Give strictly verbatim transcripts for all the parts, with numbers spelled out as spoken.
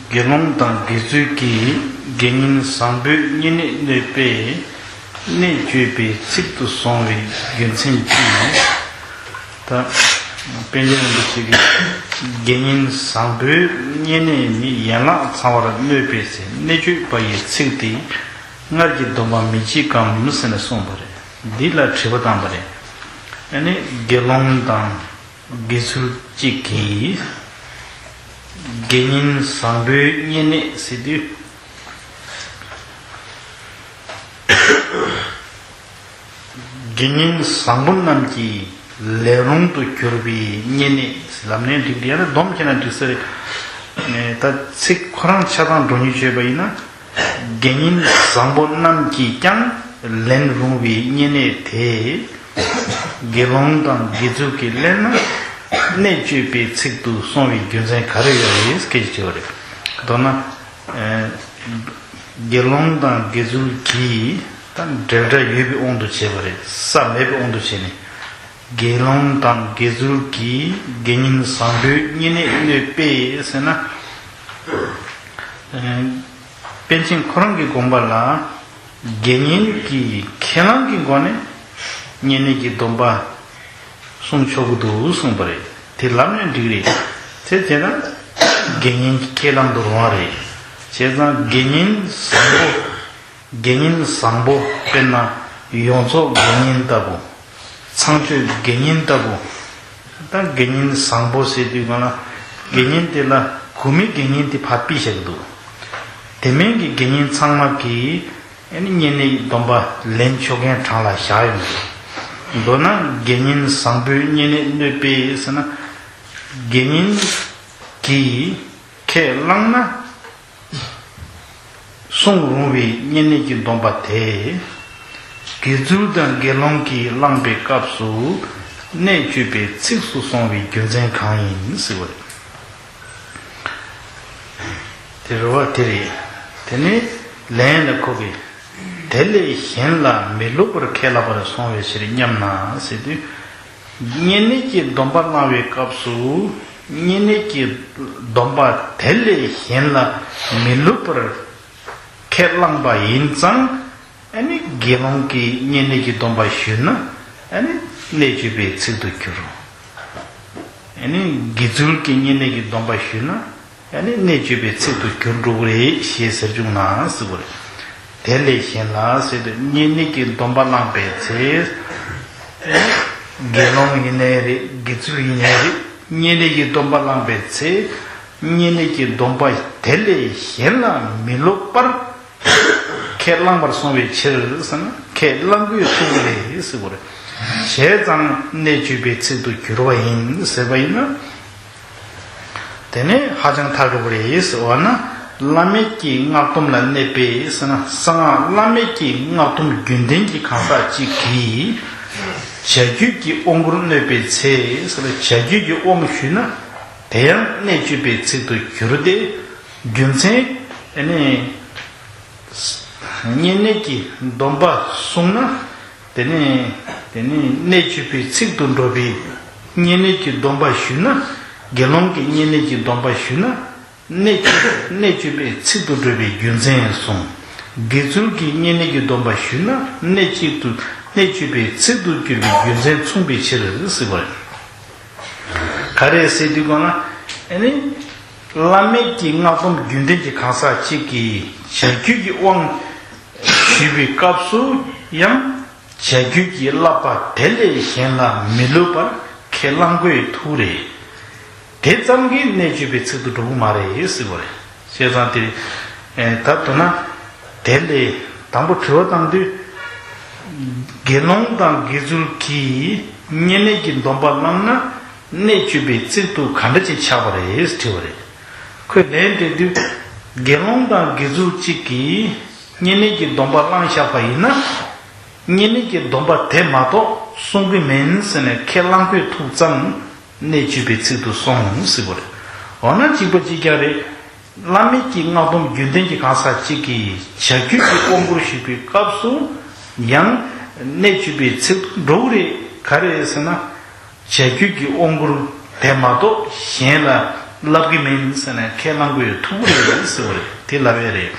དགེ་སློང་དང་དགེ་ཚུལ་གྱིས་དགེ་བསྙེན་བཟང་པོའི་བསྙེན་གནས་གནོད་པས་གནད་གཅོད་པའི་ཚིག་ཏུ་སོང་བའི་རྒྱུ་མཚན་གྱིས། ད་པཎ་ཆེན་རིན་པོ་ཆེ་གིས་དགེ་བསྙེན་བཟང་པོའི་བསྙེན་གནས་ནི་ཡན་ལག་ཚང་བར་གནོད་པས་ཟེར་གནད་གཅོད་པ་ཡི་ཚིག་དེ་སྔར་གྱི་སྡོམ་པ་མི་བྱེད་ཀྱང་ཟེར་ནས་གསུངས་པ་རེད། འདི་ལ་དྲི་བ་བཏང་པ་རེད། ཨ་ནི་དགེ་སློང་དང་དགེ་ཚུལ་གཅིག་གིས་དགེ་བསྙེན་བཟང་པོའི་བསྙེན་གནས་ཟེར་དུས། དགེ་བསྙེན་བཟང་པོ་རྣམས་ཀྱི་ལན་རུང་དུ་གྱུར་པའི་བསྙེན་གནས་ལབ་ནའི་འགྲིག་རེད། ཡང་ན་སྡོམ་བྱས་ན་འགྲིག་ས་རེད། ད་ཚིག་ཁོ་རང་ཆ་ཚང་འགྲོ་སྙིང་བྱས་པ་ཡིན་ན། དགེ་བསྙེན་བཟང་པོ་རྣམས་ཀྱིས་ཀྱང་ལན་རུང་བའི་བསྙེན་གནས་དེ། དགེ་སློང་དང་དགེ་ཚུལ་གྱིས་ལེན་ན་གནད་གཅོད་པའི་ཚིག་ཏུ་སོང་བའི་རྒྱུ་མཚན་ག་རེ་ཡོད་རེད་སྐད་ཆ་དྲིས་པ་རེད། མདོར་ན། དགེ་སློང་དང་དགེ་ཚུལ་གྱིས་ད་འབྲེལ་སྒྲ་ཡོད་པའི་དབང་དུ་བྱས་པ་རེད། ས་མེད་པའི་དབང་དུ་བྱས་ནས། དགེ་སློང་དང་དགེ་ཚུལ་གྱིས་དགེ་བསྙེན་བཟང་པོའི་བསྙེན་གནས་གནོད་པས་ཟེར་ན། པཎ་ཆེན་ཁོ་རང་གི་དགོངས་པ་ལ། དགེ་བསྙེན་གྱིས་ཁས་བླངས་ཀྱི་སྒོ་ནས་བསྙེན་གནས་ཀྱི་སྡོམ་པ་སྲུང་ཆོག་གི་འདུག་གསུངས་པ་རེད། དེ་ལབ་ནས་འགྲིག་རེད། དེ་བྱས་ན་དགེ་བསྙེན་གྱི་ཁས་བླངས་དུ་རུང་བ་རེད། བྱས་ཙང་དགེ་བསྙེན་བཟང་པོ། དགེ་བསྙེན་བཟང་པོ་དཔེར་ན་ཡོངས་རྫོགས་དགེ་བསྙེན་ལྟ་བུ། ཚངས་སྤྱོད་དགེ་བསྙེན་ལྟ་བུ། ད་དགེ་བསྙེན་བཟང་པོ་ཟེར་དུས་གང་ལ་དགེ་བསྙེན་དེ་ལ་གོ་མི་དགེ་བསྙེན་དེ་ཕར་ཕུད་བཞག་གི་འདུག་དེ་མིན་གྱི་དགེ་བསྙེན་ཚང་མ་གིས་ཨ་ནི་བསྙེན་གནས་སྡོམ་པ་ལེན་ཆོག་མཁན་གྲངས་ལ་བཞག་ཡོང་གི་འདུག་མདོར་ན་དགེ་བསྙེན་བཟང་པོའི་བསྙེན་གནས་གནོད་པས་ཟེར་ན། དགེ་བསྙེན་གྱིས་ཁས་བླངས་ན། སྲུང་རུང་བའི་བསྙེན་གནས་ཀྱི་སྡོམ་པ་དེ། དགེ་ཚུལ་དང་དགེ་སློང་གིས་བླངས་པའི་སྐབས་སུ་གནད་གཅོད་པའི་ཚིགས་སུ་སོང་བའི་རྒྱུ་མཚན་གང་ཡིན་ཟེར་བ་རེད། དེ་རེད་བ་དེ་རེད། དེ་ནས་ལན་ལ་ཁོ་གིས། དེ་ལས་གཞན་ལ་མི་སློབ་པར་ཁས་བླངས་པར་སོང་བའི་ཕྱིར་སྙམ་ན་ཟེར་དུས། བསྙེན་གནས་ཀྱི་སྡོམ་པ་བླང་བའི་སྐབས་སུ་བསྙེན་གནས་ཀྱི་སྡོམ་པ་དེ་ལས་གཞན་ལ་མི་སློབ་པར་ཁས་བླངས་པ་ཡིན་ཙང་། ཨ་ནི་དགེ་སློང་གིས་བསྙེན་གནས་ཀྱི་སྡོམ་པ་ཞུས་ན་ཨ་ནི་གནད་གཅོད་པའི་ཚིག་ཏུ་འགྱུར། ཨ་ནི་དགེ་ཚུལ་གྱིས་བསྙེན་གནས་ཀྱི་སྡོམ་པ་ཞུས་ན། ཨ་ནི་གནད་གཅོད་པའི་ཚིག་ཏུ་གྱུར་འགྲོ་གི་རེད་ཞེས་ཟེར་བྱུང་ན་ཟེར་བ་རེད། དེ་ལས་གཞན་ལ་ཟེར་དུས་བསྙེན་གནས་ཀྱི་སྡོམ་པ་བླངས་པའི་ཚེ། དགེ་སློང་ཡིན་ནའི་རེད། དགེ་ཚུལ་ཡིན་ནའི་རེད། བསྙེན་གནས་ཀྱི་སྡོམ་པ་བླངས་པའི་ཚེ། བསྙེན་གནས་ཀྱི་སྡོམ་པ་དེ་ལས་གཞན་ལ་མི་སློབ་པར་ཁས་བླངས་པར་སོང་བའི་ཕྱིར་ཟེར་ན་ཁས་བླངས་དགོས་ཐུག་གི་རེད་ཟེར་བ་རེད། བྱས་ཙང་གནད་གཅོད་པའི་ཚིག་ཏུ་གྱུར་པ་ཡིན་ཟེར་བ་ཡིན་ན། དེ་ནས་ཧ་ཅང་ཐག་རིང་པོ་རེད་ཟེར་བ་ན། བླ་མེད་ཀྱི་སྔགས་སྡོམ་ལ་གནས་པས་ཟེར་ན། གསང་སྔགས་བླ་མེད་ཀྱི་སྔགས་སྡོམ་རྒྱུན་ལྡན་གྱི་གང་ཟག་གཅིག་གིས་བྱ་རྒྱུད་ཀྱི་དབང་བསྐུར་གནོད་པའི་ཚེ་ཟེར་ན། བྱ་རྒྱུད་ཀྱི་དབང་ཞུས་ན་དེ་ཡང་གནད་གཅོད་པའི་ཚིག་ཏུ་གྱུར་ཏེ། རྒྱུ་མཚན་ནི། བསྙེན་གནས་ཀྱི་སྡོམ་པ་བསྲུངས་ན། དེ་ནི་དེ་ནི་གནད་གཅོད་པའི་ཚིག་ཏུ་འགྲོ་བའི། བསྙེན་གནས་ཀྱི་སྡོམ་པ་ཞུས་ན། དགེ་སློང་གིས་བསྙེན་གནས་ཀྱི་སྡོམ་པ་ཞུས་ན། གནད་གཅོད་གནད་གཅོད་པའི་ཚིག་ཏུ་འགྲོ་བའི་རྒྱུ་མཚན་གསུངས། དགེ་ཚུལ་གྱིས་བསྙེན་གནས་ཀྱི་སྡོམ་པ་ཞུས་ན། གནད་གཅིག་ཏུ་གནད་གཅོད་པའི་ཚིག་ཏུ་གྱུར་པའི་རྒྱུ་མཚན་མཚུངས་པའི་ཕྱིར་ཟེར་བ་རེད། ག་རེ་ཟེར་དུས་གོང་ལ། ཨ་ནི། བླ་མེད་ཀྱི་སྔགས་སྡོམ་རྒྱུན་ལྡན་གྱི་གང་ཟག་གཅིག་གིས་བྱ་རྒྱུད་ཀྱི་དབང་ཞུས་པའི་སྐབས་སུ་ཡང་། བྱ་རྒྱུད་ཀྱི་བསླབ་པ་དེ་ལས་གཞན་ལ་མི་སློབ་པར་ཁས་བླང་དགོས་ཐུག་རེད། དེ་ཙམ་གྱིས་གནད་གཅོད་པའི་ཚིག་ཏུ་འགྲོ་གི་མ་རེད་ཟེར་བ་རེད། བྱས་ཙང་དེ། ད་མདོར་ན། དེ་ལས་དང་པོ་དྲི་བ་བཏང་དུས། དགེ་སློང་དང་དགེ་ཚུལ་གྱིས་བསྙེན་གནས་ཀྱི་སྡོམ་པ་བླངས་ན་གནད་གཅོད་པའི་ཚིག་ཏུ་ག་འདྲ་ཅིག་ཆགས་པ་རེད་དྲིས་པ་རེད། ཁོས་ལན་འདེབས་དུས། དགེ་སློང་དང་དགེ་ཚུལ་གཅིག་གིས་བསྙེན་གནས་ཀྱི་སྡོམ་པ་བླངས་བཞག་པ་ཡིན་ན། བསྙེན་གནས་ཀྱི་སྡོམ་པ་དེ་མ་གཏོགས་སྲུང་གི་མིན་ཟེར་ནས་ཁས་བླངས་དགོས་ཐུག་ཙང་གནད་གཅོད་པའི་ཚིག་ཏུ་སོང་ཟེར་བ་རེད། འོ་ན་གཅིག་པ་གཅིག་རྐྱང་རེད། བླ་མེད་ཀྱི་སྔགས་སྡོམ་རྒྱུན་ལྡན་གྱི་གང་ཟག་གཅིག་གིས་བྱ་རྒྱུད་ཀྱི་དབང་བསྐུར་ཞུས་པའི་སྐབས་སུ་ཡང་གནད་གཅོད་པའི་ཚིག་ཏུ་འགྲོ་གི་རེད། ག་རེ་ཟེར་ན། བྱ་རྒྱུད་ཀྱི་དབང་བསྐུར་དེ་མ་གཏོགས་གཞན་ལ་ ལབ་ཀྱི་མིན་ཟེར་ནས་ཁས་བླངས་དགོས་ཐུག་རེད་ཟེར་བ་རེད། དེ་ལབ་ཡས་རེད།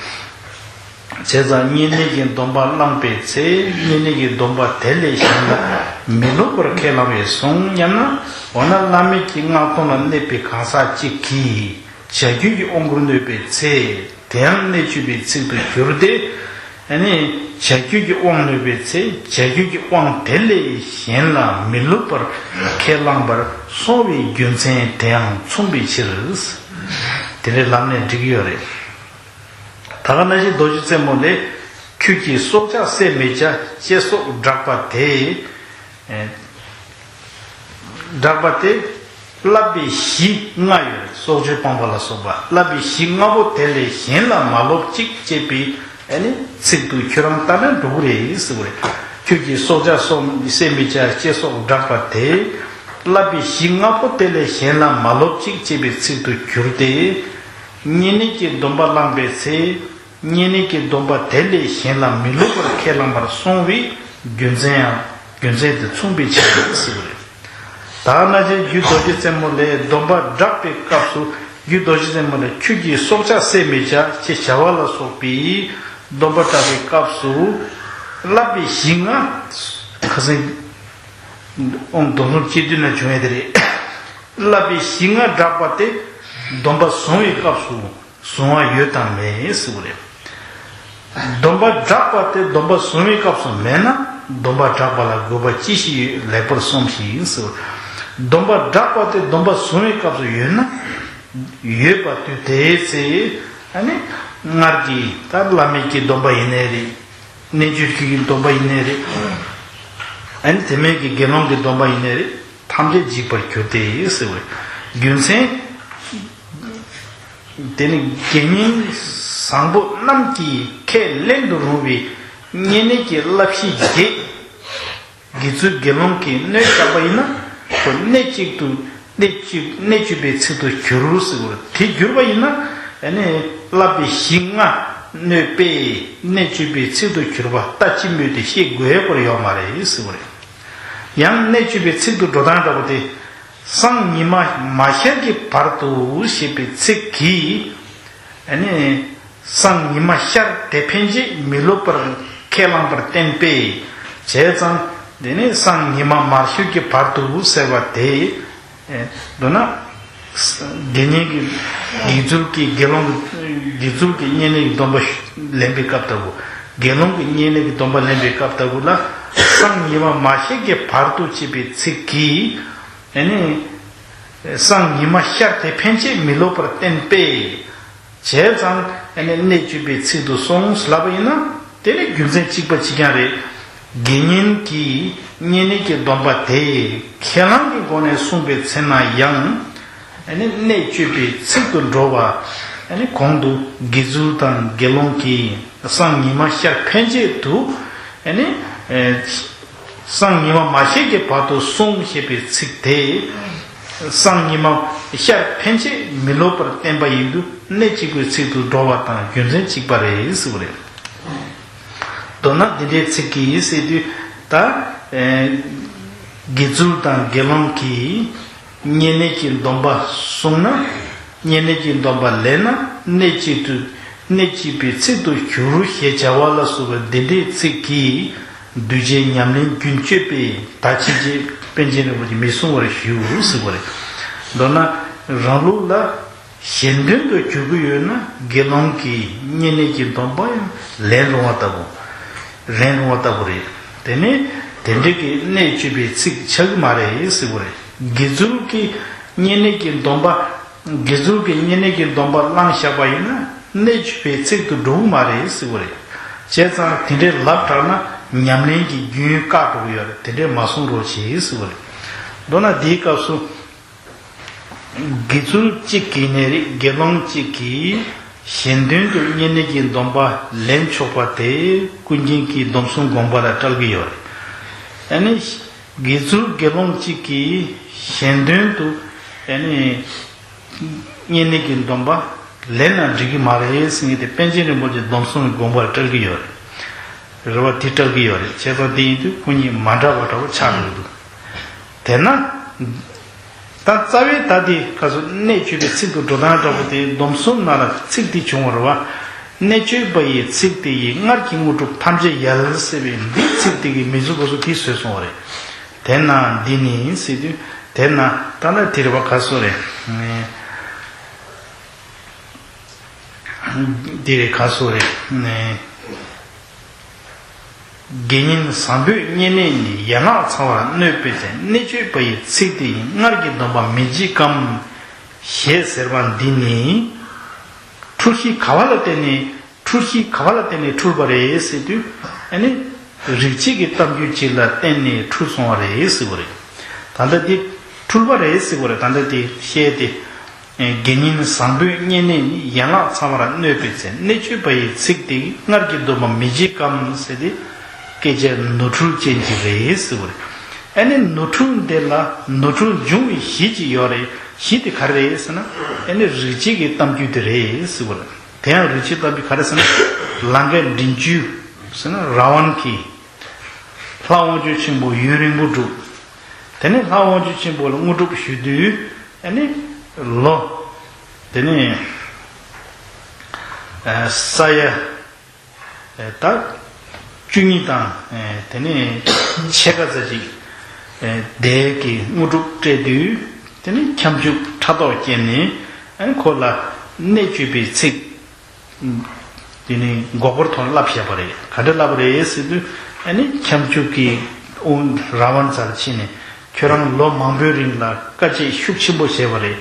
བྱས་ཙང་བསྙེན་གནས་ཀྱི་སྡོམ་པ་བླངས་པའི་ཚེ་བསྙེན་གནས་ཀྱི་སྡོམ་པ་དེ་ལས་གཞན་ལ་མི་སློབ་པར་ཁས་བླངས་པས་སོང་སྙམ་ན། འོ་ན་བླ་མེད་ཀྱི་སྔགས་དོན་ལ་གནས་པའི་གང་ཟག་ཅིག་གིས་བྱ་རྒྱུད་ཀྱི་དབང་བསྐུར་ནོད་པའི་ཚེ། དེའང་གནད་གཅོད་པའི་ཚིག་ཏུ་གྱུར་ཏེ། ཨ་ནི་བྱ་རྒྱུད་ཀྱི་དབང་ནོད་པའི་ཚེ་བྱ་རྒྱུད་ཀྱི་དབང་དེ་ལས་གཞན་ལ་མི་སློབ་པར་ཁས་བླངས་པར་སོང་བའི་རྒྱུ་མཚན་དེའང་མཚུངས་པའི་ཕྱིར། དེ་འདྲའི་ལམ་ནས་འགྲིག་གི་ཡོད་རེད། ད་ག་ནང་བཞིན་རྡོ་རྗེ་རྩེ་མོ་ལས། ཁྱོད་ཀྱིས་སྲོག་ཆགས་བསད་མི་བྱ་ཅེས་སོགས་བསྒྲགས་པ་དེ། བསྒྲགས་པ་དེ་བསླབ་པའི་གཞི་ལྔ་ཡོད། སྲོག་གཅོད་སྤངས་པ་ལ་སོགས་པ་བསླབ་པའི་གཞི་ལྔ་པོ་དེ་ལས་གཞན་ལ་མ་སློབ་ཅིག་ཅེས་པའི་ཨ་ནི་ཚིག་ཏུ་ཁྱོད་རང་ལྟར་ན་འགྲོ་གི་རེད་ཟེར་བ་རེད། ཁྱོད་ཀྱིས་སྲོག་ཆགས་སོགས་བསད་མི་བྱ་ཅེས་སོགས་བསྒྲགས་པ་དེ་བསླབ་པའི་གཞི་ལྔ་པོ་དེ་ལས་གཞན་ལ་མ་སློབ་ཅིག་ཅེས་པའི་ཚིག་ཏུ་གྱུར་ཏེ། བསྙེན་གནས་ཀྱི་སྡོམ་པ་བླངས་པའི་ཚེ། བསྙེན་གནས་ཀྱི་སྡོམ་པ་དེ་ལས་གཞན་ལ་མི་སློབ་པར་ཁས་བླངས་པར་སོང་བའི་རྒྱུ་མཚན་ཡང་རྒྱུ་མཚན་དེ་མཚུངས་པའི་ཕྱིར་ཟེར་བ་རེད། ད་ནང་བཞིན་རྒྱུད་རྡོ་རྗེ་རྩེ་མོ་ལས་སྡོམ་པ་བསྒྲགས་པའི་སྐབས་སུ་རྒྱུད་རྡོ་རྗེ་རྩེ་མོ་ལས་ཁྱོད་ཀྱིས་སྲོག་ཆགས་བསད་མི་བྱ་ཅེས་བྱ་བ་ལ་སོགས་པའི་སྡོམ་པ་བསྒྲགས་པའི་སྐབས་སུ་བསླབ་པའི་གཞི་ལྔ། ཁ་སང་ཨོང་སྡོམ་སོང་སྤྱི་དོན་ན་བྱུང་ཡ་དེ་རེད། བསླབ་པའི་གཞི་ལྔ་བསྒྲགས་པ་དེ་སྡོམ་པ་བཟུང་བའི་སྐབས་སུ། བཟུང་བ་ཡོད་དམ་མེད་ཟེར་བ་རེད། སྡོམ་པ་བསྒྲགས་པ་དེ་སྡོམ་པ་བཟུང་བའི་སྐབས་སུ་མེད་ན་སྡོམ་པ་བསྒྲགས་པ་ལ་དགོས་པ་ཅི་ཞིག་ཡོད་ལེགས་པར་སོམས་ཤིག་ཟེར་བ། སྡོམ་པ་བསྒྲགས་པ་དེ་སྡོམ་པ་བཟུང་བའི་སྐབས་སུ་ཡོད་ན། ཡོད་པ་དུས་དེའི་ཚེ། ཨ་ནི་སྔར་གྱི་ད་བླ་མེད་ཀྱི་སྡོམ་པ་ཡིན་ནའི་རེད། རྣལ་འབྱོར་གྱི་སྡོམ་པ་ཡིན་ནའི་རེད། ཨ་ནི་དེ་མིན་གྱི་དགེ་སློང་གི་སྡོམ་པ་ཡིན་ནའི་རེད། ཐམས་ཅད་འཇིག་པར་གྱུར་ཏེ་ཟེར་བའི་རྒྱུ་མཚན། དེ་ནི་དགེ་བསྙེན་བཟང་པོ་རྣམས་ཀྱིས་ཁས་ལེན་དུ་རུང་བའི་བསྙེན་གནས་ཀྱི་བསླབ་གཞི་བརྒྱད། དགེ་ཚུལ་དགེ་སློང་གིས་སྣོད་བཅག་པ་ཡིན་ན་ཁོ་གནད་གཅིག་ཏུ་གནད་གཅིག་གནད་གཅོད་པའི་ཚིག་ཏུ་གྱུར་ཟེར་བ་དེ་གྱུར་པ་ཡིན་ན་ཨ་ནི་བསླབ་པའི་གཞི་ལྔ་གནོད་པས་གནད་གཅོད་པའི་ཚིག་ཏུ་གྱུར་པ་ལྟ་ཅི་སྨོས་ཏེ་ཤེས་དགོས་པར་ཡོད་མ་རེད་ཟེར་བ་རེད། ཡང་གནད་གཅོད་པའི་ཚིག་ཏུ་འགྲོ་སྟངས་འདྲ་པོ་དེ། སང་ཉི་མ་མ་ཤར་གྱི་བར་དུ་ཞེས་པའི་ཚིག་གིས། ཨ་ནི། སང་ཉི་མ་ཤར་དེ་ཕན་ཆད་མི་སློབ་པར་ཁས་བླངས་པར་བསྟན་པས། བྱས་ཙང་། དེ་ནི་སང་ཉི་མ་མ་ཤར་གྱི་བར་དུ་ཟེར་བ་དེ། མདོར་ན། དགེ་བསྙེན་གྱི་དགེ་ཚུལ་གྱི་དགེ་སློང་གི་དགེ་ཚུལ་གྱི་བསྙེན་གནས་ཀྱི་སྡོམ་པ་ལེན་པའི་སྐབས་ལྟ་བུ། དགེ་སློང་གི་བསྙེན་གནས་ཀྱི་སྡོམ་པ་ལེན་པའི་སྐབས་ལྟ་བུ་ལ། སང་ཉི་མ་མ་ཤར་གྱི་བར་དུ་ཅེས་པའི་ཚིག་གིས། ཨ་ནི། སང་ཉི་མ་ཤར་དེ་ཕན་ཆད་མི་སློབ་པར་བསྟན་པས། བྱས་ཙང་ཨ་ནི་གནད་གཅོད་པའི་ཚིག་ཏུ་སོང་ལབ་པ་ཡིན་ན་དེ་ནི་རྒྱུ་མཚན་གཅིག་པ་གཅིག་རྐྱང་རེད། དགེ་བསྙེན་གྱིས་བསྙེན་གནས་ཀྱི་སྡོམ་པ་དེ་ཁས་བླངས་ཀྱི་སྒོ་ནས་གསུངས་པའི་ཚེ་ན་ཡང་ཨ་ནི་གནད་གཅོད་པའི་ཚིག་ཏུ་འགྲོ་བ། ཨ་ནི་གོང་དུ་དགེ་ཚུལ་དང་དགེ་སློང་གིས་སང་ཉི་མ་ཤར་ཕན་ཆད་དུ་ཨ་ནི། སང་ཉི་མ་མ་ཤར་གྱི་བར་དུ་སོང་ཞེས་པའི་ཚིག་དེ། སང་ཉི་མ་ཤར་ཕན་ཆད་མི་སློབ་པར་བསྟན་པ་ཡིན་དུས་གནད་གཅིག་པའི་ཚིག་ཏུ་འགྲོ་བ་དང་རྒྱུ་མཚན་གཅིག་པ་རེད་ཟེར་བ་རེད། མདོར་ན་འདི་འདྲའི་ཚིག་གིས་ཟེར་དུས་ད། དགེ་ཚུལ་དང་དགེ་སློང་གིས་བསྙེན་གནས་ཀྱི་སྡོམ་པ་བསྲུངས་ན། བསྙེན་གནས་ཀྱི་སྡོམ་པ་ལེན་ན་གནད་གཅིག་ཏུ་གནད་གཅིག་པའི་ཚིག་ཏུ་གྱུར་ཞེས་བྱ་བ་ལ་སོགས་པ་འདི་འདྲའི་ཚིག་གིས་གདུལ་བྱའི་ཉམས་ལེན་རྒྱུན་གཅོད་པས་ད་ཕྱིན་ཆད་པཎ་ཆེན་རིན་པོ་ཆེ་མི་གསུང་བར་ཞུ་ཟེར་བ་རེད། མདོར་ན་རང་ལུགས་ལ་གཞན་དོན་དུ་གྱུར་གྱི་ཡོད་ན་དགེ་སློང་གིས་བསྙེན་གནས་ཀྱི་སྡོམ་པ་ཡང་ལེན་རུང་བ་ལྟ་བུ། ལེན་རུང་བ་ལྟ་བུ་རེད། དེ་ནས་དེ་འདྲ་གི་གནད་གཅོད་པའི་ཚིག་ཆགས་ཀྱི་མ་རེད་ཟེར་བ་རེད། དགེ་ཚུལ་གྱིས་བསྙེན་གནས་ཀྱི་སྡོམ་པ། དགེ་ཚུལ་གྱིས་བསྙེན་གནས་ཀྱི་སྡོམ་པ་བླངས་བཞག་པ་ཡིན་ན་གནད་གཅོད་པའི་ཚིག་ཏུ་འགྲོ་གི་མ་རེད་ཟེར་བ་རེད། བྱས་ཙང་དེ་འདྲའི་ལབ་དྲགས་ན་ཉམས་ལེན་གྱི་རྒྱུན་བཀག་འགྲོ་གི་ཡོད་རེད། དེ་འདྲའི་མ་གསུང་རོགས་བྱེད་ཟེར་བ་རེད། མདོར་ན་འདིའི་སྐབས་སུ། དགེ་ཚུལ་གཅིག་གིས་ནི་རེད། དགེ་སློང་གཅིག་གིས་གཞན་དོན་དུ་བསྙེན་གནས་ཀྱི་སྡོམ་པ་ལེན་ཆོག་པ་དེ་ཀུན་མཁྱེན་གྱི་སྡོམ་གསུམ་དགོངས་པ་ལ་བཀྲལ་གྱི་ཡོད་རེད། ཨ་ནི་དགེ་ཚུལ་དགེ་སློང་གཅིག་གིས་གཞན་དོན་དུ་ཨ་ནི་བསྙེན་གནས་ཀྱི་སྡོམ་པ་ལེན་ན་འགྲིག་གི་མ་རེད་ཟེར་མཁན་དེ་པཎ་ཆེན་རིན་པོ་ཆེའི་སྡོམ་གསུམ་གྱི་དགོངས་པ་ལ་བཀྲལ་གྱི་ཡོད་རེད། རེད་བ། དེ་བཀྲལ་གྱི་ཡོད་རེད། བྱས་ཙང་དེ་ཡིན་དུས་ཁོ་གཉིས་མ་འདྲ་བ་འདྲ་བོ་ཆགས་འགྲོ་གི་འདུག་དེས་ན། ད་རྩ་བའི་ད་དེ་ག་སོ་གནད་བཅུ་པའི་ཚིག་ཏུ་འགྲོ་སྟངས་འདྲ་པོ་དེ་སྡོམ་གསུམ་ནང་ལ་ཚིག་དེ་བྱུང་བ་རེད་བ། གནད་བཅུ་པ་ཡི་ཚིག་དེ་ཡིས་སྔར་གྱི་དངོས་གྲུབ་ཐམས་ཅད་ཡལ་ཟེར་བའི་འདི་ཚིག་དེ་གི་མིང་གཟུགས་གོ་སོ་དེ་བཟོས་སོང་བ་རེད། དེས་ན་འདི་ནི་ཟེར་དུས་དེས་ན་ད་ལྟ་དེ་རེད་བ་ག་སོ་རེད། འདི་རེད་ག་སོ་རེད། དགེ་བསྙེན་བཟང་པོས་བསྙེན་གནས་ནི། ཡན་ལག་ཚང་བར་གནོད་པའི་ཚེ། གནད་བཅུ་པ་ཡི་ཚིག་དེ་ཡིས། སྔར་གྱི་སྡོམ་པ་མི་བརྗེད་ཀམ། ཞེས་ཟེར་བ་འདི་ནི། འཁྲུལ་གཞི་ག་བ་ལ་བརྟེན་ནས་འཁྲུལ་གཞི་ག་བ་ལ་བརྟེན་ནས་འཁྲུལ་པ་རེད་ཟེར་དུས། ཨ་ནི། རིག་བྱེད་ཀྱི་གཏམ་རྒྱུད་ཅིག་ལ་བརྟེན་ནས་འཁྲུལ་སོང་བ་རེད་ཟེར་བ་རེད། ད་ལྟ་འདི་འཁྲུལ་པ་རེད་ཟེར་བ་རེད། ད་ལྟ་འདི་བཤད་དེ། དགེ་བསྙེན་བཟང་པོས་བསྙེན་གནས་ནི། ཡན་ལག་ཚང་བར་གནོད་པའི་ཚེ། གནད་བཅུ་པ་ཡི་ཚིག་དེ་སྔར་གྱི་སྡོམ་པ་མི་བརྗེད་ཀམ་ཟེར་ཏེ། སྐད་ཆ་ནོར་འཁྲུལ་ཅན་ཅིག་རེད་ཟེར་བ་རེད། ཨ་ནི་ནོར་འཁྲུལ་འདི་ལ་ནོར་འཁྲུལ་འབྱུང་བའི་གཞི་ཅིག་ཡོད་རེད། གཞི་དེ་ག་རེ་རེད་ཟེར་ན། ཨ་ནི་རིག་བྱེད་ཀྱི་གཏམ་རྒྱུད་དེ་རེད་ཟེར་བ་རེད། དེ་ཡང་རིག་བྱེད་གཏམ་རྒྱུད་ག་རེ་ཟེར་ན། ལང་ཀའི་མགྲིན་བཅུ་ཟེར་ན་ར་ཝན་གྱིས་ལྷ་དབང་ཕྱུག་ཆེན་པོ་ཡུན་རིང་པོ་བསྒྲུབས། དེ་ནས་ལྷ་དབང་ཕྱུག་ཆེན་པོ་ལ་དངོས་གྲུབ་ཞུ་དུས། ཨ་ནི་ལོ། དེ་ནས་ས་ཡ་ད་བཅུ་གཉིས་དང་དེ་ནས་ཕྱེད་ཀ་ཙམ་ཅིག་དེ་གི་དངོས་གྲུབ་སྤྲད་དུས། དེ་ནས་ཁྱབ་འཇུག་ཕྲག་དོག་སྐྱེས་ནས། ཨ་ནི་ཁོ་ལ་གནད་བཅུ་པའི་ཚིག་དེ་ནི་མགོ་སྐོར་ཐོག་བསླབ་བཞག་པ་རེད། ག་འདྲ་བསླབ་པ་རེད་ཟེར་དུས། ཨ་ནི་ཁྱབ་འཇུག་གི་དབང་ར་ཝན་རྩར་ཕྱིན་ནས། ཁྱོད་རང་ལོ་མང་པོའི་རིང་ལ་དཀའ་སྤྱད་ཤུགས་ཆེན་པོ་བྱས་པ་རེད།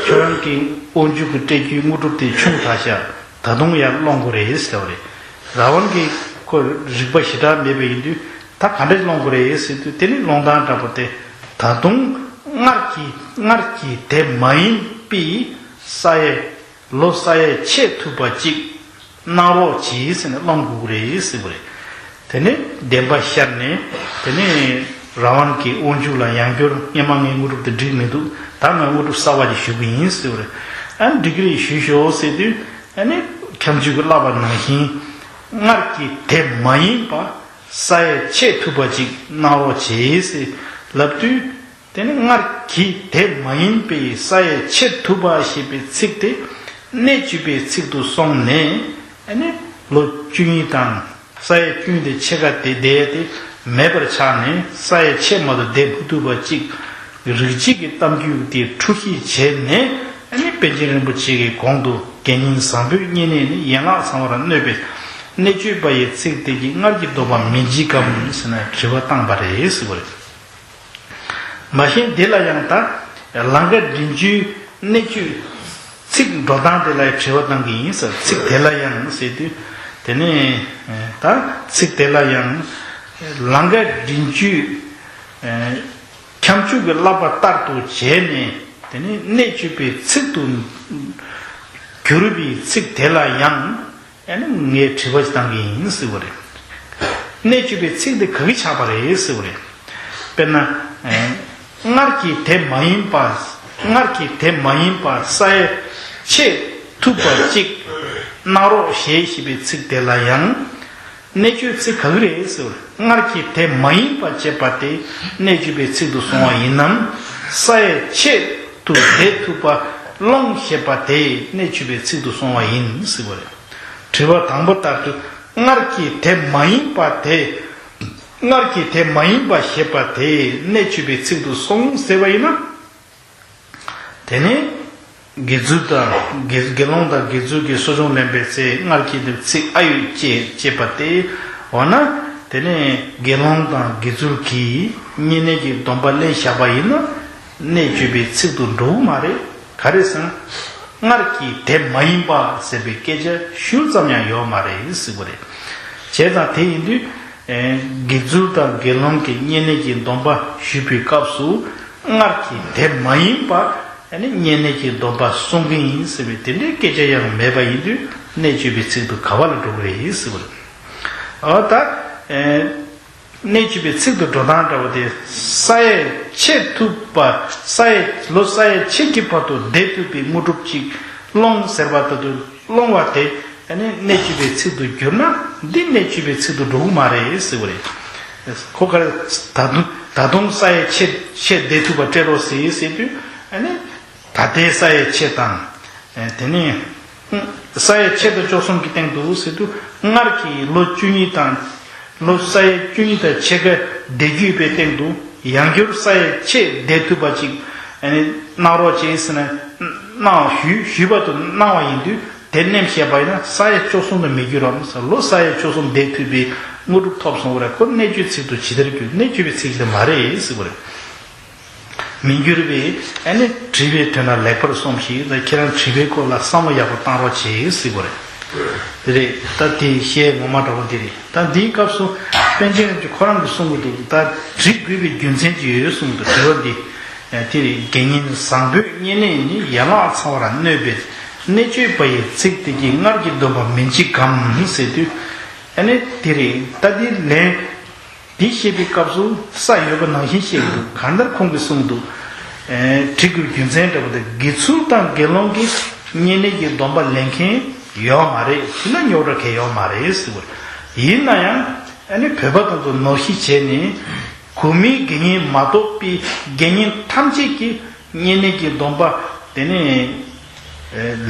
ཁྱོད་རང་གི་དབང་ཕྱུག་གི་སྤྲད་རྒྱུའི་དངོས་གྲུབ་དེ་ཆུང་དྲགས་ཤག་ད་དུང་ཡར་སློང་དགོས་རེད་ཟེར་བ་རེད། ར་ཝན་གྱིས་ཁོ་རིག་པ་ཞེ་དྲག་མེད་པ་ཡིན་དུས། ད་ག་འདྲ་སློང་དགོས་རེད་ཟེར་དུས། དེ་ནི་སློང་སྟངས་འདྲ་པོ་དེ། ད་དུང་སྔར་གྱི་སྔར་གྱི་དེ་མ་ཡིན་པའི་ས་ཡ། ལོ་ས་ཡ་ཆེས་ཐུབ་པ་ཅིག་གནང་རོགས་གྱིས་ཟེར་ནས་སློང་དགོས་ཀྱི་རེད་ཟེར་བ་རེད། དེ་ནས་བདེན་པ་ཤར་ནས། དེ་ནས་ར་ཝན་གྱི་དབང་ཕྱུག་ལ་ཡང་བསྐྱར། སྔོན་མ་ངའི་དངོས་གྲུབ་དེ་འགྲིག་མི་འདུག་ད་ང་དངོས་གྲུབ་གསར་པ་ཅིག་ཞུ་གི་ཡིན་ཟེར་བ་རེད། ཨ་ནི་འགྲིག་གི་རེད། ཞུས་ཤོག་ཟེར་དུས། ཨ་ནི་ཁྱབ་འཇུག་གིས་བསླབ་པ་ནང་བཞིན། སྔར་གྱི་དེ་མ་ཡིན་པ་ས་ཡ་ཆེས་ཐུབ་པ་ཅིག་གནང་རོགས་གྱིས་ཟེར་ལབ་དུས། དེ་ནི་སྔར་གྱི་དེ་མ་ཡིན་པའི་ས་ཡ་ཆེས་ཐུབ་པ་ཞེས་པའི་ཚིག་དེ་གནད་བཅུ་པའི་ཚིག་ཏུ་སོང་ནས། ཨ་ནི་ལོ་བཅུ་གཉིས་དང་ས་ཡ་བཅུ་གཉིས་དེ་ཕྱེད་ཀ་དེ་བསྡད་དེ་མེད་པར་ཆགས་ནས། ས་ཡ་ཆེས་མ་གཏོགས་བསྡད་མི་ཐུབ་པ་ཅིག་རིག་བྱེད་ཀྱི་གཏམ་རྒྱུད་དེ་འཁྲུལ་གཞི་བྱས་ནས། ཨ་ནི་པཎ་ཆེན་རིན་པོ་ཆེ་གིས་གོང་དུ་དགེ་བསྙེན་བཟང་པོས་བསྙེན་གནས་ནི། ཡན་ལག་ཚང་བར་གནོད་པའི་གནད་བཅུ་པ་ཡི་ཚིག་དེ་གིས་སྔར་གྱི་སྡོམ་པ་མི་བརྗེད་ཀམ་ཟེར་ནས་དྲི་བ་བཏང་པ་རེད་ཟེར་བ་རེད། མ་གཞི་འདི་ལ་ཡང་ད་ལང་ཀ་མགྲིན་བཅུའི་གནད་བཅུ་ཚིག་འགྲོ་སྟངས་དེ་ལ་དྲི་བ་བཏང་གི་ཡིན་ཟེར། ཚིག་དེ་ལ་ཡང་ཟེར་དུས། དེ་ནས་ད་ཚིག་དེ་ལ་ཡང་ལང་ཀ་མགྲིན་བཅུའི་ཁྱབ་འཇུག་གིས་བསླབ་པ་ལྟར་དུ་བྱས་ནས། དེ་ནས་གནད་བཅུ་པའི་ཚིག་ཏུ་གྱུར་པའི་ཚིག་དེ་ལ་ཡང་། ཨ་ནི་ངས་དྲི་བ་ཞིག་བཏང་གི་ཡིན་ཟེར་བ་རེད། གནད་བཅུ་པའི་ཚིག་འདི་ག་གིས་ཆགས་པ་རེད་ཟེར་བ་རེད། དཔེར་ན། ཨེ། སྔར་གྱི་དེ་མ་ཡིན་པ། སྔར་གྱི་དེ་མ་ཡིན་པ་ས་ཡ་ཆེས་ཐུབ་པ་ཅིག་གནང་རོགས་ཞེས་ཞེས་པའི་ཚིག་དེ་ལ་ཡང་། གནད་བཅུའི་ཚིག་ག་གི་རེད་ཟེར་བ་རེད། སྔར་གྱི་དེ་མ་ཡིན་པ་ཅེས་པ་དེ་གནད་བཅུ་པའི་ཚིག་ཏུ་སོང་བ་ཡིན་ནམ། ས་ཡ་ཆེས་དུ་བསྡད་ཐུབ་པ་སློང་ཞེས་པ་དེ་གནད་བཅུ་པའི་ཚིག་ཏུ་སོང་བ་ཡིན་ཟེར་བ་རེད། དྲི་བ་དང་པོ་ལྟར་དུ། སྔར་གྱི་དེ་མ་ཡིན་པ་དེ། སྔར་གྱི་དེ་མ་ཡིན་པ་ཞེས་པ་དེ་གནད་བཅུ་པའི་ཚིག་ཏུ་སོང་ཟེར་བ་ཡིན་ན། དེ་ནི་དགེ་ཚུལ་དང་དགེ་དགེ་སློང་དང་དགེ་ཚུལ་གྱིས་གསོ་སྦྱོང་ལེན་པའི་ཚེ། སྔར་གྱི་དེ་ཚིག་ཨ་ཡོད་ཅེས་ཅེས་པ་དེ། འོ་ན་དེ་ནི་དགེ་སློང་དང་དགེ་ཚུལ་གྱིས་བསྙེན་གནས་ཀྱི་སྡོམ་པ་ལེན་བཞག་པ་ཡིན་ན། གནད་བཅུ་པའི་ཚིག་ཏུ་འགྲོ་གི་མ་རེད། ག་རེ་ཟེར་ན། སྔར་གྱི་དེ་མ་ཡིན་པ་ཟེར་བའི་སྐད་ཆ་ཤུལ་ཙམ་ཡང་ཡོད་མ་རེད་ཟེར་བ་རེད། བྱས་ཙང་དེ་ཡིན་དུས། ཨེ། དགེ་ཚུལ་དང་དགེ་སློང་གིས་བསྙེན་གནས་ཀྱི་སྡོམ་པ་ཞུས་པའི་སྐབས་སུ། སྔར་གྱི་དེ་མ་ཡིན་པ། ཨ་ནི་བསྙེན་གནས་ཀྱི་སྡོམ་པ་སྲུང་གི་ཡིན་ཟེར་བའི་དེ་འདྲའི་སྐད་ཆ་ཡང་མེད་པ་ཡིན་དུས། གནད་བཅུ་པའི་ཚིག་ཏུ་ག་བ་ལ་འགྲོ་གི་རེད་ཟེར་བ་རེད། འོ་ད། ཨེ། གནད་བཅུ་པའི་ཚིག་ཏུ་འགྲོ་སྟངས་འདྲ་བོ་དེ། ས་ཡ་ཆེས་ཐུབ་པ། ས་ཡ་ལོ་ས་ཡ་ཆེས་ཀྱི་བར་དུ་བསྡད་ཐུབ་པའི་དངོས་གྲུབ་ཅིག་སློང་ཟེར་བ་ལྟ་བུ་སློང་བ་དེ། ཨ་ནི་གནད་བཅུ་པའི་ཚིག་ཏུ་གྱུར་ན། འདི་གནད་བཅུ་པའི་ཚིག་ཏུ་འགྲོ་གི་མ་རེད་ཟེར་བ་རེད། ཁོ་ག་རེ། ད་དུང་ད་དུང་ས་ཡ་ཆེས་ཆེས་བསྡད་ཐུབ་པ་སྤྲད་རོགས་ཟེར་ཟེར་དུས། ཨ་ནི་ད་ལྟའི་ས་ཡ་ཕྱེད་དང་། དེ་ནས་ས་ཡ་ཕྱེད་དང་བཅུ་གསུམ་གྱི་སྟེང་དུ་ཟེར་དུས། སྔར་གྱི་ལོ་བཅུ་གཉིས་དང་། ལོ་ས་ཡ་བཅུ་གཉིས་དང་ཕྱེད་ཀ་བསྡད་རྒྱུ་ཡོད་པའི་སྟེང་དུ། ཡང་བསྐྱར་ས་ཡ་ཕྱེད་བསྡད་ཐུབ་པ་ཅིག་ཨ་ནི་གནང་རོགས་བྱེད་ཟེར་ནས་གནང་བ་ཞུས་ཞུས་པ་དང་གནང་བ་ཡིན་དུས། དེ་ནེམ་བཤད་པ་ཡིན་ན་ས་ཡ་བཅུ་གསུམ་དུ་མི་འགྱུར་རམ་ཟེར། ལོ་ས་ཡ་བཅུ་གསུམ་བསྡད་ཐུབ་པའི་དངོས་གྲུབ་ཐོབ་སོང་བ་རེད། ཁོ་གནད་གཅོད་ཚིག་ཏུ་ཇི་ལྟར་འགྱུར། གནད་གཅོད་པའི་ཚིག་དེ་མ་རེད་ཟེར་བ་རེད། མི་འགྱུར་བའི་ཨ་ནི་དྲི་བའི་དོན་ལ་ལེགས་པར་སོམས་ཤིག་ད་ཁྱེད་རང་དྲི་བའི་སྐོར་ལ་བསམ་བློ་ཡག་པོ་བཏང་རོགས་བྱེད་ཟེར་བ་རེད། དེ་རེད། ད་དེ་བཤད་ངོ་མ་འདྲ་བོ་འདི་རེད། ད་འདིའི་སྐབས་སུ་པཎ་ཆེན་རིན་པོ་ཆེ་ཁོ་རང་གིས་གསུང་གི་འདུག་ད་དྲི་དགོས་པའི་རྒྱུ་མཚན་ཅིག་ཡོད་གསུངས་འདུག་དྲི་བ་འདི། དེ་རེད། དགེ་བསྙེན་བཟང་པོས་བསྙེན་གནས་ནི་ཡན་ལག་ཚང་བར་གནོད་པས། གནད་གཅོད་པ་ཡི་ཚིག་དེ་གིས་སྔར་གྱི་སྡོམ་པ་མིན་འཇིག་གམ་ཟེར་དུས། ཨ་ནི་དེ་རེད། ད་འདི་ལན། འདི་བཤད་པའི་སྐབས་སུ་ས་ཡོད་པ་ནང་བཞིན་བཤད་ཀྱི་འདུག་གང་ལྟར་ཁོང་གིས་གསུངས་འདུག་དྲི་དགོས་རྒྱུ་མཚན་འདྲ་པོ་དེ། དགེ་ཚུལ་དང་དགེ་སློང་གིས་བསྙེན་གནས་ཀྱི་སྡོམ་པ་ལེན་མཁན་ཡོད་མ་རེད། དེ་ལ་རྙོག་དྲ་གང་ཡོད་མ་རེད་ཟེར་བ། ཡིན་ན་ཡང་ཨ་ནི་བོད་པ་དང་ཚོ་ནོར་བཤིག་བྱས་ནས། གོ་མིའི་དགེ་བསྙེན་མ་གཏོགས་པའི་དགེ་བསྙེན་ཐམས་ཅད་ཀྱིས་བསྙེན་གནས་ཀྱི་སྡོམ་པ་དེ་ནས་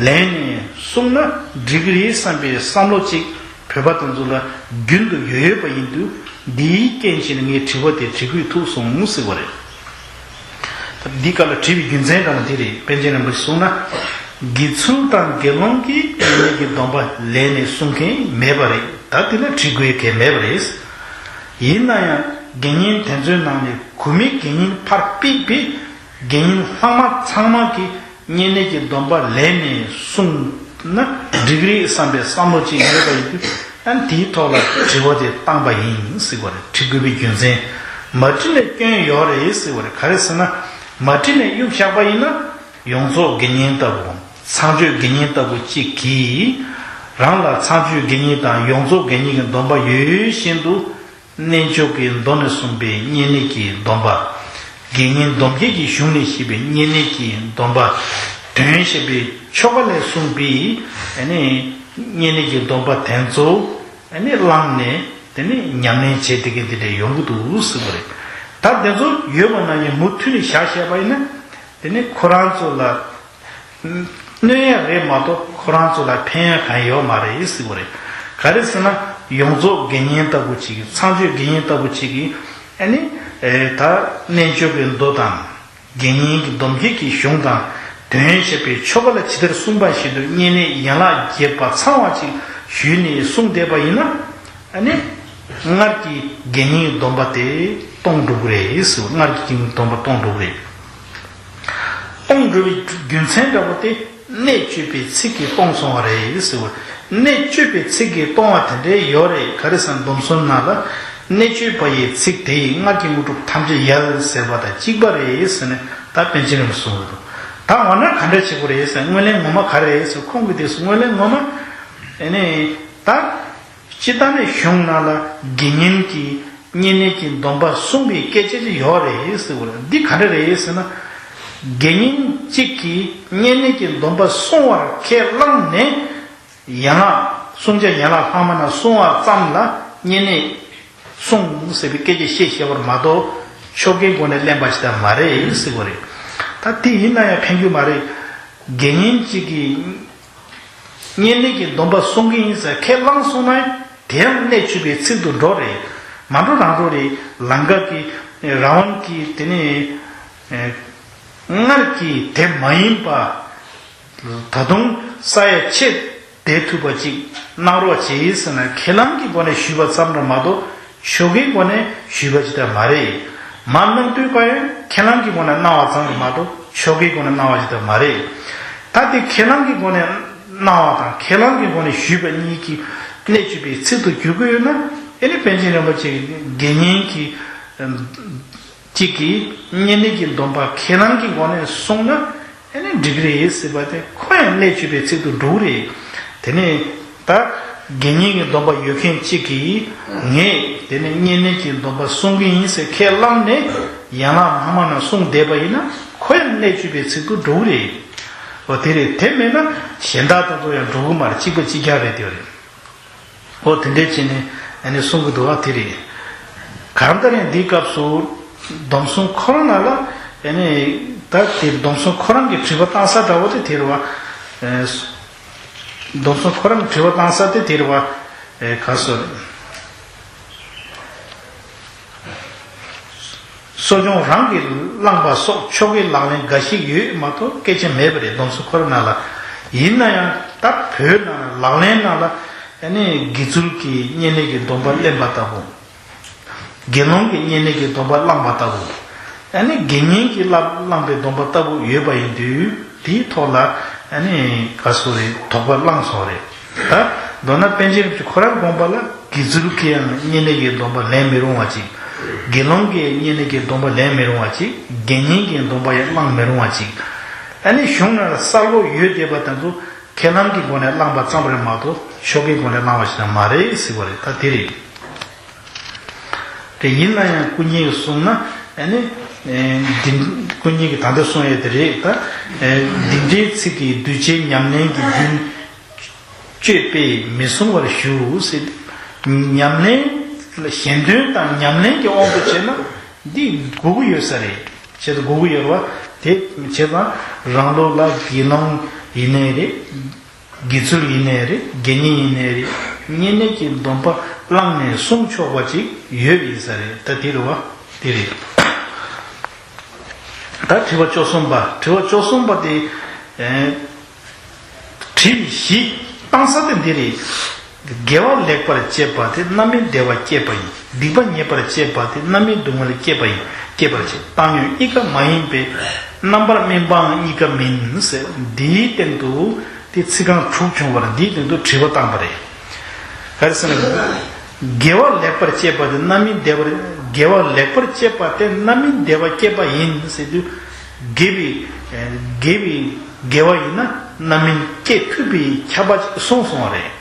ལེན་ནས་བསྲུངས་ན་འགྲིག་གི་རེད་བསམ་པའི་བསམ་བློ་གཅིག་བོད་པ་དེ་ཚོ་ལ་རྒྱུན་དུ་ཡོད་ཡོད་པ་ཡིན་དུས། འདིའི་རྐྱེན་བྱས་ནས་ངས་དྲི་བ་དེ་དྲི་དགོས་ཐུག་སོང་ཟེར་བ་རེད། འདི་སྐབས་ལ་དྲི་བའི་རྒྱུ་མཚན་དང་འདི་རེད། པཎ་ཆེན་རིན་པོ་ཆེས་གསུངས་ན། དགེ་ཚུལ་དང་དགེ་སློང་གིས་བསྙེན་གནས་ཀྱི་སྡོམ་པ་ལེན་ནས་བསྲུང་མཁན་མེད་པ་རེད། ད་དེ་ལ་དྲི་དགོས་གལ་མེད་པ་རེད། ཡིན་ན་ཡང་དགེ་བསྙེན་དེ་ཚོའི་ནང་ནས་གོ་མི་དགེ་བསྙེན་ཕར་ཕུད་པའི་དགེ་བསྙེན་ལྷག་མ་ཚང་མ་གིས་བསྙེན་གནས་ཀྱི་སྡོམ་པ་ལེན་ནས་བསྲུངས་ན་འགྲིག་རེད་བསམ་པའི་བསམ་བློ་ཅིག་ཡོད་པ་ཡིན་དུས། ཨ་ནི་དེའི་ཐོག་ལ་དྲི་བ་དེ་བཏང་པ་ཡིན་ཟེར་བ་རེད། དྲི་དགོས་པའི་རྒྱུ་མཚན། མ་དྲིས་ནས་སྐྱོན་ཡོད་རེད་ཟེར་བ་རེད། ག་རེ་ཟེར་ན། མ་དྲིས་ནས་གཡུག་བཞག་པ་ཡིན་ན། ཡོངས་རྫོགས་དགེ་བསྙེན་ལྟ་བུ། ཚངས་སྤྱོད་དགེ་བསྙེན་ལྟ་བུ་གཅིག་གིས། རང་ལ་ཚངས་སྤྱོད་དགེ་བསྙེན་དང་ཡོངས་རྫོགས་དགེ་བསྙེན་གྱི་སྡོམ་པ་ཡོད་བཞིན་དུ། རྣལ་འབྱོར་གྱི་མདོ་ནས་གསུངས་པའི་བསྙེན་གནས་ཀྱི་སྡོམ་པ། དགེ་བསྙེན་སྡོམ་བརྒྱད་ཀྱི་གཞུང་ནས་བཤད་པའི་བསྙེན་གནས་ཀྱི་སྡོམ་པ། དོན་བཤད་པའི་ཆོ་ག་ལས་གསུངས་པའི་ཨ་ནི་བསྙེན་གནས་ཀྱི་སྡོམ་པ་དེ་ཚོ་ཨ་ནི་བླངས་ནས་དེ་ནི་ཉམས་ལེན་བྱེད་བསྡད་མཁན་དེ་འདྲ་ཡོང་གི་འདུག་ཟེར་བ་རེད། ད་དེ་ཚོ་ཡོད་པ་ན་ཡང་མུ་མཐུད་ནས་བཞག་བཞག་པ་ཡིན་ན། དེ་ནི་ཁོ་རང་ཚོ་ལ་གནོད་ཡ་རེད་མ་གཏོགས་ཁོ་རང་ཚོ་ལ་ཕན་ཡ་གང་ཡོད་མ་རེད་ཟེར་བ་རེད། ག་རེ་ཟེར་ན། ཡོངས་རྫོགས་དགེ་བསྙེན་ལྟ་བུ་ཅིག་གིས། ཚངས་སྤྱོད་དགེ་བསྙེན་ལྟ་བུ་ཅིག་གིས་ཨ་ནི་ད་རྣལ་འབྱོར་པའི་མདོ་དང་། དགེ་བསྙེན་གྱི་སྡོམ་བརྒྱད་ཀྱི་གཞུང་དང་། དོན་བཤད་པའི་ཆོ་ག་ལ་ཇི་ལྟར་གསུངས་པ་བཞིན་དུ་བསྙེན་གནས་ཡན་ལག་བརྒྱད་པ་ཚང་བ་ཅིག་ཞུས་ནས་གསུངས་བསྡད་པ་ཡིན་ན། ཨ་ནི་སྔར་གྱི་དགེ་བསྙེན་གྱི་སྡོམ་པ་དེ་སྟོང་འགྲོ་གི་རེད་ཟེར། སྔར་གྱི་དགེ་བསྙེན་གྱི་སྡོམ་པ་སྟོང་འགྲོ་གི་རེད། སྟོང་འགྲོ་བའི་རྒྱུ་མཚན་འདྲ་པོ་དེ་གནད་གཅོད་པའི་ཚིག་གིས་སྟོང་སོང་བ་རེད་ཟེར་བ། གནད་གཅོད་པའི་ཚིག་གིས་སྟོང་བ་དེ་འདྲའི་ཡོད་རེད། ག་རེ་ཟེར་ན་སྡོམ་གསུམ་ནང་ལ་གནད་གཅོད་པ་ཡི་ཚིག་དེ་ཡིས་སྔར་གྱི་དངོས་གྲུབ་ཐམས་ཅད་ཡལ་ཟེར་བ་དང་གཅིག་པ་རེད་ཟེར་ནས་ད་པཎ་ཆེན་རིན་པོ་ཆེས་གསུངས་ཡོད་འདུག་ད་འོ་ན་ག་འདྲ་བྱེད་དགོས་རེད་ཟེར། སྔོན་ལན་ངོ་མ་ག་རེ་རེད་ཟེར། ཁོང་གིས་དེ་སྔོན་ལན་ངོ་མ་ཨེ་ནས་ད། སྤྱིར་བཏང་ནས་གཞུང་ནང་ལ་དགེ་བསྙེན་གྱིས་བསྙེན་གནས་ཀྱི་སྡོམ་པ་བསྲུང་བའི་སྐད་ཆ་ཅིག་ཡོད་རེད་ཟེར་བ་རེད། འདི་ག་འདྲ་རེད་ཟེར་ན། དགེ་བསྙེན་གཅིག་གིས་བསྙེན་གནས་ཀྱི་སྡོམ་པ་བསྲུང་བར་ཁས་བླངས་ནས། ཡན་ལག་བསྲུང་བྱ་ཡན་ལག་ལྷག་མ་རྣམས་བསྲུང་བ་ཙམ་ལ་བསྙེན་གནས་བསྲུང་ཟེར་བའི་སྐད་ཆ་བཤད་བཤད་པར་མ་གཏོགས་ཆོ་གའི་སྒོ་ནས་ལེན་པ་ཞིག་ད་མ་རེད་ཟེར་བ་རེད། ད་དེ་ཡིན་ན་ཡང་ཕན་རྒྱུ་མ་རེད། དགེ་བསྙེན་གཅིག་གིས། བསྙེན་གནས་ཀྱི་སྡོམ་པ་བསྲུང་གི་ཡིན་ཟེར་ཁས་བླངས་སོང་ན་དེ་ཡང་གནད་གཅོད་པའི་ཚིག་ཏུ་འགྲོ་རེད། མ་འགྲོ་རང་འགྲོ་རེད། ལང་ཀ་གི་ར་ཝན་གྱིས་དེ་ནས་སྔར་གྱི་དེ་མ་ཡིན་པ་ད་དུང་ས་ཡ་ཕྱེད་བསྡད་ཐུབ་པ་ཅིག་གནང་རོགས་བྱེད་ཟེར་ན་ཁས་བླངས་ཀྱི་སྒོ་ནས་ཞུས་པ་ཙམ་རེད་མ་གཏོགས། ཆོ་གའི་སྒོ་ནས་ཞུས་པ་ཅིག་ད་མ་རེད། མར་གནང་དུས་ཀ་ཡང་ཁས་བླངས་ཀྱི་སྒོ་ནས་གནང་བ་ཙམ་རེད་མ་གཏོགས་ཆོ་གའི་སྒོ་ནས་གནང་བ་ཅིག་ད་མ་རེད། ད་དེ་ཁས་བླངས་ཀྱི་སྒོ་ནས་གནང་བ་དང་ཁས་བླངས་ཀྱི་སྒོ་ནས་ཞུས་པ་གཉིས་ཀྱི་གནད་གཅོད་པའི་ཚིག་ཏུ་འགྱུར་གྱི་ཡོད་ན། ཨེ་ནི་པཎ་ཆེན་རིན་པོ་ཆེ་དགེ་བསྙེན་གྱི་གཅིག་གིས་བསྙེན་གནས་ཀྱི་སྡོམ་པ་ཁས་བླངས་ཀྱི་སྒོ་ནས་གསུངས་ན། ཨེ་ནི་འགྲིག་གི་རེད་ཟེར་བ་དེ་ཁོ་ཡང་གནད་གཅོད་པའི་ཚིག་ཏུ་འགྲོ་གི་རེད། དེ་ནས་ད་དགེ་བསྙེན་གྱི་སྡོམ་པ་ཡོད་མཁན་གཅིག་གིས་ངས་དེ་ནས་བསྙེན་གནས་ཀྱི་སྡོམ་པ་བསྲུང་གི་ཡིན་ཟེར་ཁས་བླངས་ནས་ཡན་ལག་ལྷག་མ་རྣམས་བསྲུངས་བསྡད་པ་ཡིན་ན་ཁོ་ཡང་གནད་གཅོད་པའི་ཚིག་ཏུ་འགྲོ་གི་རེད། འོ་དེ་རེད། དེ་མེད་ན་གཞན་དག་དང་ཚོ་ཡང་འགྲོ་གི་མ་རེད། གཅིག་པ་གཅིག་རྐྱང་རེད། དེ་རེད། འོ་དེ་འདྲས་བྱས་ནས་ཨ་ནི་གསུང་གི་འདུག་ཨ། དེ་རེད། གང་ལྟར་ཡང་འདིའི་སྐབས་སུ་སྡོམ་བསྲུང་ཁོ་རང་ལ་ལ་ ཨ་ནི་ད་དེ་སྡོམ་གསུམ་ཁོ་རང་གི་དྲི་བ་བཏང་ས་འདྲ་བོ་དེ་དེ་རེད་བ། ཨེ། སྡོམ་གསུམ་ཁོ་རང་གི་དྲི་བ་བཏང་ས་དེ་དེ་རེད་བ། ཨེ། ག་སོ་རེད། གསོ་སྦྱོང་རང་གིས་བླངས་པ་སོགས་ཆོ་གའི་ལག་ལེན་འགའ་ཞིག་ཡོད་མ་གཏོགས་སྐད་ཆ་མེད་པ་རེད། སྡོམ་གསུམ་ཁོ་རང་ནང་ལ། ཡིན་ན་ཡང་ད་བོད་ནང་ལ་ལག་ལེན་ནང་ལ་ཨ་ནི་དགེ་ཚུལ་གྱི་བསྙེན་གནས་ཀྱི་སྡོམ་པ་ལེན་པ་ལྟ་བུ། དགེ་སློང་གི་བསྙེན་གནས་ཀྱི་སྡོམ་པ་བླངས་པ་ལྟ་བུ། ཨ་ནི་དགེ་བསྙེན་གྱི་བླ་བླངས་པའི་སྡོམ་པ་ལྟ་བུ་ཡོད་པ་ཡིན་དུས། དེའི་ཐོག་ལ་ཨ་ནི་ག་སོ་རེད། དོགས་པ་བླངས་སོང་རེད། ད་མདོར་ན་པཎ་ཆེན་རིན་པོ་ཆེ་ཁོ་རང་དགོངས་པ་ལ་དགེ་ཚུལ་གྱིས་ཡང་བསྙེན་གནས་ཀྱི་སྡོམ་པ་ལེན་མི་རུང་བ་ཅིག། དགེ་སློང་གིས་བསྙེན་གནས་ཀྱི་སྡོམ་པ་ལེན་མི་རུང་བ་ཅིག། དགེ་བསྙེན་གྱི་སྡོམ་པ་ཡང་བླངས་མི་རུང་བ་ཅིག། ཨ་ནི་གཞུང་ནང་ལ་གསལ་པོ་ཡོད་བསྡད་པ་དེ་ཚོ་ཁས་བླངས་ཀྱི་སྒོ་ནས་བླངས་པ་ཙམ་རེད་མ་གཏོགས་ཆོ་གའི་སྒོ་ནས་བླངས་པ་ཞིག་ན་མ་རེད་ཟེར་བ་རེད། ད་དེ་རེད། དེ་ཡིན་ན་ཡང་ཀུན་མཁྱེན་གསུངས་ན་ཨ་ནི། ཨེ། འདི་ཀུན་མཁྱེན་གྱིས་ད་ལྟ་གསུངས་ཡོད་དེ་རེད། ད་ཨེ། འདི་འདྲའི་ཚིག་གིས་གདུལ་བྱའི་ཉམས་ལེན་གྱི་རྒྱུན་གཅོད་པས་མི་གསུང་བར་ཞུ་ཟེར། ཉམས་ལེན་ལ་གཞན་དོན་དང་ཉམས་ལེན་གྱི་དབང་དུ་བྱས་ན་འདི་དགོས་ཀྱི་ཡོད་ས་རེད། བྱེད་དུ་དགོས་ཀྱི་ཡོད་རེད་བ། དེ་བྱས་ཙང་རང་ལུགས་ལ་དགེ་སློང་ཡིན་ནའི་རེད། དགེ་ཚུལ་ཡིན་ནའི་རེད། དགེ་བསྙེན་ཡིན་ནའི་རེད། བསྙེན་གནས་ཀྱི་སྡོམ་པ་བླངས་ནས་བསྲུང་ཆོག་པ་ཅིག་ཡོད་པ་ཡིན་ས་རེད། ད་དེ་རེད་བ། དེ་རེད། ད་དྲི་བ་བཅུ་གསུམ་པ། དྲི་བ་བཅུ་གསུམ་པ་དེ། ཨེ། དྲི་བཞི་བཏང་ས་དེ་འདི་རེད། དགེ་བ་ལེགས་པར་སྤྱད་པ་དེ་རྣམ་སྨིན་བདེ་བ་སྐྱེད་པ་ཡིན། སྡིག་པ་ཉེས་པར་སྤྱད་པ་དེ་རྣམ་སྨིན་སྡུག་བསྔལ་སྐྱེད་པ་ཡིན། སྐྱེད་པར་བྱེད། བཏང་སྙོམས་གཉིས་ཀ་མ་ཡིན་པས་རྣམ་པར་སྨིན་པའང་གཉིས་ཀ་མིན་ཟེར། འདིའི་སྟེང་དུ་དེ་ཚིག་རྐང་དྲུག་བྱུང་བར་འདིའི་སྟེང་དུ་དྲི་བ་བཏང་པ་རེད། ག་རེ་ཟེར་ན། དགེ་བ་ལེགས་པར་སྤྱད་པ་དེ་རྣམ་སྨིན་བདེ་བར། དགེ་བ་ལེགས་པར་སྤྱད་པ་དེ་རྣམ་སྨིན་བདེ་བ་སྐྱེད་པ་ཡིན་ཟེར་དུས། དགེ་བའི་དགེ་བའི་དགེ་བ་ཡིན་ན་རྣམ་སྨིན་སྐྱེད་ཐུབ་པའི་ཁྱབ་པ་གསུངས་སོང་བ་རེད།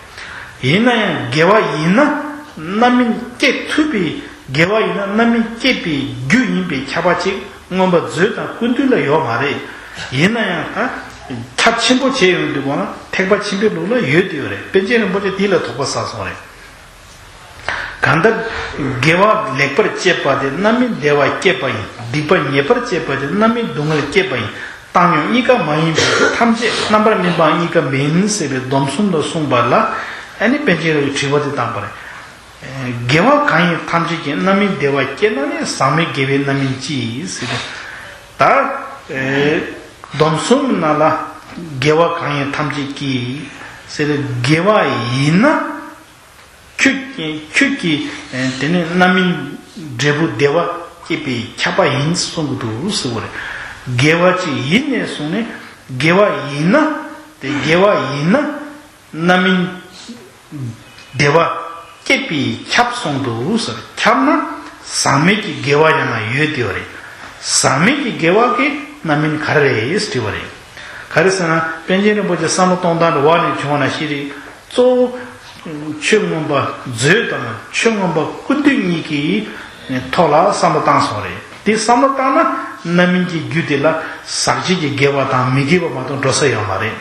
ཡིན་ན་ཡང་དགེ་བ་ཡིན་ན་རྣམ་སྨིན་སྐྱེད་ཐུབ་པའི། དགེ་བ་ཡིན་ན་རྣམ་སྨིན་སྐྱེད་པའི་རྒྱུ་ཡིན་པའི་ཁྱབ་པ་ཅིག་མངོན་པ་མཛོད་དང་ཀུན་བཏུས་ལ་ཡོད་མ་རེད། ཡིན་ན་ཡང་ད་ཁྱབ་ཆེན་པོ་བྱས་ཡོང་དུས་གོང་ལ་ཐེག་པ་ཆེན་པོའི་ལུགས་ལ་ཡོད་དུ་ཡོད་རེད། པཎ་ཆེན་རིན་པོ་ཆེ་དེ་ལ་དོགས་པ་ཟ་སོང་རེད། གང་ལྟར་དགེ་བ་ལེགས་པར་སྤྱད་པ་དེ་རྣམ་སྨིན་བདེ་བ་སྐྱེད་པ་ཡིན། སྡིག་པ་ཉེས་པར་སྤྱད་པ་དེ་རྣམ་སྨིན་སྡུག་བསྔལ་སྐྱེད་པ་ཡིན། བཏང་སྙོམས་གཉིས་ཀ་མ་ཡིན་པས་ཐམས་ཅད་རྣམ་པར་སྨིན་པའང་གཉིས་ཀ་མིན་ཟེར་བའི་སྡོམ་གསུམ་ལ་གསུངས་པ་ལ་ཨ་ནི་པཎ་ཆེན་རིན་པོ་ཆེས་དྲི་བ་དེ་བཏང་པ་རེད། དགེ་བ་གང་ཡིན་ཐམས་ཅད་ཀྱི། རྣམ་སྨིན་བདེ་བ་སྐྱེད་ན་ནི། ཟག་མེད་དགེ་བའི་རྣམ་སྨིན་ཅི་ཟེར་ཏེ། ད་ཨེ་སྡོམ་གསུམ་ནང་ལ་དགེ་བ་གང་ཡིན་ཐམས་ཅད་ཀྱི་ཟེར་ཏེ། དགེ་བ་ཡིན་ན་ཁྱོད་ཁྱོད་ཀྱི་ཨེ་དེ་ནི་རྣམ་སྨིན་འབྲས་བུ་བདེ་བ་སྐྱེད་པའི་ཁྱབ་པ་ཡིན་གསུང་གི་འདུག་ཟེར་བ་རེད། དགེ་བ་ཅིག་ཡིན་ནས་བཟུང་ནས་དགེ་བ་ཡིན་ན། དེ་དགེ་བ་ཡིན་ན། རྣམ་སྨིན་བདེ་བ་སྐྱེད་པའི་ཁྱབ་གསུངས་འདུག་ཟེར། ཁྱབ་ན་ཟག་མེད་ཀྱི་དགེ་བ་ཡང་ཡོད་དེ་བ་རེད། ཟག་མེད་ཀྱི་དགེ་བ་གི་རྣམ་སྨིན་ག་རེ་རེད་དྲིས་པ་རེད། ག་རེ་ཟེར་ན་པཎ་ཆེན་རིན་པོ་ཆེ་བསམ་བློ་གཏོང་སྟངས་འདྲ་བ་ནས་བྱུང་བ་ནང་བཞིན་རེད། གཙོ་བོ་ཆོས་མངོན་པ་མཛོད་དང་ཆོས་མངོན་པ་ཀུན་བཏུས་གཉིས་ཀྱི་ཐོག་ལ་བསམ་བློ་བཏང་སོང་རེད། དེ་བསམ་བློ་བཏང་ན་རྣམ་སྨིན་གྱི་རྒྱུ་དེ་ལ་ཟག་བཅས་ཀྱི་དགེ་བ་དང་མི་དགེ་བ་མ་གཏོགས་འགྲོ་ས་ཡོད་མ་རེད།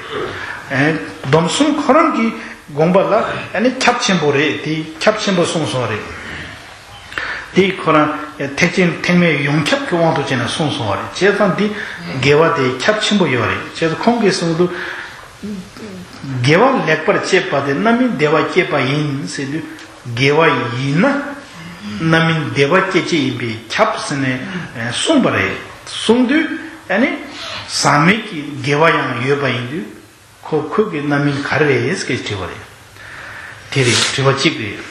ཨེ་སྡོམ་གསུམ་ཁོ་རང་གི་དགོངས་པ་ལ་ཨ་ནི་ཁྱབ་ཆེན་པོ་རེད། དེ་ཁྱབ་ཆེན་པོ་གསུངས་སོང་རེད། དེ་ཁོ་རང་ཐེག་ཆེན་ཐེག་དམན་ཡོངས་ཁྱབ་ཀྱི་དབང་དུ་བྱས་ནས་གསུངས་སོང་བ་རེད། བྱས་ཙང་འདི་དགེ་བ་དེ་ཁྱབ་ཆེན་པོ་ཡོད་རེད། བྱས་ཙང་ཁོང་གིས་གསུངས་འདུག་དགེ་བ་ལེགས་པར་སྤྱད་པ་དེ་རྣམ་སྨིན་བདེ་བ་སྐྱེད་པ་ཡིན་ཟེར་དུས། དགེ་བ་ཡིན་ན་རྣམ་སྨིན་བདེ་བ་སྐྱེད་བྱེད་ཡིན་པས་ཁྱབ་ཟེར་ནས་གསུངས་པ་རེད། གསུངས་དུས་ཨ་ནི་ཟག་མེད་ཀྱི་དགེ་བ་ཡང་ཡོད་པ་ཡིན་དུས། ཁོ་ཁོ་གི་རྣམ་སྨིན་ག་རེ་རེད་ཟེར་དྲིས་པ་རེད། དེ་རེད། དྲི་བ་གཅིག་རེད།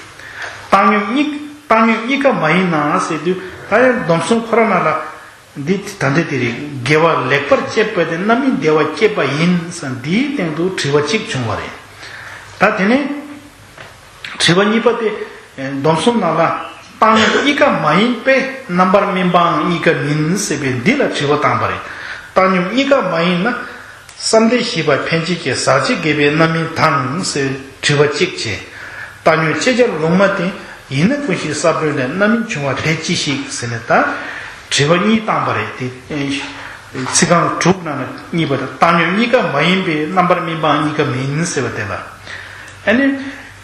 བཏང་སྙོམས་གཉིས་བཏང་སྙོམས་གཉིས་ཀ་མ་ཡིན་ན་ཟེར་དུས། ད་ཡང་སྡོམ་གསུམ་ཁོ་རང་ནང་ལ་འདི་ད་འདི་དེ་རེད། དགེ་བ་ལེགས་པར་སྤྱད་པ་དེ་རྣམ་སྨིན་བདེ་བ་སྐྱེད་པ་ཡིན་ཟེར། འདིའི་སྟེང་དུ་དྲི་བ་གཅིག་བྱུང་བ་རེད། ད་དེ་ནས་དྲི་བ་གཉིས་པ་དེ། སྡོམ་གསུམ་ནང་ལ་བཏང་སྙོམས་གཉིས་ཀ་མ་ཡིན་པས་རྣམ་པར་སྨིན་པའང་གཉིས་ཀ་མིན་ཟེར་བའི་འདི་ལ་དྲི་བ་བཏང་པ་རེད། བཏང་སྙོམས་གཉིས་ཀ་མ་ཡིན་ན། བསམ་གཏན་བཞི་པ་འཕེན་བྱེད་ཀྱི་ཟག་བཅས་དགེ་བའི་རྣམ་སྨིན་དང་ཟེར་དྲི་བ་གཅིག་བྱས། བཏང་སྙོམས་ཤེས་བྱ་ལུང་མ་བསྟན། ཡིན་ན་ཀུན་གཞི་ས་བོན་ལས་རྣམ་སྨིན་བྱུང་བ་དེ་ཅི་ཞིག་ཟེར་ནས། ད་དྲི་བ་གཉིས་བཏང་པ་རེད་དེ། ཚིག་རྐང་དྲུག་ནང་ནས་གཉིས་པ་དང་། བཏང་སྙོམས་གཉིས་ཀ་མ་ཡིན་པས་རྣམ་པར་སྨིན་པའང་གཉིས་ཀ་མིན་ཟེར་བ་དེ་ལ། ཨ་ནི་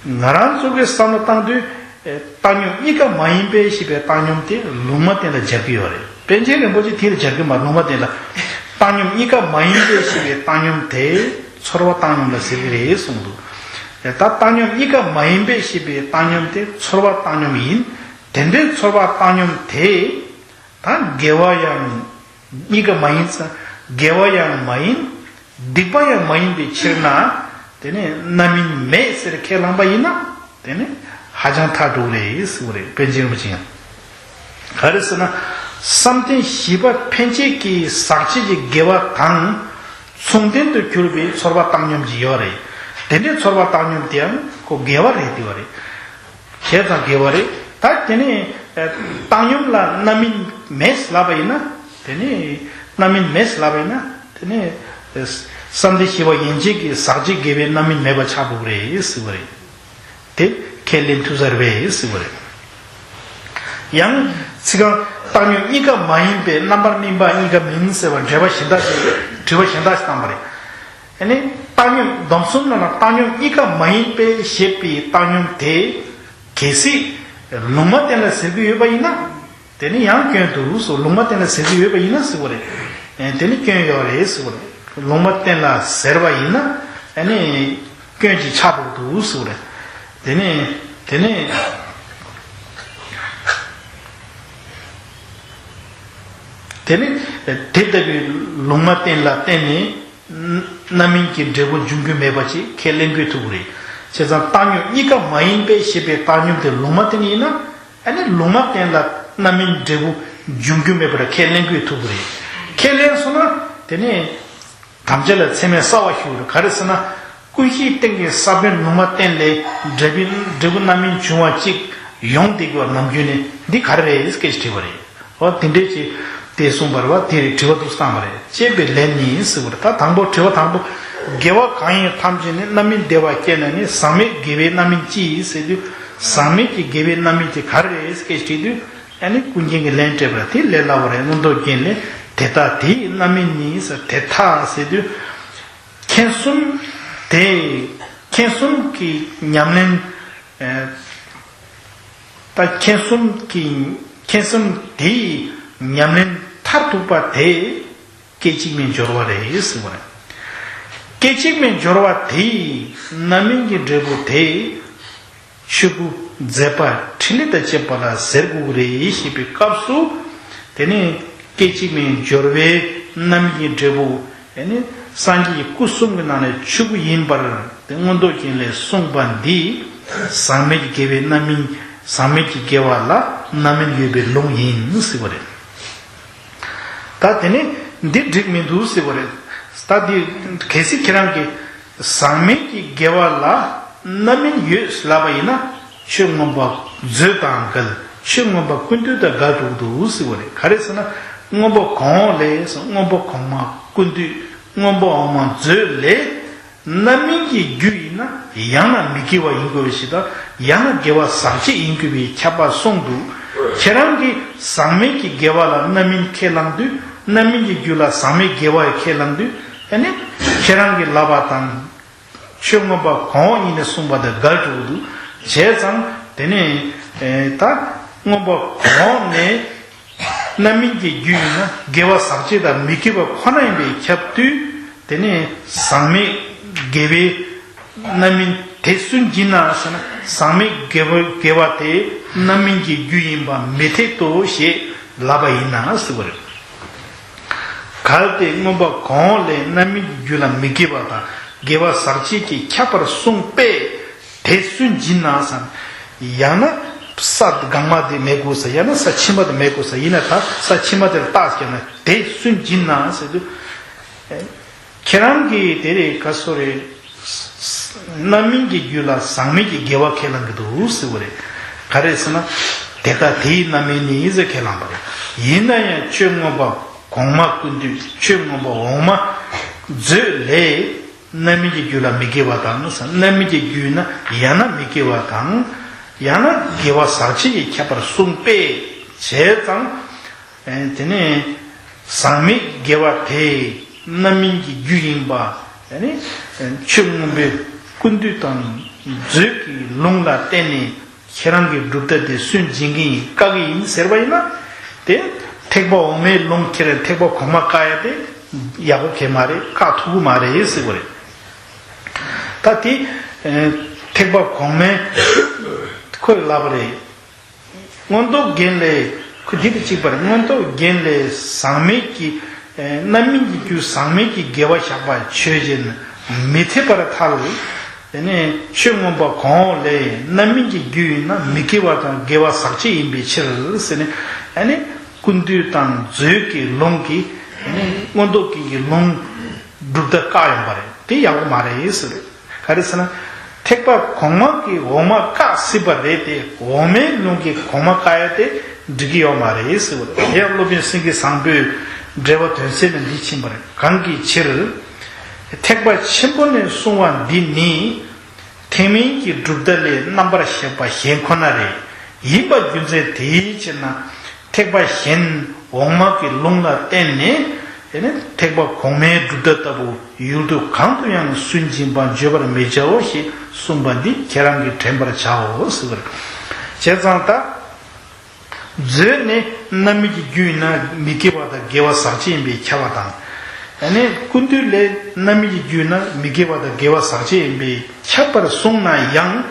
ང་རང་ཚོ་གི་བསམ་བློ་བཏང་དུས། བཏང་སྙོམས་གཉིས་ཀ་མ་ཡིན་པས་ཞེས་པའི་བཏང་སྙོམས་དེ་ལུང་མ་བསྟན་ལ་སྦྱར་གྱི་ཡོད་རེད། པཎ་ཆེན་རིན་པོ་ཆེ་དེ་ལ་སྦྱར་གྱི་མ་རེད། ལུང་མ་བསྟན་ལ། བཏང་སྙོམས་གཉིས་ཀ་མ་ཡིན་པས་ཤེས་པའི་བཏང་སྙོམས་དེ་ཚོར་བ་བཏང་སྙོམས་ལ་ཟེར་གྱི་རེད་གསུངས་འདུག་ད་བཏང་སྙོམས་གཉིས་ཀ་མ་ཡིན་པས་ཤེས་པའི་བཏང་སྙོམས་དེ་ཚོར་བ་བཏང་སྙོམས་ཡིན། དེ་འདྲའི་ཚོར་བ་བཏང་སྙོམས་དེ། ད་དགེ་བ་ཡང་གཉིས་ཀ་མ་ཡིན་ཙང་དགེ་བ་ཡང་མ་ཡིན། སྡིག་པ་ཡང་མ་ཡིན་པའི་ཕྱིར་ན། དེ་ནི་རྣམ་སྨིན་མེད་ཟེར་ཁས་བླངས་པ་ཡིན་ན། དེ་ནི་ཧ་ཅང་ཐལ་འགྲོ་གི་རེད་ཟེར་བ་རེད། པཎ་ཆེན་རིན་པོ་ཆེ་ཡང་། ག་རེ་ཟེར་ན། བསམ་གཏན་བཞི་པ་ཕན་ཆད་ཀྱི་ཟག་བཅས་ཀྱི་དགེ་བ་དང་མཚུངས་ལྡན་དུ་གྱུར་པའི་ཚོར་བ་བཏང་སྙོམས་ཀྱི་ཡོད་རེད། དེ་འདྲའི་ཚོར་བ་བཏང་སྙོམས་དེའང་ཁོ་དགེ་བ་རེད་དེ་བ་རེད། བྱས་ཙང་དགེ་བ་རེད། ད་དེ་ནི་བཏང་སྙོམས་ལ་རྣམ་སྨིན་མེད་ལབ་པ་ཡིན་ན། དེ་ནི་རྣམ་སྨིན་མེད་ལབ་པ་ཡིན་ན། དེ་ནི་བསམ་གཏན་བཞི་པ་ཡན་ཆད་ཀྱི་ཟག་བཅས་དགེ་བའི་རྣམ་སྨིན་མེད་པ་ཆགས་འགྲོ་གི་རེད་ཟེར་བ་རེད། དེ་ཁས་ལེན་ཐུབ་ས་རེད་པས་ཟེར་བ་རེད། ཡང་ཚིག་རྐང་བཏང་སྙོམས་གཉིས་ཀ་མ་ཡིན་པས་རྣམ་པར་སྨིན་པ་གཉིས་ཀ་མིན་ཟེར་བ་འགྲེལ་པ་གཞན་དག་ཞིག་དྲི་བ་གཞན་དག་ཞིག་བཏང་པ་རེད། ཨ་ནི་བཏང་སྙོམས་སྡོམ་གསུམ་ནང་ན་བཏང་སྙོམས་གཉིས་ཀ་མ་ཡིན་པས་ཞེས་པའི་བཏང་སྙོམས་དེ་གལ་སྲིད་ལུང་མ་བསྟན་ལ་ཟེར་གྱི་ཡོད་པ་ཡིན་ན། དེ་ནི་ཡང་སྐྱོན་འདུག་སོ། ལུང་མ་བསྟན་ལ་ཟེར་གྱི་ཡོད་པ་ཡིན་ན་ཟེར་བ་རེད། ཨེ་དེ་ནི་སྐྱོན་ཡོད་རེད་ཟེར་བ་རེད། ལུང་མ་བསྟན་ལ་ཟེར་བ་ཡིན་ན། ཨ་ནི་སྐྱོན་གྱི་ཆ་འགྲོ་འདུག་ཟེར་བ་རེད། དེ་ནི་དེ་ནི་དེ་ནི་དེ་ལྟ་བུའི་ལུང་མ་བསྟན་ལ་བརྟེན་ནས། རྣམ་སྨིན་གྱི་འབྲས་བུ་འབྱུང་རྒྱུ་མེད་པ་ཅིག་ཁས་ལེན་དགོས་ཐུག་གི་རེད། བྱས་ཙང་བཏང་སྙོམས་གཉིས་ཀ་མ་ཡིན་པས་ཞེས་པའི་བཏང་སྙོམས་དེ་ལུང་མ་བསྟན་ཡིན་ན། ཨ་ནི་ལུང་མ་བསྟན་ལ་རྣམ་སྨིན་འབྲས་བུ་འབྱུང་རྒྱུ་མེད་པར་ཁས་ལེན་དགོས་ཐུག་གི་རེད། ཁས་ལེན་སོང་ན་དེ་ནི་དམ་བཅའ་ལ་ཚད་མས་གསལ་བ་ཞུ་གི་རེད། ག་རེ་ཟེར་ན། ཀུན་གཞིའི་སྟེང་གི་ས་བོན་ལུང་མ་བསྟན་ལས་འབྲས་བུ་འབྲས་བུ་རྣམ་སྨིན་འབྱུང་བ་ཅིག་ཡོང་བསྡད་དགོས་པ་ནམ་རྒྱུན་ནས་འདི་ག་རེ་རེད་སྐད་ཆ་དྲིས་པ་རེད། འོ་དེ་འདྲས་ཀྱི་དེ་གསུངས་པ་རེད་བ། དེ་རེད། དྲི་བ་འདུག་བཏང་བ་རེད། ཅེས་པའི་ལན་ནི་ཟེར་བ་རེད། ད་དང་པོ་དྲི་བ་དང་པོ། དགེ་བ་གང་ཡིན་ཐམས་ཅད་ནི་རྣམ་སྨིན་བདེ་བ་སྐྱེས་ན་ནི་ཟག་མེད་དགེ་བའི་རྣམ་སྨིན་ཅི་ཡིན་ཟེར་དུས། ཟག་མེད་ཀྱི་དགེ་བའི་རྣམ་སྨིན་དེ་ག་རེ་རེད་སྐད་ཆ་དྲིས་དུས། ཨ་ནི་ཀུན་མཁྱེན་གྱི་ལན་སྤྲད་པ་རེད། དེ་ལས་སླ་བོ་རེད། མངོན་རྟོགས་རྒྱན་ལས་དེ་དག་དེའི་རྣམ་སྨིན་ཡིན་ཟེར། དེ་དག་ཟེར་དུས། མཁྱེན་གསུམ་དེ། མཁྱེན་གསུམ་གྱི་ཉམས་ལེན། ཨ། ད་མཁྱེན་གསུམ་གྱི་མཁྱེན་གསུམ་དེའི་ཉམས་ལེན་མཐར་ཐུག་པ་དེ་སྐད་ཅིག་མའི་སྦྱོར་བ་རེད་ཟེར་བ་རེད། སྐད་ཅིག་མའི་སྦྱོར་བ་དེའི་རྣམ་སྨིན་གྱི་འབྲས་བུ་དེ་ཆོས་སྐུ་མཛད་པ་ཕྲིན་ལས་དང་བཅས་པ་ལ་ཟེར་དགོས་ཀྱི་རེད་ཞེས་པའི་སྐབས་སུ། དེ་ནི་སྐད་ཅིག་མའི་སྦྱོར་བའི་རྣམ་སྨིན་གྱི་འབྲས་བུ། ཨ་ནི་སངས་རྒྱས་ཀྱི་སྐུ་གསུམ་གྱི་ནང་ནས་ཆོས་སྐུ་ཡིན་པར་དེ་མངོན་རྟོགས་རྒྱན་ལས་གསུངས་པ་འདི། ཟག་མེད་ཀྱི་དགེ་བའི་རྣམ་སྨིན། ཟག་མེད་ཀྱི་དགེ་བ་ལ་རྣམ་སྨིན་ཡོད་པའི་ལུང་ཡིན་ཟེར་བ་རེད། ད་དེ་ནི་འདི་འགྲིག་མི་འདུག་ཟེར་བ་རེད། ད་འདི་གལ་སྲིད་ཁྱེད་རང་གིས་ཟག་མེད་ཀྱི་དགེ་བ་ལ་རྣམ་སྨིན་ཡོད་ལབ་པ་ཡིན་ན། ཆོས་མངོན་པ་མཛོད་དང་འགལ། ཆོས་མངོན་པ་ཀུན་བཏུས་དང་འགལ་འགྲོ་གི་འདུག་ཟེར་བ་རེད། ག་རེ་ཟེར་ན། མངོན་པ་གོང་འོག་ལས་སོ། མངོན་པ་གོང་མ་ཀུན་བཏུས། མངོན་པ་འོག་མ་མཛོད་ལས། རྣམ་སྨིན་གྱི་རྒྱུ་ཡིན་ན་ཡང་ན་མི་དགེ་བ་ཡིན་དགོས་པའི་ཕྱིར་དང་། ཡང་ན་དགེ་བ་ཟག་བཅས་ཡིན་དགོས་པའི་ཁྱབ་པ་གསུངས་འདུག་ཁྱེད་རང་གིས་ཟག་མེད་ཀྱི་དགེ་བ་ལ་རྣམ་སྨིན་ཁས་བླངས་དུས། རྣམ་སྨིན་གྱི་རྒྱུ་ལ་ཟག་མེད་དགེ་བ་ཁས་བླངས་དུས། ཨ་ནི་ཁྱེད་རང་གིས་ལབ་པ་དང་། ཆོས་མངོན་པ་གོང་འོག་གཉིས་ནས་གསུངས་པ་དང་འགལ་འགྲོ་གི་འདུག་བྱས་ཙང་དེ་ནས་ད་མངོན་པ་གོང་འོག་ནས། རྣམ་སྨིན་གྱི་རྒྱུ་ཡིན་ན་དགེ་བ་ཟག་བཅས་དང་མི་དགེ་བ་ཁོ་ན་ཡིན་པས་ཁྱབ་དུས། དེ་ནས་ཟག་མེད་དགེ་བའི་རྣམ་སྨིན་དེ་སུ་འབྱིན་ན་ཟེར་ན། ཟག་མེད་དགེ་བ་དགེ་བ་དེ་རྣམ་སྨིན་གྱི་རྒྱུ་ཡིན་པ་མི་འཐད་དོ་ཞེས་ལབ་པ་ཡིན་ན་ཟེར་བ་རེད། གལ་ཏེ་མངོན་པ་གོང་འོག་ལས་རྣམ་སྨིན་གྱི་རྒྱུ་ལ་མི་དགེ་བ་དང་དགེ་བ་ཟག་བཅས་ཀྱིས་ཁྱབ་པར་གསུངས་པས། དེ་སུ་འབྱིན་ན་ཟེར་ན། ཡང་ན་ས་སྒང་མ་དེ་མེད་དགོས་ས། ཡང་ན་ས་ཕྱི་མ་དེ་མེད་དགོས་ས། ཡིན་ན་ད་ས་ཕྱི་མ་དེ་ལ་རྟགས་བརྒྱབ་ན་དེ་སུ་འབྱིན་ན་ཟེར་དུས། ཁྱེད་རང་གིས་དེ་རེད་ག་སོ་རེད། རྣམ་སྨིན་གྱི་རྒྱུ་ལ་ཟག་མེད་ཀྱི་དགེ་བ་ཁས་བླངས་ཀྱི་འདུག་ཟེར་བ་རེད། ག་རེ་ཟེར་ན། དེ་དག་དེའི་རྣམ་སྨིན་ནི་ཟེར་ཁས་བླངས་པ་རེད། ཡིན་ན་ཡང་ཆོས་མངོན་པ་གོང་མ་ཀུན་བཏུས། ཆོས་མངོན་པ་འོག་མ་མཛོད་ལས། རྣམ་སྨིན་གྱི་རྒྱུ་ལ་མི་དགེ་བ་དང་། རྣམ་སྨིན་གྱི་རྒྱུ་ཡིན་ན་ཡང་ན་མི་དགེ་བ་དང་། ཡང་ན་དགེ་བ་ཟག་བཅས་ཀྱིས་ཁྱབ་པར་གསུངས་པས། བྱས་ཙང་། ཨེ་དེ་ནས་ཟག་མེད་དགེ་བ་དེ་རྣམ་སྨིན་གྱི་རྒྱུ་ཡིན་པ། ཨེ་ནི་ཆོས་མངོན་པའི་ཀུན་བཏུས་དང་མཛོད་ཀྱི་ལུང་ལ་བརྟེན་ནས་ཁྱེད་རང་གི་སྒྲུབ་ཐབས་དེ་སུས་འབྱིན་གྱི་ཡིན། བཀག་གི་ཡིན་ཟེར་བ་ཡིན་ན། དེ་དེ་ ཐེག་པ་འོག་མའི་ལུང་ཁྱེར་ཐེག་པ་གོང་མ་བཀག་ཡ་དེ་ཡག་པོ་གས་མ་རེད། བཀག་ཐུབ་ཀྱི་མ་རེད་ཟེར་བ་རེད། ད་དེ་ཐེག་པ་གོང་མའི་ཁོས་ལབ་པ་རེད། མངོན་རྟོགས་རྒྱན་ལས། ཁོ་འདི་དང་གཅིག་པ་རེད། མངོན་རྟོགས་རྒྱན་ལས་ཟག་མེད་ཀྱི་རྣམ་སྨིན་གྱི་རྒྱུ་ཟག་མེད་ཀྱི་དགེ་བ་བཞག་པ་ཆོས་ཅན། མི་འཐད་པར་ཐལ། དེ་ནས་ཆོས་མངོན་པ་གོང་འོག་ལས་རྣམ་སྨིན་གྱི་རྒྱུ་ཡིན་ན་མི་དགེ་བ་དང་དགེ་བ་ཟག་བཅས་ཡིན་པའི་ཕྱིར་ཟེར་ནས། ཨ་ནི་ཀུན་བཏུས་དང་མཛོད་ཀྱི་ལུང་གིས་ཨ་ནི་མངོན་རྟོགས་རྒྱན་གྱི་ལུང་གྲུབ་མཐའ་བཀག་ཡོང་པ་རེད། དེ་ཡག་པོ་མ་རེད་ཟེར། ག་རེ་ཟེར་ན། ཐེག་པ་གོང་མ་གི་འོག་མ་བཀག་སྲིད་པ་རེད་དེ། འོག་མའི་ལུང་གིས་གོང་མ་བཀག་ཡ་དེ་འགྲིག་གི་ཡོད་མ་རེད་ཟེར་བ་རེད། དེ་ཡང་སློབ་དཔོན་སེང་གེ་བཟང་པོས་འགྲེལ་པ་དོན་གསལ་ནས་འདི་ཕྱིན་པ་རེད། གང་གི་ཕྱིར། ཐེག་པ་ཆེན་པོ་ནས་གསུངས་པ་འདི་ནི། ཐེག་དམན་གྱི་གྲུབ་མཐའ་ལས་རྣམ་པར་གཞག་པ་གཞན་ཁོ་ན་རེ་ཡིན་པ་རྒྱུ་མཚན་དེའི་ཕྱིར་ན། ཐེག་པ་གཞན་འོག་མ་གི་ལུང་ལ་བརྟེན་ནས། དེ་ནི་ཐེག་པ་གོང་མའི་གྲུབ་མཐའ་ལྟ་བུ་ཡུལ་དུས་གང་དུ་ཡང་སུན་འབྱིན་པ་བརྗོད་པར་མི་བྱའོ་ཞེས་གསུངས་པ་འདི་ཁྱེད་རང་གིས་དྲན་པར་བྱའོ་ཟེར་བར། བྱས་ཙང་ད། མཛོད་ནས་རྣམ་སྨིན་གྱི་རྒྱུ་ཡིན་ན་མི་དགེ་བ་དང་དགེ་བ་ཟག་བཅས་ཡིན་པས་ཁྱབ་པ་དང་། ཨ་ནི་ཀུན་བཏུས་ལས་རྣམ་སྨིན་གྱི་རྒྱུ་ཡིན་ན་མི་དགེ་བ་དང་དགེ་བ་ཟག་བཅས་ཡིན་པས་ཁྱབ་པར་གསུངས་ན་ཡང་།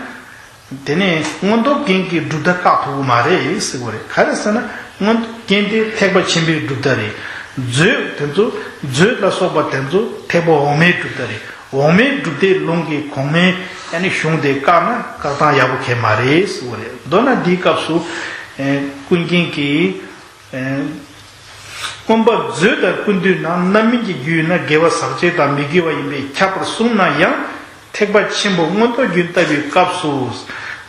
དེ་ནས་མངོན་རྟོགས་རྒྱན་གྱི་གྲུབ་མཐའ་བཀག་ཐུབ་ཀྱི་མ་རེད་ཟེར་བ་རེད། ག་རེ་ཟེར་ན། མངོན་རྟོགས་རྒྱན་དེ་ཐེག་པ་ཆེན་པོའི་གྲུབ་མཐའ་རེད། མཛོད་དེ་ཚོ། མཛོད་ལ་སོགས་པ་དེ་ཚོ་ཐེག་པ་འོག་མའི་གྲུབ་མཐའ་རེད། འོག་མའི་གྲུབ་མཐའི་ལུང་གིས་གོང་མའི་ཨ་ནི་གཞུང་དེ་བཀག་ན་བཀག་སྟངས་ཡག་པོ་གང་ཡང་མ་རེད་ཟེར་བ་རེད། མདོར་ན་འདིའི་སྐབས་སུ། ཨེ། ཀུན་མཁྱེན་གྱིས། ཨེ། མངོན་པ་མཛོད་དང་ཀུན་བཏུས་ན་རྣམ་སྨིན་གྱི་རྒྱུ་ཡིན་ན་དགེ་བ་ཟག་བཅས་དང་མི་དགེ་བ་ཡིན་པས་ཁྱབ་པར་གསུངས་ན་ཡང་། ཐེག་པ་ཆེན་པོ་མངོན་རྟོགས་རྒྱན་ལྟ་བུའི་སྐབས་སུ།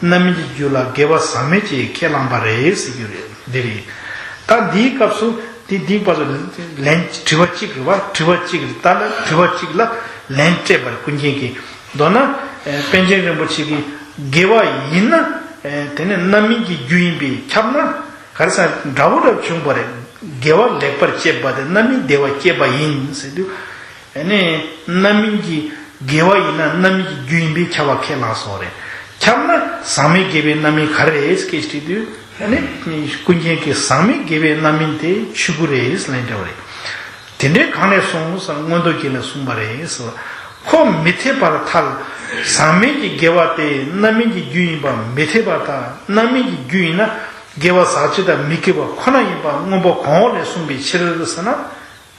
རྣམ་སྨིན་གྱི་རྒྱུ་ལ་དགེ་བ་ཟག་མེད་ཅེས་ཁས་བླངས་པ་རེད་ཟེར་རྒྱུ་རེད། འདི་རེད། ད་འདིའི་སྐབས་སུ་འདི་འདིའི་བར་དུ་ལན་དྲི་བ་གཅིག་རེད་བ། དྲི་བ་གཅིག་རེད། ད་ལ་དྲི་བ་གཅིག་ལ་ལན་སྤྲད་པར་ཀུན་མཁྱེན་གྱིས། མདོར་ན། ཨེ། པཎ་ཆེན་རིན་པོ་ཆེ་གིས་དགེ་བ་ཡིན་ན། ཨེ། དེ་ནི་རྣམ་སྨིན་གྱི་རྒྱུ་ཡིན་པས་ཁྱབ་ན། ག་རེ་ཟེར་འདྲ་བོ་འདྲ་བྱུང་བ་རེད། དགེ་བ་ལེགས་པར་སྤྱད་པ་དེ་རྣམ་སྨིན་བདེ་བ་སྐྱེད་པ་ཡིན་ཟེར་དུས། ཨ་ནི་རྣམ་སྨིན་གྱི་དགེ་བ་ཡིན་ན་རྣམ་སྨིན་གྱི་རྒྱུ་ཡིན་པས་ཁྱབ་པ་ཁས་བླངས་སོང་རེད། ཁྱབ་ན་ཟག་མེད་དགེ་བའི་རྣམ་སྨིན་ག་རེ་རེད་སྐད་ཅིག་དྲིས་དུས། ཨ་ནི་ཀུན་མཁྱེན་གྱིས་ཟག་མེད་དགེ་བའི་རྣམ་སྨིན་དེ་ཆོས་སྐུ་རེད་ལན་སྤྲད་པ་རེད། དེ་འདྲའི་གང་ལས་གསུངས་ཟེར་མངོན་རྟོགས་རྒྱན་ལས་གསུངས་པ་རེད་ཟེར། ཁོ་མི་འཐད་པར་ཐལ། ཟག་མེད་ཀྱི་དགེ་བ་དེ་རྣམ་སྨིན་གྱི་རྒྱུ་ཡིན་པ་མི་འཐད་པར་ཐལ། རྣམ་སྨིན་གྱི་རྒྱུ་ཡིན་ན་དགེ་བ་ཟག་བཅས་དང་མི་དགེ་བ་ཁོ་ན་ཡིན་པ་མངོན་པ་གོང་འོག་ལས་གསུངས་པའི་ཕྱིར་ཟེར་ན།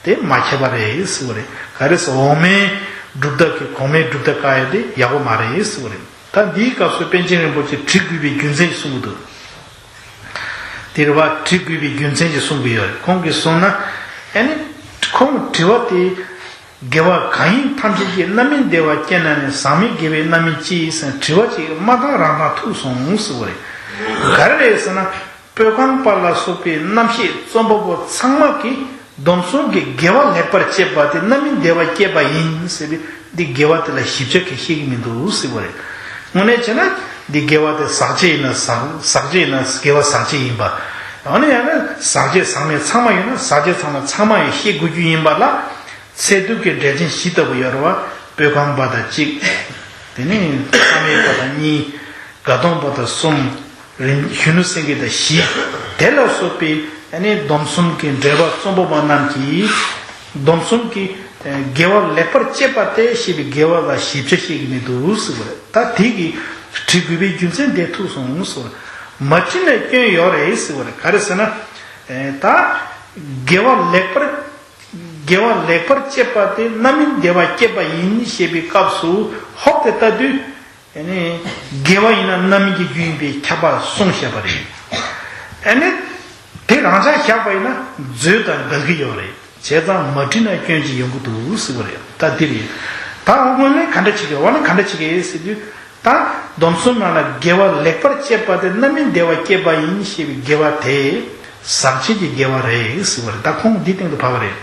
དེ་མ་ཁྱབ་པ་རེད་ཟེར་བ་རེད། ག་རེ་ཟེར། འོག་མའི་གྲུབ་མཐའ་གིས་གོང་མའི་གྲུབ་མཐའ་བཀག་ཡ་དེ་ཡག་པོ་མ་རེད་ཟེར་བ་རེད། ད་འདིའི་སྐབས་སུ་པཎ་ཆེན་རིན་པོ་ཆེས་དྲི་དགོས་པའི་རྒྱུ་མཚན་ཞིག་གསུང་གི་འདུག་དེ་རེད་བ། དྲི་དགོས་པའི་རྒྱུ་མཚན་ཞིག་གསུང་གི་ཡོད་རེད། ཁོང་གིས་གསུངས་ན། ཨ་ནི་ཁོང་དྲི་བ་དེ། དགེ་བ་གང་ཡིན་ཐམས་ཅད་ཀྱི་རྣམ་སྨིན་བདེ་བ་སྐྱེ་ན་ནི་ཟག་མེད་དགེ་བའི་རྣམ་སྨིན་ཅི་ཡིན་ཟེར་དྲི་བ་ཅིག་མ་བཏང་རང་བཏང་ཐུག་སོང་ཟེར་བ་རེད། ག་རེ་རེད་ཟེར་ན། སྤོས་ཁང་པ་ལ་སོགས་པའི་རྣམ་ཤེས་རྩོམ་པ་པོ་ཚང་མ་གིས་སྡོམ་གསུམ་གྱི་དགེ་བ་ལེགས་པར་སྤྱད་པ་དེ་རྣམ་སྨིན་བདེ་བ་སྐྱེད་པ་ཡིན་ཟེར་བས། འདི་དགེ་བ་དེ་ལ་ཞིབ་ཆ་གང་ཤེས་ཀྱི་མི་འདུག་ཟེར་བ་རེད། དངོས་གནས་བྱས་ན་འདི་དགེ་བ་དེ་ཟག་བཅས་ཡིན་ན་ཟག་ཟག་བཅས་ཡིན་ན་དགེ་བ་ཟག་བཅས་ཡིན་པ། ཡང་ན་ཡང་ན་ཟག་བཅས་ཟག་མེད་ཚང་མ་ཡོད་ན་ཟག་བཅས་ཚང་མ་ཚང་མ་ཡང་ཤེས་དགོས་རྒྱུ་ཡིན་པ་ལ། ཚད་ཐིག་གི་འགྲེལ་ཆེན་བཞི་ལྟ་བུ་ཡོད་རེད་བ། སྤོས་ཁང་པ་དང་གཅིག་དེ་ནས་བསམ་ཡས་པ་དང་གཉིས། དགའ་གདོང་པ་དང་གསུམ། རིམ་གཞོན་ནུ་སེང་གེ་དང་བཞི། དེ་ལ་སོགས་པའི་ཨ་ནི་སྡོམ་གསུམ་གྱི་འགྲེལ་པ་རྩོམ་པ་པོ་རྣམས་ཀྱིས། སྡོམ་གསུམ་གྱི་དགེ་བ་ལེགས་པར་སྤྱད་པ་སྟེ་ཞེས་པའི་དགེ་བ་ལ་ཞིབ་ཆ་བཤད་ཀྱི་མི་འདུག་ཟེར་བ་རེད། ད་དེ་གི་དྲི་དགོས་པའི་རྒྱུ་མཚན་དེ་ཐུག་སོང་ཟེར་བ་རེད། མ་དྲིས་ན་སྐྱོན་ཡོད་རེད་ཟེར་བ་རེད། ག་རེ་ཟེར་ན། ད་དགེ་བ་ལེགས་པར། དགེ་བ་ལེགས་པར་སྤྱད་པ་དེ་རྣམ་སྨིན་བདེ་བ་སྐྱེད་པ་ཡིན་ཞེས་པའི་སྐབས་སུ་ཧོབ་སྟེ་ལྟ་དུས། ཨ་ནི་དགེ་བ་ཡིན་ན་རྣམ་སྨིན་གྱི་རྒྱུ་ཡིན་པས་ཁྱབ་པ་གསུངས་བཞག་པ་རེད། ཨ་ནི་དེ་རང་འཇགས་བཞག་པ་ཡིན་ན་མཛོད་དང་འགལ་གྱི་ཡོད་རེད། བྱས་ཙང་མ་དྲིས་ན་སྐྱོན་ཅིག་ཡོང་གི་འདུག་ཟེར་བ་རེད། ད་འདི་རེད། ད་འོ་དངོས་གནས་ག་འདྲ་བྱེད་ཀྱི། འོ་ན་ག་འདྲ་བྱེད་ཀྱི་ཟེར་དུས། ད་སྡོམ་གསུམ་ནང་ལ་དགེ་བ་ལེགས་པར་སྤྱད་པ་དེ་རྣམ་སྨིན་བདེ་བ་སྐྱེད་པ་ཡིན་ཞེས་པའི་དགེ་བ་དེ་ཟག་བཅས་ཀྱི་དགེ་བ་རེད་ཟེར་བ་རེད། ད་ཁོང་འདི་སྟེང་དུ་བབས་པ་རེད།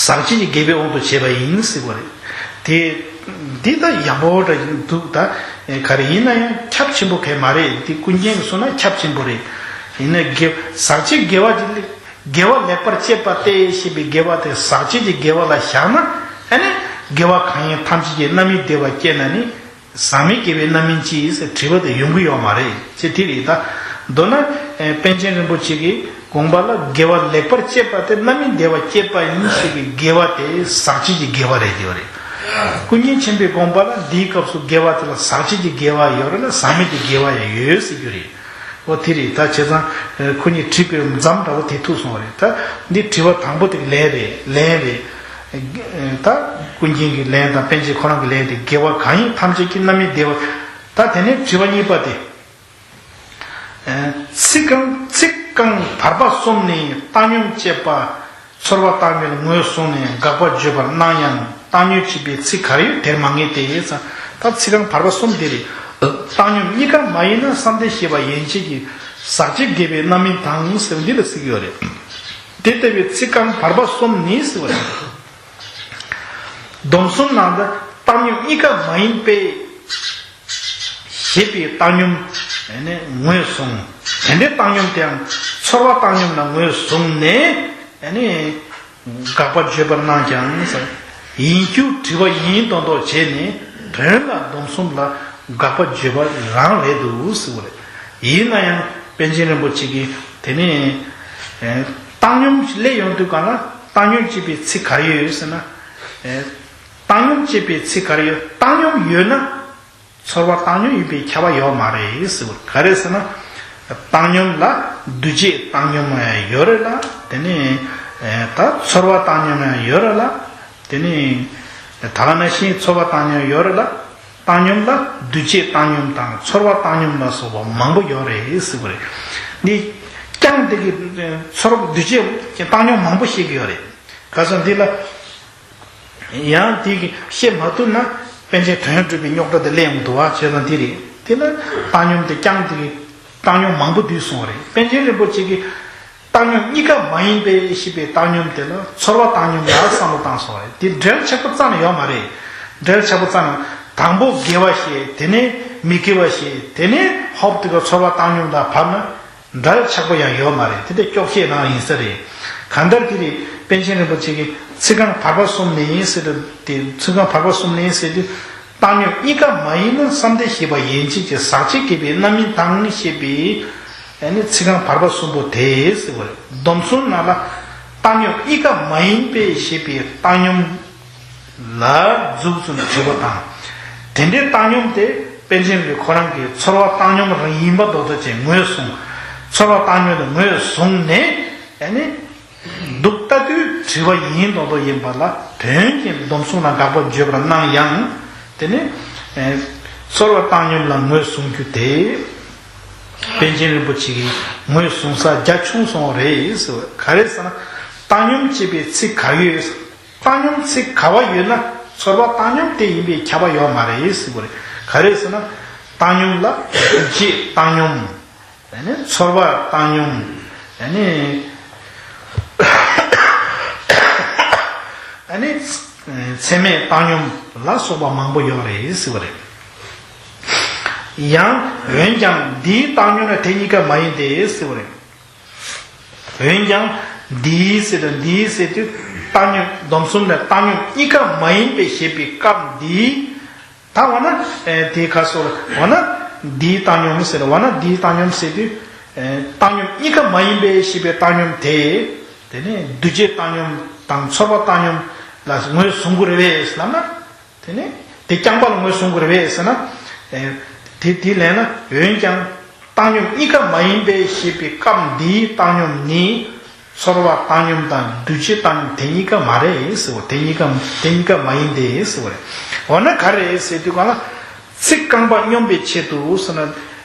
ཟག་བཅས་ཀྱི་དགེ་བའི་དབང་དུ་བྱས་པ་ཡིན་ཟེར་བ་རེད། དེ་འདི་ད་ཡག་པོ་འདྲ་ཡིན་འདུག་ད་ག་རེ་ཡིན་ན་ཡང་ཁྱབ་ཆེན་པོ་གང་ཡང་མ་རེད། འདི་ཀུན་མཁྱེན་གྱིས་གསུངས་ན་ཁྱབ་ཆེན་པོ་རེད། ཡིན་ན་དགེ་ཟག་བཅས་དགེ་བ་ཅིག་དགེ་བ་ལེགས་པར་སྤྱད་པ་སྟེ་ཞེས་པའི་དགེ་བ་དེ་ཟག་བཅས་ཀྱི་དགེ་བ་ལ་བཞག་ན། ཨ་ནི་དགེ་བ་གང་ཡིན་ཐམས་ཅད་ཀྱི་རྣམ་སྨིན་བདེ་བ་སྐྱེ་ན་ནི། ཟག་མེད་དགེ་བའི་རྣམ་སྨིན་ཅི་ཡིན་ཟེར་དྲི་བ་དེ་ཡོང་གི་ཡོད་མ་རེད་ཅེས་དེ་རེད། ད་མདོར་ན་ཨེ་པཎ་ཆེན་རིན་པོ་ཆེ་གིས་ དགོངས་པ་ལ་དགེ་བ་ལེགས་པར་སྤྱད་པ་དེ་རྣམ་སྨིན་བདེ་བ་སྤྱད་པ་ཡིན་ཞེས་པའི་དགེ་བ་དེ་ཟག་བཅས་ཀྱི་དགེ་བ་རེད་ཡོད་རེད། ཀུན་མཁྱེན་ཆེན་པོའི་དགོངས་པ་ལ་འདིའི་སྐབས་སུ་དགེ་བ་དེ་ལ་ཟག་བཅས་ཀྱི་དགེ་བ་ཡོད་རེད་ལ་ཟག་མེད་ཀྱི་དགེ་བ་ཡང་ཡོད་ཟེར་རྒྱུ་རེད། འོ་དེ་རེད། ད་བྱས་ཙང་ཁོ་གཉིས་དྲི་དགོས་མཚམས་འདྲ་བོ་དེ་ཐུག་སོང་བ་རེད། ད་འདི་དྲི་བ་དང་པོ་དེ་ལན་རེད། ལན་རེད། ད་ཀུན་མཁྱེན་གྱི་ལན་དང་པཎ་ཆེན་ཁོ་རང་གི་ལན་དེ་དགེ་བ་གང་ཡིན་ཐམས་ཅད་ཀྱི་རྣམ་སྨིན་བདེ་བ། ད་དེ་ནས་དྲི་བ་གཉིས་པ་དེ། ཚིག་རྐང་ཚིག་རྐང་བར་པ་གསུམ་ནས་བཏང་སྙོམས་བཅས་པ་ཚོར་བ་བཏང་སྙོམས་ངོས་བཟུང་ནས་དགག་པ་བརྗོད་པར་སྣང་ཡང་བཏང་སྙོམས་བྱེད་པའི་ཚིག་ག་རེ་ཡོད་དེར་མ་ངེས་ཏེ། ད་ཚིག་རྐང་བར་པ་གསུམ་འདི་རེད། བཏང་སྙོམས་གཉིས་ཀ་མ་ཡིན་ན་བསམ་གཏན་ཤེས་པ་ཡན་ཆད་ཀྱི་ཟག་བཅས་དགེ་བའི་རྣམ་སྨིན་དང་ཟེར་བ་འདི་ལ་ཟེར་གྱི་ཡོད་རེད། དེ་ལྟ་བུའི་ཚིག་རྐང་བར་པ་གསུམ་ནི་ཟེར་བ་རེད། སྡོམ་གསུམ་ནང་དུ་བཏང་སྙོམས་གཉིས་ཀ་མ་ཡིན་པའི་ཞེས་པའི་བཏང་སྙོམས་ངོས་བཟུང་། དེ་འདྲའི་བཏང་སྙོམས་དེའང་ཚོར་བ་བཏང་སྙོམས་ལ་ངོས་བཟུང་ནས་དགག་པ་བརྗོད་པར་སྣང་ཀྱང་ཟེར། ཡིན་རྒྱུ་དྲི་བ་ཡིན་མདོག་མདོག་བྱས་ནས་དོན་ལ་སྡོམ་གསུམ་ལ་དགག་པ་བརྗོད་པ་རང་རེད་འདུག་ཟེར་བ་རེད། ཡིན་ན་ཡང་པཎ་ཆེན་རིན་པོ་ཆེ་གིས་དེ་ནས་བཏང་སྙོམས་སླེབས་ཡོང་དུས་གང་ལ་བཏང་སྙོམས་བྱེད་པའི་ཚིག་ག་རེ་ཡོད་ཟེར་ན། བཏང་སྙོམས་བྱེད་པའི་ཚིག་ག་རེ་ཡོད། བཏང་སྙོམས་ཡོད་ན་ཚོར་བ་བཏང་སྙོམས་ཡིན་པས་ཁྱབ་པ་ཡོད་མ་རེད་ཟེར་བ་ག་རེ་ཟེར་ན། བཏང་སྙོམས་ལ་འདུ་བྱེད་བཏང་སྙོམས་ཡང་ཡོད་རེད་ལ། དེ་ནས་ད་ཚོར་བ་བཏང་སྙོམས་ཡང་ཡོད་རེད་ལ། དེ་ནས་ད་ག་ནང་བཞིན་ཚོར་བ་བཏང་སྙོམས་ཡོད་རེད་ལ། བཏང་སྙོམས་ལ་འདུ་བྱེད་བཏང་སྙོམས་དང་ཚོར་བ་བཏང་སྙོམས་ལ་སོགས་པ་མང་པོ་ཡོད་རེད་ཟེར་བ་རེད། འདི་ཀྱང་དེ་གི་ཚོར་བ་འདུ་བྱེད་བཏང་སྙོམས་མང་པོ་ཤེས་ཀྱི་ཡོད་རེད། ག་ཚོད་འདི་ལ། ཡང་དེ་གི་བཤད་མ་ཐུབ་ན་པཎ་ཆེན་དོན་གྲུབ་པའི་རྙོག་དྲ་དེ་སླེབས་ཡོང་གི་འདུག་བ། བྱས་ཙང་འདི་རེད། དེ་ལ་བཏང་སྙོམས་དེ་ཀྱང་དེ་གི་བཏང་སྙོམས་མང་པོ་བསྡུས་སོང་བ་རེད། པཎ་ཆེན་རིན་པོ་ཆེ་གིས་བཏང་སྙོམས་གཉིས་ཀ་མ་ཡིན་པའི་ཞེས་པའི་བཏང་སྙོམས་དེ་ལ་ཚོར་བ་བཏང་སྙོམས་ལ་བསམ་བློ་བཏང་སོང་བ་རེད། དེ་འགྲེལ་ཆགས་པོ་རྩ་ནས་ཡོད་མ་རེད། འགྲེལ་ཆགས་པོ་རྩ་ནས་དང་པོ་དགེ་བ་བཤད། དེ་ནས་མི་དགེ་བ་བཤད། དེ་ནས་ཧོབ་དེ་ག་ཚོར་བ་བཏང་སྙོམས་དང་བབས་ན། འགྲེལ་ཆགས་པོ་ཡང་ཡོད་མ་རེད། དེ་འདྲ་སྐྱོག་བཤད་ནང་ཡིན་ས་རེད། གང་ལྟར་དེ་རེད། པཎ་ཆེན་རིན་པོ་ཆེ་གིས་ཚིག་རྐང་བར་པ་གསུམ་ནས་ཟེར་དུས་དེ་ཚིག་རྐང་བར་པ་གསུམ་ནས་ཟེར་དུས་བཏང་སྙོམས་གཉིས་ཀ་མ་ཡིན་ན་བསམ་གཏན་ཤེས་པ་ཡན་ཆད་ཀྱི་ཟག་བཅས་དགེ་བའི་རྣམ་སྨིན་དང་ཞེས་པའི་ཨ་ནི་ཚིག་རྐང་བར་པ་གསུམ་པོ་དེ་ཟེར་བ་རེད། སྡོམ་གསུམ་ནང་ལ་བཏང་སྙོམས་གཉིས་ཀ་མ་ཡིན་པའི་ཞེས་པའི་བཏང་སྙོམས། ལ་འཛུགས་ཙམ་བྱེད་པ་དང་། དེ་འདྲའི་བཏང་སྙོམས་དེ་པཎ་ཆེན་གྱིས་ཁོ་རང་གི་ཚོར་བ་བཏང་སྙོམས་རང་ཡིན་པ་མདོག་མདོག་བྱས་ངོས་བཟུང་། ཚོར་བ་བཏང་སྙོམས་དེ་ངོས་བཟུང་ནས་ཨ་ནི། འདུག་ལྟ་དུས་དྲི་བ་ཡིན་མདོག་མདོག་ཡིན་པ་ལ་དོན་གྱི་སྡོམ་གསུམ་ལ་དགག་པ་བརྗོད་པར་སྣང་ཡང་། དེ་ནི། ཚོར་བ་བཏང་སྙོམས་ལ་ངོས་བཟུང་རྒྱུ་དེ། པཎ་ཆེན་རིན་པོ་ཆེ་གིས་ངོས་བཟུང་ས་རྒྱ་ཆུང་སོང་བ་རེད་ཟེར་བ་ག་རེ་ཟེར་ན། བཏང་སྙོམས་བྱེད་པའི་ཚིག་ག་ཡོད། བཏང་སྙོམས་ཚིག་ག་བ་ཡོད་ན་ཚོར་བ་བཏང་སྙོམས་དེ་ཡིན་པས་ཁྱབ་པ་ཡོད་མ་རེད་ཟེར་བ་རེད། ག་རེ་ཟེར་ན། བཏང་སྙོམས་ལ་འདུ་བྱེད་བཏང་སྙོམས། ཨ་ནི་ཚོར་བ་བཏང་སྙོམས། ཨ་ནི། ཨ་ནི། ཚད་མེད་བཏང་སྙོམས་ལ་སོགས་པ་མང་པོ་ཡོད་རེད་ཟེར་བ་རེད། ཡང་འོན་ཀྱང་འདིའི་བཏང་སྙོམས་ལ་དེ་གཉིས་ཀ་མ་ཡིན་ཏེ་ཟེར་བ་རེད། འོན་ཀྱང་འདིའི་ཟེར་དང་འདིའི་ཟེར་དུས་བཏང་སྙོམས་སྡོམ་གསུམ་ལས་བཏང་སྙོམས་གཉིས་ཀ་མ་ཡིན་པའི་ཞེས་པའི་སྐབས་འདིའི། ད་འོ་ན་དེའི་ཁ་སོར་འོ་ན་འདིའི་བཏང་སྙོམས་ཟེར། འོ་ན་འདིའི་བཏང་སྙོམས་ཟེར་དུས། བཏང་སྙོམས་གཉིས་ཀ་མ་ཡིན་པའི་ཞེས་པའི་བཏང་སྙོམས་དེ། དེ་ནས་འདུ་བྱེད་བཏང་སྙོམས་དང་ཚོར་བ་བཏང་སྙོམས་ལ་ངོས་བཟུང་གི་རེད་པས་ལབ་ན། དེ་ནས་དེ་རྐྱང་པ་ལ་ངོས་བཟུང་དགོས་རེད་པས་ཟེར་ན། དེ་དེ་ལན་ན་འོན་ཀྱང་བཏང་སྙོམས་གཉིས་ཀ་མ་ཡིན་པའི་ཞེས་པའི་སྐབས་འདིའི་བཏང་སྙོམས་ནི་ཚོར་བ་བཏང་སྙོམས་དང་འདུ་བྱེད་བཏང་སྙོམས་དེ་གཉིས་ཀ་མ་རེད་ཟེར་བ། དེ་གཉིས་ཀ་དེ་གཉིས་ཀ་མ་ཡིན་ཏེ་ཟེར་བ་རེད། འོ་ན་ག་རེ་ཟེར་དུས་གང་ལ། ཚིག་རྐང་པ་སྙོམས་པའི་ཆེད་དུ་ཟེར་ན།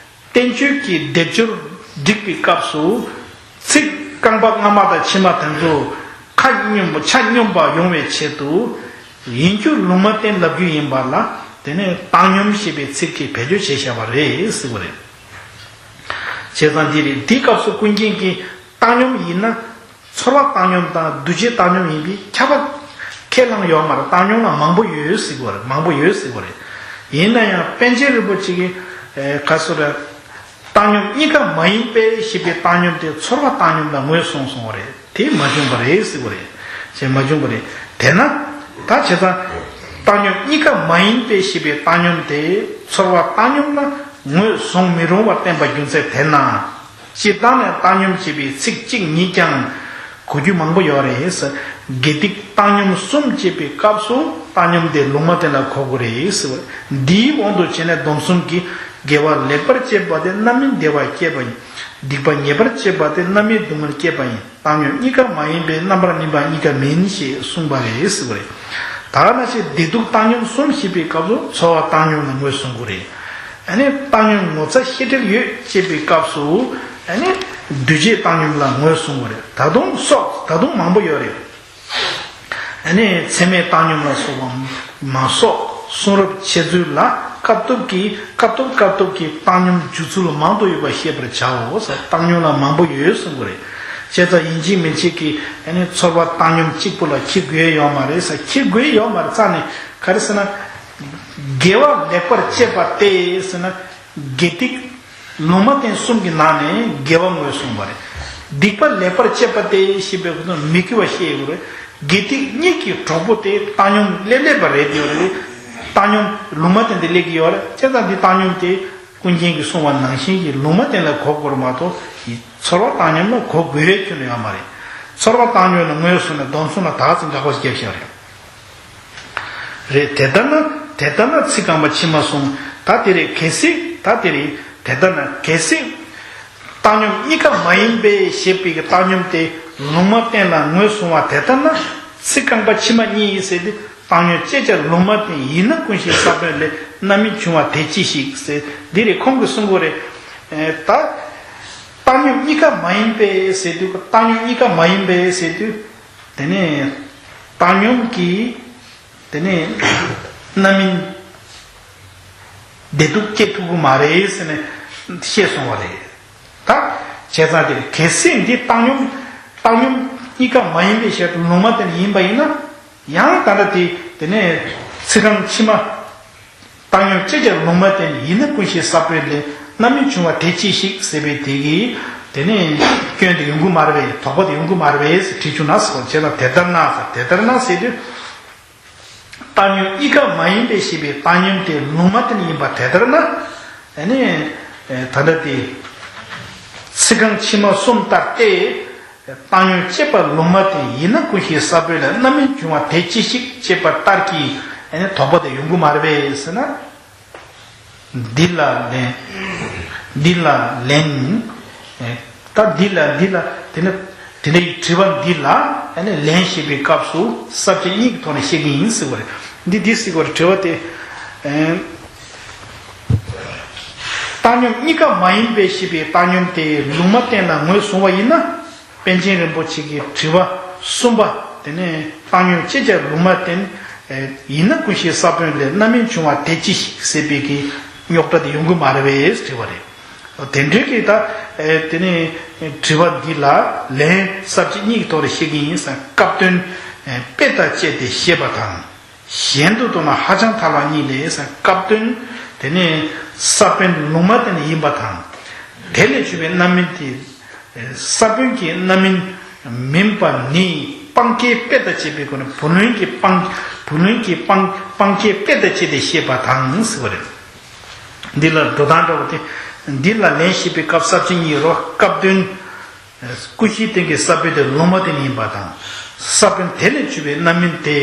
བསྟན་བཅོས་ཀྱི་སྡེབ་སྦྱོར་བསྒྲིགས་པའི་སྐབས་སུ། ཚིག་རྐང་པ་སྔ་མ་དང་ཕྱི་མ་དེ་ཚོ་ཁ་སྙོམས་པ་ཆ་སྙོམས་པ་ཡོང་བའི་ཆེད་དུ། ཡིན་རྒྱུ་ལུང་མ་བསྟན་ལབ་རྒྱུ་ཡིན་པ་ལ། དེ་ནས་བཏང་སྙོམས་ཞེས་པའི་ཚིག་གིས་བེད་སྤྱོད་བྱས་བཞག་པ་རེད་ཟེར་བ་རེད། བྱས་ཙང་འདི་རེད། འདིའི་སྐབས་སུ་ཀུན་མཁྱེན་གྱིས་བཏང་སྙོམས་ཡིན་ན། ཚོར་བ་བཏང་སྙོམས་དང་འདུ་བྱེད་བཏང་སྙོམས་ཡིན་པས་ཁྱབ་པ་ཁས་བླངས་ཡོད་མ་རེད། བཏང་སྙོམས་ལ་མང་པོ་ཡོད་ཟེར་གྱི་ཡོད་རེད། མང་པོ་ཡོད་ཟེར་གྱི་ཡོད་རེད། ཡིན་ན་ཡང་པཎ་ཆེན་རིན་པོ་ཆེ་གིས་ག་ཟེར་རེད། བཏང་སྙོམས་གཉིས་ཀ་མ་ཡིན་པའི་ཞེས་པའི་བཏང་སྙོམས་དེ་ཚོར་བ་བཏང་སྙོམས་ལ་ངོས་བཟུང་སོང་བ་རེད། དེ་མ་བྱུང་བ་རེད་ཟེར་གྱི་ཡོད་རེད། ཞེས་མ་བྱུང་བ་རེད། དེས་ན་ད་བྱས་ཙང་བཏང་སྙོམས་གཉིས་ཀ་མ་ཡིན་པའི་ཞེས་པའི་བཏང་སྙོམས་དེ་ཚོར་བ་བཏང་སྙོམས་ལ་ངོས་བཟུང་མི་རུང་བར་བསྟན་པ་རྒྱུ་མཚན་དེས་ན། སྤྱིར་བཏང་ནས་བཏང་སྙོམས་ཞེས་པའི་ཚིག་གཅིག་ཉིད་ཀྱང་གོ་རྒྱུ་མང་པོ་ཡོད་རེད། དགེ་སྡིག་བཏང་སྙོམས་གསུམ་ཅེས་པའི་སྐབས་སུ་བཏང་སྙོམས་དེ་ལུང་མ་བསྟན་ལ་གོ་དགོས་རེད་ཟེར་བ། འདིའི་དབང་དུ་བྱས་ནས་སྡོམ་གསུམ་གྱིས། དགེ་བ་ལེགས་པར་སྤྱད་པ་དེ་རྣམ་སྨིན་བདེ་བ་སྐྱེད་པ་ཡིན། སྡིག་པ་ཉེས་པར་སྤྱད་པ་དེ་རྣམ་སྨིན་སྡུག་བསྔལ་སྐྱེད་པ་ཡིན། བཏང་སྙོམས་གཉིས་ཀ་མ་ཡིན་པས་རྣམ་པར་སྨིན་པ་གཉིས་ཀ་མིན་ཞེས་གསུངས་པ་རེད་ཟེར་བ་རེད། ད་ནང་བཞིན་བདེ་སྡུག་བཏང་སྙོམས་གསུམ་ཞེས་པའི་སྐབས་སུ་ཚོར་བ་བཏང་སྙོམས་ལ་ངོས་བཟུང་དགོས་རེད། ཨ་ནི་བཏང་སྙོམས་ངོ་ཚ་ཤེས་བྲལ་ཡོད་ཅེས་པའི་སྐབས་སུ། ཨ་ནི་འདུས་བྱས་བཏང་སྙོམས་ལ་ངོས་བཟུང་བ་རེད། ད་དུང་སོགས་ད་དུང་མང་པོ་ཡོད་རེད། ཨ་ནི་མཚམས་མེད་བཏང་སྙོམས་ལ་སོགས་པ་མ་སོགས་གསུང་རབ་འཆད་ཚུལ་ལ་སྐབས་ཐོབ་ཀྱིས་སྐབས་ཐོབ་སྐབས་ཐོབ་ཀྱིས་བཏང་སྙོམས་འཇུག་ཚུལ་མང་དུ་ཡོད་པ་ཤེས་པར་བྱའོ་ཟེར། བཏང་སྙོམས་ལ་མང་པོ་ཡོད་གསུང་གི་རེད། བྱས་ཙང་ཡིན་གཅིག་མིན་གཅིག་གིས་ཨ་ནི་ཚོར་བ་བཏང་སྙོམས་གཅིག་པུ་ལ་འཁྱེར་དགོས་ཡོད་མ་རེད་ཟེར། འཁྱེར་དགོས་ཡོད་མ་རེད་ཙང་ནས་ག་རེ་ཟེར་ན། དགེ་བ་ལེགས་པར་སྤྱད་པ་སྟེ་ཟེར་ན། དགེ་སྡིག་ལུང་མ་བསྟན་གསུམ་གྱི་ནང་ནས་དགེ་བ་ངོས་བཟུང་བ་རེད། སྡིག་པ་ལེགས་པར་སྤྱད་པ་སྟེ་ཞེས་པའི་ཁོ་ན་མི་དགེ་བ་བཤད་ཡོད་རེད། དགེ་སྡིག་གཉིས་ཀྱི་གྲོགས་པོ་དེ་བཏང་སྙོམས་སླེབས་སླེབས་པ་རེད་ཡོད་རེད། བཏང་སྙོམས་ལུང་མ་བསྟན་དེ་སླེབས་ཀྱི་ཡོད་རེད། བྱས་ཙང་འདི་བཏང་སྙོམས་དེ་ཀུན་མཁྱེན་གྱིས་གསུངས་པ་ནང་བཞིན་གྱི་ལུང་མ་བསྟན་ལ་གོ་དགོས་རེད་མ་གཏོགས། ཚོར་བ་བཏང་སྙོམས་ལ་གོ་དགོས་རེད་ཁྱོན་ནས་ཡོད་མ་རེད། ཚོར་བ་བཏང་སྙོམས་ལ་ངོས་བཟུང་ནས་སྡོམ་གསུམ་ལ་དག་ཙམ་འགག་པ་ཞིག་བརྒྱབ་བཞག་རེད། རེད། དེ་ལྟར་ན་དེ་ལྟར་ན་ཚིག་རྐང་པ་ཕྱི་མ་གསུམ། ད་དེ་རེད་གལ་སྲིད་ད་དེ་རེད། དེ་ལྟར་ན་གལ་སྲིད་བཏང་སྙོམས་གཉིས་ཀ་མ་ཡིན་པས་ཞེས་པའི་གི་བཏང་སྙོམས་དེ་ལུང་མ་བསྟན་ལ་ངོས་བཟུང་བ་དེ་ལྟར་ན། ཚིག་རྐང་པ་ཕྱི་མ་གཉིས་ཡིན་ཟེར་ཏེ། བཏང་སྙོམས་སྤྱད་བྱ་ལུང་མ་བསྟན་ཡིན་ན་ཀུན་ཤེས་ས་བོན་ལས་རྣམ་སྨིན་བྱུང་བ་དེ་ཅི་ཞིག་ཟེར། འདི་རེད་ཁོང་གིས་གསུང་གི་རེད། ད་བཏང་སྙོམས་གཉིས་ཀ་མ་ཡིན་པས་ཟེར་དུས་བཏང་སྙོམས་གཉིས་ཀ་མ་ཡིན་པས་ཟེར་དུས། དེ་ནས་བཏང་སྙོམས་ཀྱིས་དེ་ནས་རྣམ་སྨིན་བདེ་སྡུག་སྐྱེ་ཐུབ་ཀྱི་མ་རེད་ཟེར་ནས་བཤད་སོང་བ་རེད། ད་བྱས་ཙང་དེ་གལ་སྲིད་འདི་བཏང་སྙོམས་བཏང་སྙོམས་གཉིས་ཀ་མ་ཡིན་པའི་ཕྱིར་དུ་ལུང་མ་བསྟན་ཡིན་པ་ཡིན་ན། ཡང་ད་ལྟ་དེ་དེ་ནས་ཚིག་རྐང་ཕྱི་མ། བཏང་སྙོམས་སྤྱད་བྱ་ལུང་མ་བསྟན་ཡིན་ན་ཀུན་ཤེས་ས་བོན་ལས་རྣམ་སྨིན་བྱུང་བ་དེ་ཅི་ཞིག་ཟེར་བའི་དེ་གིས་དེ་ནས་སྐྱོན་དེ་ཡོང་གི་མ་རེད་པས། དོགས་པ་དེ་ཡོང་གི་མ་རེད་པས་ཟེར་དྲིས་བྱུང་ན་ཟེར་བ་བྱས་ན། དེ་ལྟར་ན་ཟེར། དེ་ལྟར་ན་ཟེར་དུས། བཏང་སྙོམས་གཉིས་ཀ་མ་ཡིན་པས་ཞེས་པའི་བཏང་སྙོམས་དེ་ལུང་མ་བསྟན་ཡིན་པ་དེ་ལྟར་ན། ཨ་ནི་ད་ལྟ་དེ་ཚིག་རྐང་ཕྱི་མ་གསུམ་ལྟར་ཏེ། བཏང་སྙོམས་སྤྱད་པ་ལུང་མ་བསྟན་ཡིན་ན་ཀུན་ཤེས་ས་བོན་ལས་རྣམ་སྨིན་བྱུང་བ་དེ་ཅི་ཞིག་ཅེས་པ་ལྟར་གྱི་ཨ་ནི་དོགས་པ་དེ་ཡོང་གི་མ་རེད་པས་ཟེར་ན། འདི་ལ་ལན། འདི་ལ་ལན། ད་འདི་ལ་འདི་ལ་དེ་ནི་དེ་འདྲའི་དྲི་བ་འདི་ལ་ཨ་ནི་ལན་ཞེས་པའི་སྐབས་སུ་ས་བཅད་གཉིས་ཀྱི་ཐོག་ནས་བཤད་ཀྱི་ཡིན་ཟེར་བ་རེད། འདི་འདི་ཟེར་བ་རེད་དྲི་བ་དེ། བཏང་སྙོམས་གཉིས་ཀ་མ་ཡིན་པས་ཞེས་པའི་བཏང་སྙོམས་དེ་ལུང་མ་བསྟན་ལ་ངོས་བཟུང་བ་ཡིན་ན། པཎ་ཆེན་རིན་པོ་ཆེ་གི་དྲི་བ་གསུམ་པ་དེ་ནས་བཏང་སྙོམས་སྤྱད་བྱ་ལུང་མ་བསྟན་ཡིན་ན་ཀུན་ཤེས་ས་བོན་ལས་རྣམ་སྨིན་བྱུང་བ་དེ་ཅི་ཞིག་ཟེར་བའི་གི་རྙོག་དྲ་དེ་ཡོང་གི་མ་རེད་པས་དྲི་བ་རེད། དེ་འདྲའི་གི་ད་དེ་ནས་དྲི་བ་འདི་ལ་ལན་ས་བཅད་གཉིས་ཀྱི་ཐོག་ནས་བཤད་ཀྱི་ཡིན་ཟེར། སྐབས་དོན་དཔེ་དང་བཅས་ཏེ་བཤད་པ་དང་། གཞན་དུ་རྟོགས་ན་ཧ་ཅང་ཐལ་བ་གཉིས་ལས་ཟེར། སྐབས་དོན་དེ་ནས་ས་བོན་ལུང་མ་བསྟན་ཡིན་པ་དང་། དེ་ལས་བྱུང་བའི་རྣམ་སྨིན་དེ། ས་བོན་གྱི་རྣམ་སྨིན་མིན་པ་ནི་སྤང་བྱའི་དཔེ་དང་བཅས་པའི་སྒོ་ནས་བུ་ལོན་གྱི་སྤང་བུ་ལོན་གྱི་སྤང་སྤང་བྱའི་དཔེ་དང་བཅས་ཏེ་བཤད་པ་དང་ཟེར་བ་རེད། འདི་ལ་འགྲོ་སྟངས་འདྲ་བོ་དེ། འདི་ལ་ལན་ཞེས་པའི་སྐབས་ས་བཅད་གཉིས་རོ། སྐབས་དོན། ཀུན་ཤེས་སྟེང་གི་ས་བོན་དེ་ལུང་མ་བསྟན་ཡིན་པ་དང་། ས་བོན་དེ་ལས་བྱུང་བའི་རྣམ་སྨིན་དེ་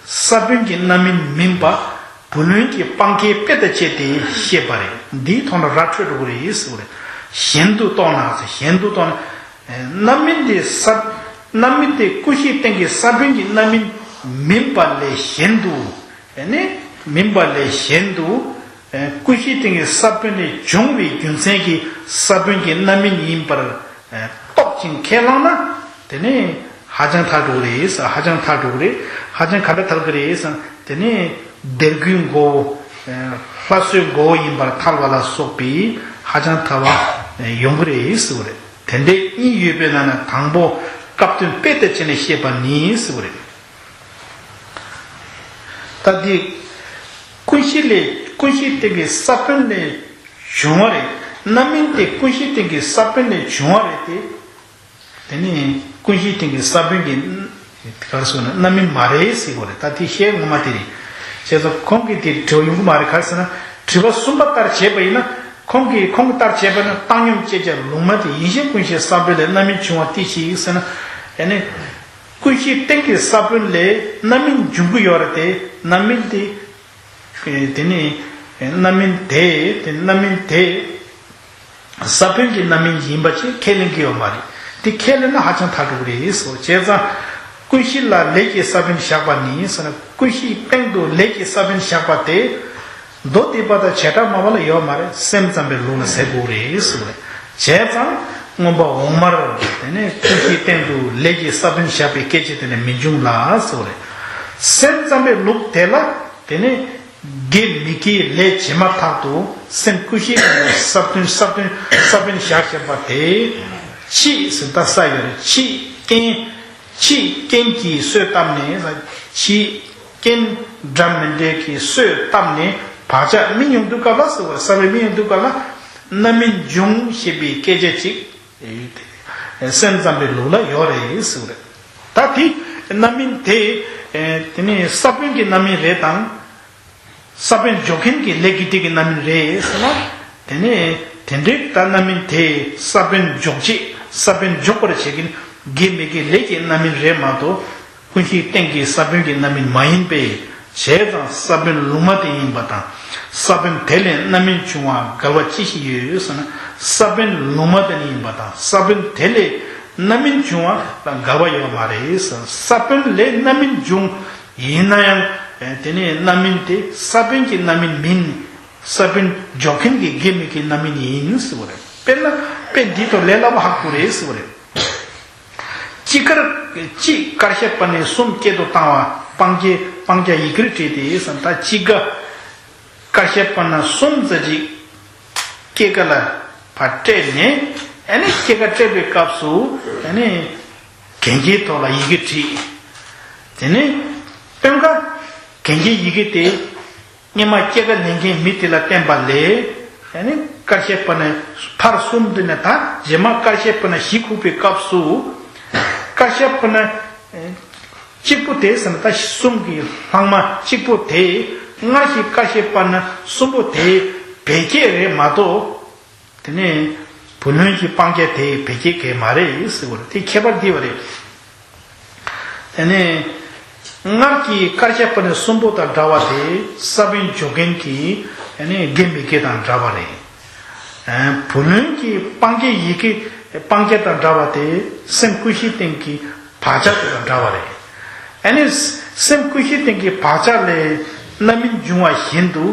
ས་བོན་གྱི་རྣམ་སྨིན་མིན་པ་བུ་ལོན་གྱི་སྤང་བྱའི་དཔེ་དང་བཅས་ཏེ་བཤད་པ་རེད། འདིའི་ཐོག་ནས་ར་འཕྲོད་འགྲོ་གི་རེད་ཟེར་བ་རེད། གཞན་དུ་རྟོགས་ན་ཟེར། གཞན་དུ་རྟོགས་ན། རྣམ་སྨིན་དེ་ས་རྣམ་སྨིན་དེ་ཀུན་ཤེས་སྟེང་གི་ས་བོན་གྱི་རྣམ་སྨིན་མིན་པ་ལས་གཞན་དུ། ཨ་ནི་མིན་པ་ལས་གཞན་དུ། ཀུན་ཤེས་སྟེང་གི་ས་བོན་ལས་བྱུང་བའི་རྒྱུ་མཚན་གྱིས་ས་བོན་གྱི་རྣམ་སྨིན་ཡིན་པར་རྟོགས་ཤིང་ཁས་བླངས་ན། དེ་ནི་ཧ་ཅང་ཐལ་འགྲོ་གི་རེད། ཧ་ཅང་ཐལ་འགྲོ་གི་རེད། ཧ་ཅང་ག་འདྲ་ཐལ་གི་རེད་ཟེར་ན། དེ་ནི་དད་གུས་མགོ་བོ། ལྷ་གསོལ་མགོ་བོ་ཡིན་པར་ཐལ་བ་ལ་སོགས་པའི་ཧ་ཅང་ཐལ་བ་ཡོང་གི་རེད་ཟེར་བ་རེད། དེ་འདྲའི་གཉིས་ཡོད་པའི་ནང་ནས་དང་པོ་སྐབས་དོན་དཔེ་དང་བཅས་ནས་བཤད་པ་ནི་ཟེར་བ་རེད། ད་འདི་ཀུན་ཤེས་ལས་ཀུན་ཤེས་སྟེང་གི་ས་བོན་ལས་བྱུང་བ་རེད། རྣམ་སྨིན་དེ་ཀུན་ཤེས་སྟེང་གི་ས་བོན་ལས་བྱུང་བ་རེད་དེ། དེ་ནི་ཀུན་ཤེས་སྟེང་གི་ས་བོན་གྱི་ག་རེ་ཟེར་ན་རྣམ་སྨིན་མ་རེད་ཟེར་གྱི་རེད། ད་དེ་བཤད་ངོ་མ་དེ་རེད། བྱས་ཙང་ཁོང་གིས་དེ་དྲི་བ་ཡོང་གི་མ་རེད། ག་རེ་ཟེར་ན་དྲི་བ་གསུམ་པ་ལྟར་བྱས་པ་ཡིན་ན། ཁོང་གིས་ཁོང་གིས་ལྟར་བྱས་པ་ན་བཏང་སྙོམས་བཅད་བྱ་ལུང་མ་སྟེ། ཡིན་ཞེས་ཀུན་ཤེས་ས་བོན་ལས། རྣམ་སྨིན་འབྱུང་བ་དེ་ཞིག་ཟེར་ན། ཡང་ན་ཀུན་ཤེས་སྟེང་གི་ས་བོན་ལས་རྣམ་སྨིན་འབྱུང་གི་ཡོད་རེད་དེ། རྣམ་སྨིན་དེ། དེ་ནི་རྣམ་སྨིན་དེ། དེ་རྣམ་སྨིན་དེ་ས་བོན་གྱི་རྣམ་སྨིན་ཡིན་པ་ཅིག་ཁས་ལེན་གྱི་ཡོད་མ་རེད། དེ་ཁས་ལེན་ན་ཧ་ཅང་ཐག་གྲོལ་རེད་ཟེར། བྱས་ཙང་ཀུན་ཤེས་ལ་ལས་ཀྱི་ས་བོན་བཞག་པ་ནི་ཟེར་ན། ཀུན་ཤེས་སྟེང་དུ་ལས་ཀྱི་ས་བོན་བཞག་པ་དེ། མདོ་སྡེ་པ་དང་བྱེ་བྲག་སྨྲ་བ་ལ་ཡོད་མ་རེད། སེམས་ཙམ་པའི་ལུགས་ལ་ཟེར་དགོས་རེད་ཟེར་བ་རེད། བྱས་ཙང་མངོན་པ་འོག་མར་དེ་ནས་ཀུན་ཤེས་སྟེང་དུ་ལས་ཀྱི་ས་བོན་བཞག་པའི་སྐད་ཅིག་དེ་ནས་མི་འབྱུང་ལ་ཟེར་བ་རེད། སེམས་ཙམ་པའི་ལུགས་དེ་ལ་དེ་ནས་དགེ་མི་དགེའི་ལས་བྱེད་མ་ཐག་ཏུ་སེམས་ཀུན་ཤེས་སྟེང་དུ་ས་བོན་ས་བོན་ས་བོན་བཞག་བཞག་པ་དེ། ཕྱིས་ཟེར་ད་ས་ཡོད་རེད། ཕྱིས་རྐྱེན། ཕྱིས་རྐྱེན་གྱིས་གསོས་བཏབ་ནས། ཕྱིས་རྐྱེན་འདྲ་མི་འདྲ་གིས་གསོས་བཏབ་ནས་བག་ཆགས་སྨིན་ཡོང་དུས་སྐབས་ལ་ཟེར་བ། ས་བོན་སྨིན་ཡོང་དུས་སྐབས་ལ་རྣམ་སྨིན་འབྱུང་ཞེས་པའི་སྐད་ཆ་ཅིག་སེམས་ཙམ་པའི་ལུགས་ལ་ཡོད་རེད་ཟེར་བ་རེད། ད་དེ་རྣམ་སྨིན་དེ། དེ་ནི་ས་བོན་གྱི་རྣམ་སྨིན་རེད་དང་། ས་བོན་འཇོག་མཁན་གྱི་ལས་ཀྱི་སྡིག་གི་རྣམ་སྨིན་རེད་ཟེར་ན། དེ་ནས་དེ་འདྲའི་ད་རྣམ་སྨིན་དེ་ས་བོན་འཇོག་བྱེད། ས་བོན་འཇོག་པར་བྱེད་མཁན་དགེ་མི་དགེའི་ལས་ཀྱི་རྣམ་སྨིན་རེད་མ་གཏོགས། ཀུན་ཤེས་སྟེང་གི་ས་བོན་གྱི་རྣམ་སྨིན་མ་ཡིན་པས། བྱས་ཙང་ས་བོན་ལུང་མ་དེ་ཡིན་པ་དང་། ས་བོན་དེ་ལས་རྣམ་སྨིན་བྱུང་བ་འགལ་བ་ཅི་ཞིག་ཡོད་ཟེར་ན། ས་བོན་ལུང་མ་དེ་ཡིན་པ་དང་། ས་བོན་དེ་ལས་རྣམ་སྨིན་བྱུང་བ་ལ་འགལ་བ་ཡོད་མ་རེད་ཟེར། ས་བོན་ལས་རྣམ་སྨིན་བྱུང་། ཡིན་ན་ཡང་། དེ་ནས་རྣམ་སྨིན་དེ་ས་བོན་གྱི་རྣམ་སྨིན་མིན། ས་བོན་འཇོག་མཁན་གྱི་དགེ་མི་དགེའི་རྣམ་སྨིན་ཡིན་ཟེར་བ་རེད། དཔེར་ན་དཔེ་འདི་དང་ལས་སླ་པོ་ཧ་གོ་རེད་ཟེར་བ་རེད། གཅིག་དཀར། གཅིག་དཀར་ཤད་པ་ནས་གསུམ་སྐྱེད་དུ་བཏང་བ། སྤང་བྱ་སྤང་བྱ་ཡི་གེར་བྲིས་ཏེ་ཟེར། ད་གཅིག་ག་དཀར་ཤད་པ་ན་གསུམ་ཙམ་ཅིག་སྐྱེད་ཀ་ལ་ཕར་སྤྲད་ནས། ཨ་ནི་སྐྱེད་ཀ་སྤྲད་པའི་སྐབས་སུ་ཨ་ནི་གན་རྒྱའི་ཐོག་ལ་ཡི་གེ་བྲིས། དེ་ནས་སྟོན་ཀ་གན་རྒྱའི་ཡི་གེ་དེ་སྔོན་མ་སྐྱེད་ཀ་ལེན་མཁན་མི་དེ་ལ་བསྟན་པ་ལས། ཨ་ནི་དཀར་ཤད་པ་ན་ཕར་གསུམ་དེ་ནས། ད་རྗེས་མ་དཀར་ཤད་པ་ན་བཞི་ཁུག་པའི་སྐབས་སུ། དཀར་ཤད་པ་ན་གཅིག་པོ་དེ་ཟེར་ན། ད་གསུམ་གྱི་ལྷག་མ་གཅིག་པོ་དེ། སྔར་གྱི་དཀར་ཤད་པ་ན་གསུམ་པོ་དེ་བེད་སྐྱེད་རེད་མ་གཏོགས། དེ་ནས་བུ་ལོན་གྱི་སྤང་བྱ་དེ་བེད་སྐྱེད་གས་མ་རེད་ཟེར་བ་རེད། དེ་ཁྱད་པར་འདི་བ་རེད། དེ་ནས་སྔར་གྱི་དཀར་ཤད་པ་ན་གསུམ་པོ་དང་འདྲ་བ་དེ་ས་བོན་འཇོག་མཁན་གྱི་དགེ་མི་དགེ་དང་འདྲ་བ་རེད། བུ་ལོན་གྱི་སྤང་བྱ་ཡི་གེ་སྤང་བྱ་དང་འདྲ་བ་དེ་སེམས་ཀུན་ཤེས་སྟེང་གི་བག་ཆགས་དེ་དང་འདྲ་བ་རེད། ཨ་ནི་སེམས་ཀུན་ཤེས་སྟེང་གི་བག་ཆགས་ལས་རྣམ་སྨིན་འབྱུང་བ་བཞིན་དུ།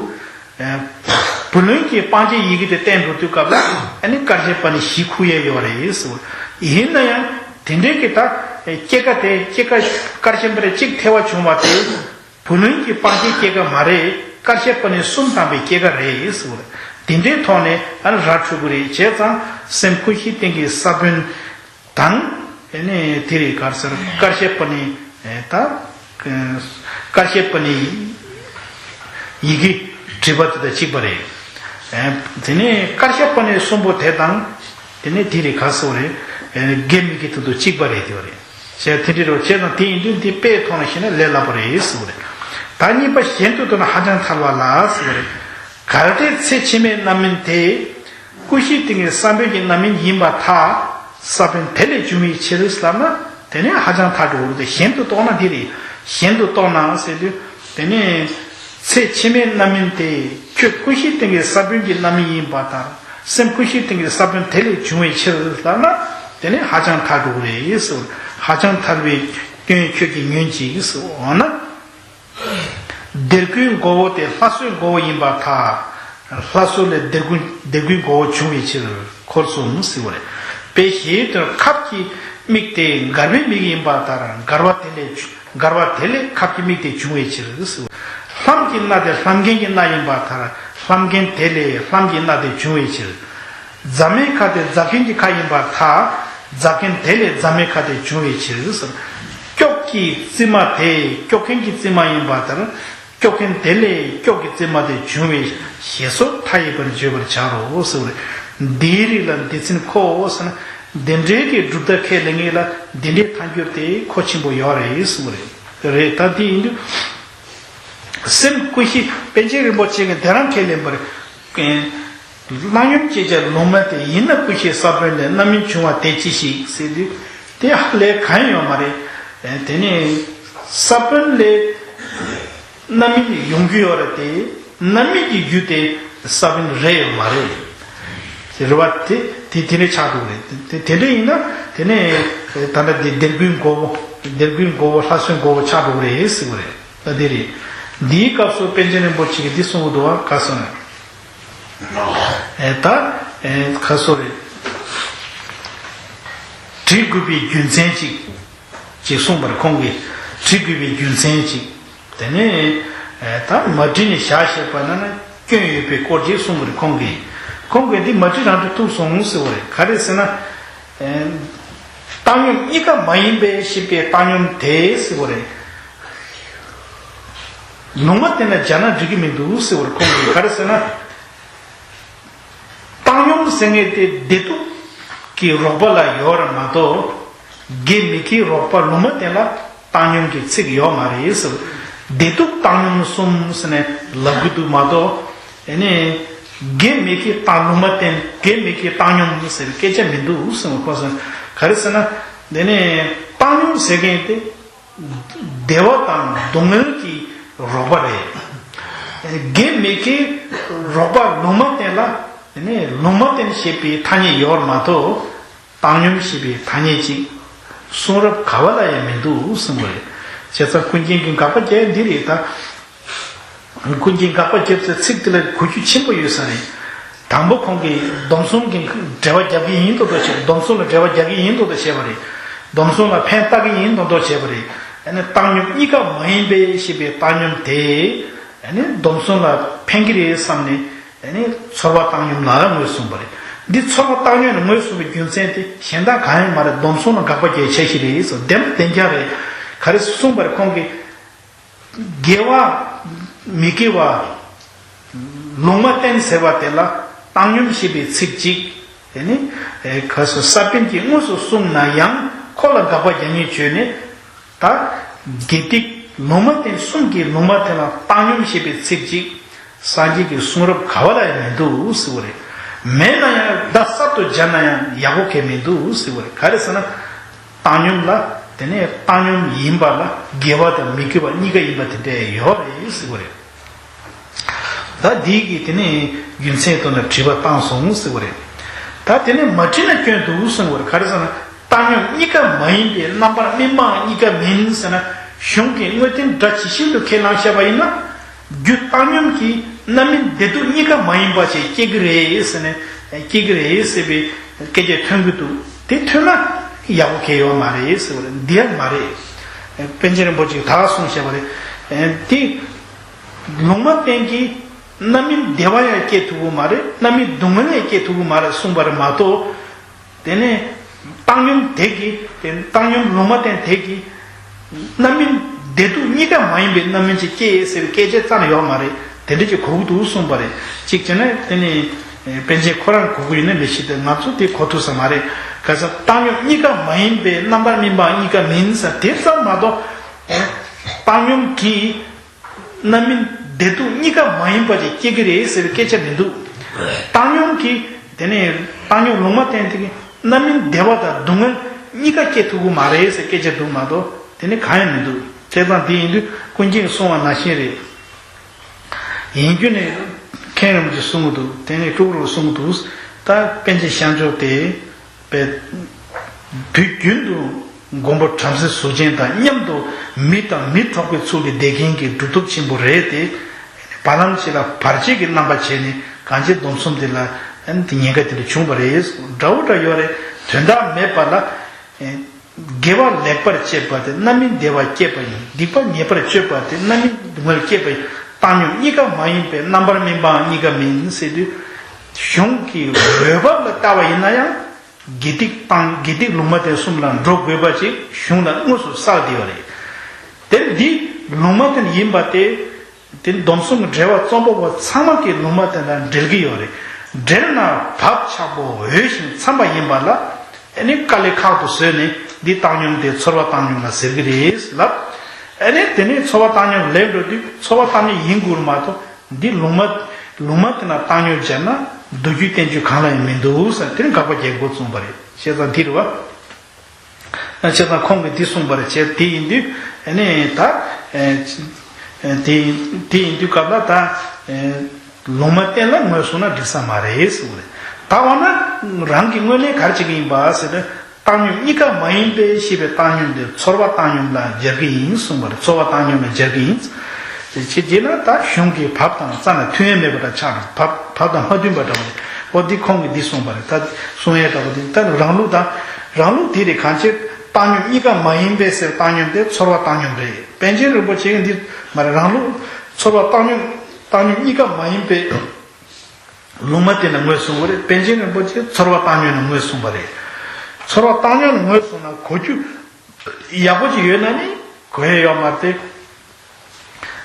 བུ་ལོན་གྱི་སྤང་བྱའི་ཡི་གེ་དེ་བསྟན་འགྲོ་དུས་སྐབས་ལ། ཨ་ནི་དཀར་ཤད་པ་ནི་བཞི་ཁུག་ཡས་ཡོད་རེད་ཟེར། ཡིན་ན་ཡང་དེ་འདྲའི་གི་ད་སྐྱེད་ཀ་དེ། སྐྱེད་ཀ་དཀར་ཤད་པ་རེ་གཅིག་ཐལ་བ་བྱུང་བ་དེ། བུ་ལོན་གྱི་སྤང་བྱའི་སྐྱེད་ཀ་མ་རེད། དཀར་ཤད་པ་ནི་གསུམ་དང་པའི་སྐྱེད་ཀ་རེད་ཟེར། དེ་འདྲའི་ཐོག་ནས་ཨ་ནི་ར་འཕྲོད་ཀྱི་རེད། བྱས་ཙང་སེམས་ཀུན་ཤེས་སྟེང་གི་ས་བོན་དང་། དེ་ནས་དེ་རེད། ག་རེ་ཟེར། དཀར་ཤད་པ་ནི་ད་དཀར་ཤད་པ་ནི་ཡི་གེ་བྲིས་པ་དེ་དང་གཅིག་པ་རེད། དེ་ནས་དཀར་ཤད་པ་ནི་གསུམ་པོ་དེ་དང་། དེ་ནས་དེ་རེད། ག་རེ་ཟེར་རེད། དགེ་མི་དགེ་དེ་དང་གཅིག་པ་རེད། དེ་བ་རེད། བྱས་དེ་འདྲ་རེད། བྱས་ཙང་དེ་ཡིན་དུས་འདི་དཔེའི་ཐོག་ནས་བཤད་ན་ལས་སླ་པོ་རེད་ཟེར་བ་རེད། ད་གཉིས་པ་གཞན་དུ་རྟོགས་ན་ཧ་ཅང་ཐལ་བ་ལ་ཟེར་བ་རེད། གལ་ཏེ་ཚེ་ཕྱི་མའི་རྣམ་སྨིན་དེ། ཀུན་ཤེས་སྟེང་གི་ས་བོན་གྱི་རྣམ་སྨིན་ཡིན་པར་ཐལ། ས་བོན་དེ་ལས་བྱུང་བའི་ཕྱིར་ལབ་ན། དེ་ནས་ཧ་ཅང་ཐལ་འགྲོ་གི་རེད། གཞན་དུ་རྟོགས་ན་འདི་རེད། གཞན་དུ་རྟོགས་ན་ཟེར་དུས། དེ་ནས་ཚེ་ཕྱི་མའི་རྣམ་སྨིན་དེ་ཁྱོད་ཀུན་ཤེས་སྟེང་གི་ས་བོན་གྱི་རྣམ་སྨིན་ཡིན་པར་ཐལ། སེམས་ཀུན་ཤེས་སྟེང་གི་ས་བོན་དེ་ལས་བྱུང་བའི་ཕྱིར་ལབ་ན། དེ་ནས་ཧ་ཅང་ཐལ་འགྲོ་གི་རེད་ཟེར། ཧ་ཅང་ཐལ་བའི་སྐྱོན་ཁྱོད་ཀྱིས་ཉོན་ཅིག་ཟེར། འོ་ན། སྡེ་དགུའི་མགོ་བོ་དེ་ལྷ་གསོལ་མགོ་བོ་ཡིན་པར་ཐལ། ལྷ་གསོལ་ལས་སྡེ་དགུ་སྡེ་དགུའི་མགོ་བོ་བྱུང་བའི་ཕྱིར་འཁོར་གསུམ་ཟེར་བ་རེད། དཔེ་བཞིན་དུ་ཁབ་ཀྱི་མིག་དེ་མགར་བའི་མིག་ཡིན་པར་ཐལ། མགར་བ་དེ་ལས་མགར་བ་དེ་ལས་ཁབ་ཀྱི་མིག་དེ་བྱུང་བའི་ཕྱིར་ཟེར། ལྷམ་གྱི་སྣ་དེ་ལྷམ་མཁན་གྱི་སྣ་ཡིན་པར་ཐལ། ལྷམ་མཁན་དེ་ལས་ལྷམ་གྱི་སྣ་དེ་བྱུང་བའི་ཕྱིར། རྫ་མའི་ཁ་དེ་རྫ་མཁན་གྱི་ཁ་ཡིན་པར་ཐལ། རྫ་མཁན་དེ་ལས་རྫ་མའི་ཁ་དེ་བྱུང་བའི་ཕྱིར་ཟེར། སྐྱོགས་ཀྱི་རྩིབ་མ་དེ་སྐྱོགས་མཁན་གྱི་རྩིབ་མ་ཡིན་པར་ཐལ། སྐྱོགས་མཁན་དེ་ལས་སྐྱོགས་ཀྱི་རྩིབ་མ་དེ་བྱུང་བའི་ཞེས་སོགས་མཐའ་ཡས་པར་བརྗོད་པར་བྱ་རོ་ཟེར་བ་རེད། འདིའི་རིགས་ལ་འདི་ཚིག་ཁོ་ཟེར་ན། འདི་འདྲའི་གི་གྲུབ་མཐའ་ཁས་ལེན་མཁན་ལ་འདི་འདྲའི་ཐལ་འགྱུར་དེ་མཁོ་ཆེན་པོ་ཡོད་རེད་ཟེར་བ་རེད། རེད། ད་འདི་ཡིན་དུས། སེམས་ཀུན་ཤེས་པཎ་ཆེན་རིན་པོ་ཆེ་གིས་དེ་རང་ཁས་ལེན་པར། བཏང་སྙོམས་སྐྱེད་བྱ་ལུང་མ་བསྟེན། ཡིན་ན་ཀུན་ཤེས་ས་བོན་ལས། རྣམ་སྨིན་འབྱུང་བ་དེ་ཅི་ཞིག་ཟེར་དུས་དེ་ཧ་ལས་གང་ཡང་ཡོད་མ་རེད། དེ་ནས་ས་བོན་ལས་རྣམ་སྨིན་ཡོང་རྒྱུ་ཡོད་རེད་དེ། རྣམ་སྨིན་གྱི་རྒྱུ་དེ་ས་བོན་རེད་ཡོད་མ་རེད། རེད་བ། དེ་དེ་དེ་འདྲའི་ཆགས་འགྲོ་གི་རེད། དེ་དེ་འདྲ་ཡིན་ན་དེ་ནས་ད་ལྟ་དེ་སྡེ་དགུའི་མགོ་བོ། སྡེ་དགུའི་མགོ་བོ་ལྷ་སྲུན་མགོ་བོ་ཆགས་འགྲོ་གི་རེད་ཟེར་གི་རེད། ད་དེ་རེད། འདིའི་སྐབས་སུ་པཎ་ཆེན་རིན་པོ་ཆེ་གིས་འདི་གསུང་གི་འདུག་བ། ག་སོང་ད་ག་སོ་རེད། བྲི་དགོས་པའི་རྒྱུ་མཚན་ཅིག་ཅིག་གསུངས་པར་ཁོང་གིས་བྲི་དགོས་པའི་རྒྱུ་མཚན་ཅིག་དེ་ནས་ད་མ་བྲིས་ནས་བཞག་བཞག་པ་ན་ན་སྐྱོན་ཡོད་པའི་སྐོར་ཅིག་གསུངས་པར་ཁོང་གིས། ཁོང་གིས་འདི་མ་བྲིས་རང་བྲིས་ཐུབ་སོང་ཟེར་བ་རེད། ག་རེ་ཟེར་ན། བཏང་སྙོམས་གཉིས་ཀ་མ་ཡིན་པའི་ཞེས་པའི་བཏང་སྙོམས་དེ་ཟེར་བ་རེད། ལུང་མ་བསྟན་ན་སྦྱར་ན་འགྲིག་གི་མི་འདུག་ཟེར་བར་ཁོང་གིས། ག་རེ་ཟེར་ན། བཏང་སྙོམས་ཟེར་མཁན་དེ་བདེ་སྡུག་གི་རོགས་པ་ལ་ཡོད་རེད་མ་གཏོགས། དགེ་མི་དགེའི་རོགས་པ་ལུང་མ་བསྟན་ལ་བཏང་སྙོམས་ཀྱི་ཚིག་ཡོད་མ་རེད་ཟེར། བདེ་སྡུག་བཏང་སྙོམས་གསུམ་ཟེར་ནས་ལབ་གི་འདུག་མ་གཏོགས། ཨ་ནི་དགེ་མི་དགེའི་བཏང་། ལུང་མ་བསྟན་དགེ་མི་དགེའི་བཏང་སྙོམས་ཟེར་བའི་སྐད་ཆ་མི་འདུག་ཟེར་བ་ཁོ་ཟེར། ག་རེ་ཟེར་ན། དེ་ནས་བཏང་སྙོམས་ཟེར་མཁན་དེ་བདེ་བ་དང་སྡུག་བསྔལ་གྱི་རོགས་པ་རེད། དགེ་མི་དགེའི་རོགས་པ་ལུང་མ་བསྟན་ལ། དེ་ནས་ལུང་མ་བསྟན་ཞེས་པའི་ཐ་སྙད་ཡོད་མ་གཏོགས། བཏང་སྙོམས་ཞེས་པའི་ཐ་སྙད་ཅིག་གསུང་རབ་ག་བ་ལ་ཡང་མི་འདུག་གསུངས་པ་རེད། བྱས་ཙང་ཀུན་མཁྱེན་གྱིས་དགག་པ་བརྒྱབ་འདི་རེད་ད། ཀུན་མཁྱེན་དགག་པ་བརྒྱབ་ཚེ་ཚིག་དེ་ལ་གོ་རྒྱུ་ཆེན་པོ་ཡོད་ས་རེད། དང་པོ་ཁོང་གིས་སྡོམ་གསུམ་གྱི་འགྲེལ་པ་རྒྱག་གི་ཡིན་མདོག་མདོག་བྱས། སྡོམ་གསུམ་ལ་འགྲེལ་པ་རྒྱག་གི་ཡིན་མདོག་མདོག་བྱས་པ་རེད། སྡོམ་གསུམ་ལ་ཕན་བཏགས་ཀྱི་ཡིན་མདོག་མདོག་བྱས་པ་རེད། ཨ་ནི་བཏང་སྙོམས་གཉིས་ཀ་མ་ཡིན་པའི་ཞེས་པའི་བཏང་སྙོམས་དེ། ཨ་ནི་སྡོམ་གསུམ་ལ་ཕན་གྱི་རེད་བསམ་ནས། ཨ་ནི་ཚོར་བ་བཏང་སྙོམས་ལ་ངོས་བཟུང་བ་རེད། འདི་ཚོར་བ་བཏང་སྙོམས་ལ་ངོས་བཟུང་བའི་རྒྱུ་མཚན་དེ་གཞན་དག་གང་ཡང་མ་རེད། སྡོམ་གསུམ་ལ་དགག་པ་རྒྱག་འཆར་གཞི་རེད་ཟེར། བདེན་པ་བདེན་རྐྱང་རེད། ག་རེ་གསུངས་པ་རེད་ཁོང་གིས། དགེ་བ་མི་དགེ་བ་ལུང་མ་བསྟན་ཟེར་བ་དེ་ལ་བཏང་སྙོམས་ཞེས་པའི་ཚིག་གཅིག་དེ་ནི་ཨེ་ག་སོ་ས་པཎ་གྱིས་དངོས་སུ་གསུངས་ན་ཡང་ཁོ་ལ་དགག་པ་རྒྱག་ཉེས་བྱོས་ནས། ད་དགེ་སྡིག་ལུང་མ་བསྟན་གསུམ་གྱི་ལུང་མ་བསྟན་ལ་བཏང་སྙོམས་ཞེས་པའི་ཚིག་གཅིག་སངས་རྒྱས་ཀྱི་གསུང་རབ་ག་བ་ལ་ཡང་མི་འདུག་ཟེར་བ་རེད། མེད་ན་ཡང་བརྡ་གསར་དུ་སྦྱར་ན་ཡང་ཡག་པོ་གང་མི་འདུག་ཟེར་བ་རེད། ག་རེ་ཟེར་ན། བཏང་སྙོམས་ལ་དེ་ནས་བཏང་སྙོམས་ཡིན་པ་ལ་དགེ་བ་དང་མི་དགེ་བ་གཉིས་ཀ་ཡིན་པ་དེ་འདྲ་ཡོད་རེད་ཟེར་བ་རེད། ད་འདི་གིས་དེ་ནས་རྒྱུ་མཚན་བཏོན་ནས་བྲིས་པ་བཏང་སོང་ཟེར་བ་རེད། ད་དེ་ནས་མ་བྲིས་ན་སྐྱོན་འདུག་གསུང་བ་རེད། ག་རེ་ཟེར་ན། བཏང་སྙོམས་གཉིས་ཀ་མ་ཡིན་པའི་རྣམ་པར་སྨིན་པའང་གཉིས་ཀ་མིན་ཟེར་ན། གཞུང་གི་དངོས་བསྟན་སྒྲ་ཇི་བཞིན་དུ་ཁས་བླངས་བཞག་པ་ཡིན་ན། རྒྱུ་བཏང་སྙོམས་ཀྱིས་རྣམ་སྨིན་བདེ་སྡུག་གཉིས་ཀ་མ་ཡིན་པ་ཞིག་སྐྱེ་གི་རེད་ཟེར་ནས། སྐྱེ་གི་རེད་ཟེར་བའི་སྐད་ཆ་ཐོན་གི་འདུག་དེ་ཐོན་ན་ཡག་པོ་གང་ཡོད་མ་རེད་ཟེར་བ་རེད། འདི་ཡང་མ་རེད། པཎ་ཆེན་རིན་པོ་ཆེས་ད་ག་གསུངས་བཞག་པ་རེད། དེ་ལུང་མ་བསྟན་གྱིས་རྣམ་སྨིན་བདེ་བ་ཡང་སྐྱེ་ཐུབ་ཀྱི་མ་རེད། རྣམ་སྨིན་སྡུག་བསྔལ་ཡང་སྐྱེ་ཐུབ་ཀྱི་མ་རེད་གསུངས་པ་རེད་མ་གཏོགས། དེ་ནས་བཏང་སྙོམས་དེ་གིས་དེ་བཏང་སྙོམས་ལུང་མ་བསྟན་དེ་གིས་རྣམ་སྨིན་བདེ་སྡུག་གཉིས་ཀ་མ་ཡིན་པའི་རྣམ་སྨིན་ཅིག་སྐྱེ་ཟེར་བའི་སྐད་ཆ་རྩ་ནས་ཡོད་མ་རེད། དེ་འདྲ་ཅིག་གོ་གི་འདུག་གསུངས་པ་རེད། གཅིག་བྱས་ན་དེ་ནི་པཎ་ཆེན་ཁོ་རང་གོ་གི་ཡོད་ན་མི་ཤེས་ཏེ། ང་ཚོ་དེ་གོ་ཐུབ་ས་མ་རེད། ག་ས་བཏང་སྙོམས་གཉིས་ཀ་མ་ཡིན་པའི་རྣམ་པར་སྨིན་པའང་གཉིས་ཀ་མིན་ཟེར་དེ་ཙམ་མ་གཏོགས། བཏང་སྙོམས་ཀྱིས་རྣམ་སྨིན་བདེ་སྡུག་གཉིས་ཀ་མ་ཡིན་པ་ཅིག་སྐྱེ་གི་རེད་ཟེར་བའི་སྐད་ཆ་མི་འདུག་བཏང་སྙོམས་ཀྱིས་དེ་ནས་བཏང་སྙོམས་ལུང་མ་བསྟན་དེ་གིས་རྣམ་སྨིན་བདེ་བ་དང་སྡུག་བསྔལ་གཉིས་ཀ་སྐྱེ་ཐུབ་ཀྱི་མ་རེད་ཟེར་སྐད་ཆ་འདུག་མ་གཏོགས་དེ་ནི་གང་ཡང་མི་འདུག་བྱས་ཙང་དེ་ཡིན་དུས་ཀུན་མཁྱེན་གསུང་བ་ནང་བཞིན་རེད། ཡིན་རྒྱུ་ནི་མཁན་རིན་པོ་ཆེས་གསུང་གི་འདུག་དེ་ནས་སྤྲུལ་སྐུ་རིན་པོ་གསུང་གི་འདུག་ད་པཎ་ཆེན་ཤངས་ཆོས་དེ། པས། དུས་རྒྱུན་དུ་མགོན་པོ་བྲམ་ཟེ་གཟུགས་ཅན་དང་མཉམ་དུ་མི་དང་མི་འགྲོགས་པའི་ཚུལ་གྱིས་བསྡད་མཁན་གྱི་གྲུབ་ཐོབ་ཆེན་པོ་རེད་དེ། བར་ལམ་ཞིག་ལ་བར་ཆད་ཀྱི་རྣམ་པ་བྱས་ནས་གངས་ཅན་སྡོམ་གསུམ་དེ་ལ་ཉེན་ཁ་དེ་འདྲ་བྱུང་བ་རེད། འདྲ་བོ་འདྲ་ཡོད་རེད། དོན་དག་མེད་པ་ལ། དགེ་བ་ལེགས་པར་སྤྱད་པ་དེ་རྣམ་སྨིན་བདེ་བ་སྐྱེད་པ་ཡིན། སྡིག་པ་ཉེས་པར་སྤྱོད་པ་དེ་རྣམ་སྨིན་སྡུག་བསྔལ་སྐྱེད་པ་ཡིན། བཏང་སྙོམས་གཉིས་ཀ་མ་ཡིན་པས་རྣམ་པར་སྨིན་པའང་གཉིས་ཀ་མིན་ཟེར་དུས། གཞུང་གི་འོས་བབ་ལ་ལྟ་བ་ཡིན་ན་ཡང་། དགེ་སྡིག་དང་དགེ་སྡིག་ལུང་མ་བསྟན་གསུམ་ལ་འགྲོ་དགོས་པ་ཅིག་གཞུང་ལ་དངོས་སུ་གསལ་བསྡད་ཡོད་རེད། དེ་འདི་ལུང་མ་བསྟན་ཡིན་པ་དེ། དེ་སྡོམ་གསུམ་གྱི་འགྲེལ་པ་རྩོམ་པ་པོ་ཚང་མ་གིས་ལུང་མ་བསྟན་ལ་འགྲེལ་གྱི་ཡོད་རེད། འགྲེལ་ན་བབ་ཆགས་པོ་འོས་ཤིང་འཚམ་པ་ཡིན་པ་ལ། ཨ་ནི་དཀའ་ལས་ཁག་ཏུ་བཟོས་ནས་འདི་བཏང་སྙོམས་དེ་ཚོར་བ་བཏང་སྙོམས་ལ་ཟེར་གྱི་རེད་ལབ། ཨ་ནི་དེ་ནས་ཚོར་བ་བཏང་སྙོམས་ལབ་འགྲོ་དུས་ཚོར་བ་བཏང་སྙོམས་ཡིན་དགོས་རེད་མ་གཏོགས། འདི་ལུང་མ། ལུང་མ་དེ་ན་བཏང་སྙོམས་བྱས་ན་ མདོ་རྒྱུད་བསྟན་བཅོས་གང་ལ་ཡང་མི་འདུག་ཟེར་དེ་ནི་དགག་པ་རྒྱག་འགོ་བཙུགས་པ་རེད། བྱས་ཙང་འདི་རེད་བ། བྱས་ཙང་ཁོང་གིས་འདི་གསུངས་པ་རེད། བྱས་དེ་ཡིན་དུས་ཨ་ནི་ད་དེ་དེ་ཡིན་དུས་སྐབས་ལ་ད་ལུང་མ་བསྟན་ལ་ངོས་བཟུང་ན་འགྲིག་ས་མ་རེད་ཟེར་བ་རེད། ད་འོ་ན་རང་གི་དངོས་གནས་ག་རེ་བྱེད་ཀྱི་ཡིན་པ་ཟེར་ན། བཏང་སྙོམས་གཉིས་ཀ་མ་ཡིན་པའི་ཞེས་པའི་བཏང་སྙོམས་དེ་ཚོར་བ་བཏང་སྙོམས་ལ་སྦྱར་གྱི་ཡིན་གསུངས་པ་རེད། ཚོར་བ་བཏང་སྙོམས་ལ་སྦྱར་གྱི་ཡིན། ཅེས་བྱས་ན་ད་གཞུང་གི་བབ་དང་རྩ་ནས་མཐུན་ཡས་མེད་པ་འདྲ་ཆགས་འགྲོ། བབ་བབ་དང་མ་མཐུན་པ་འདྲ་བ་རེད། འོ་འདི་ཁོང་གིས་འདི་གསུངས་པ་རེད། ད་གསུང་ཡས་འདྲ་བ་འདི་ད་རང་ལུགས་དང་རང་ལུགས་འདི་རེད། གང་ཅི་བཏང་སྙོམས་གཉིས་ཀ་མ་ཡིན་པའི་ཟེར་བཏང་སྙོམས་དེ་ཚོར་བ་བཏང་སྙོམས་རེད། པཎ་ཆེན་རིན་པོ་ཆེ་གིས་འདི་མ་རེད། རང་ལུགས་ཚོར་བ་བཏང་སྙོམས་བཏང་སྙོམས་གཉིས་ཀ་མ་ཡིན་པའི་ལུང་མ་དེ་ལ་ངོས་བཟུང་བ་རེད། པཎ་ཆེན་རིན་པོ་ཆེས་ཚོར་བ་བཏང་སྙོམས་ལ་ངོས་བཟུང་བ་རེད། ཚོར་བ་བཏང་སྙོམས་ལ་ངོས་བཟུང་ན་གོ་རྒྱུ་ཡག་པོ་ཅིག་ཡོད་ན་ནི་གོ་ཡས་ཡོད་མ་རེད།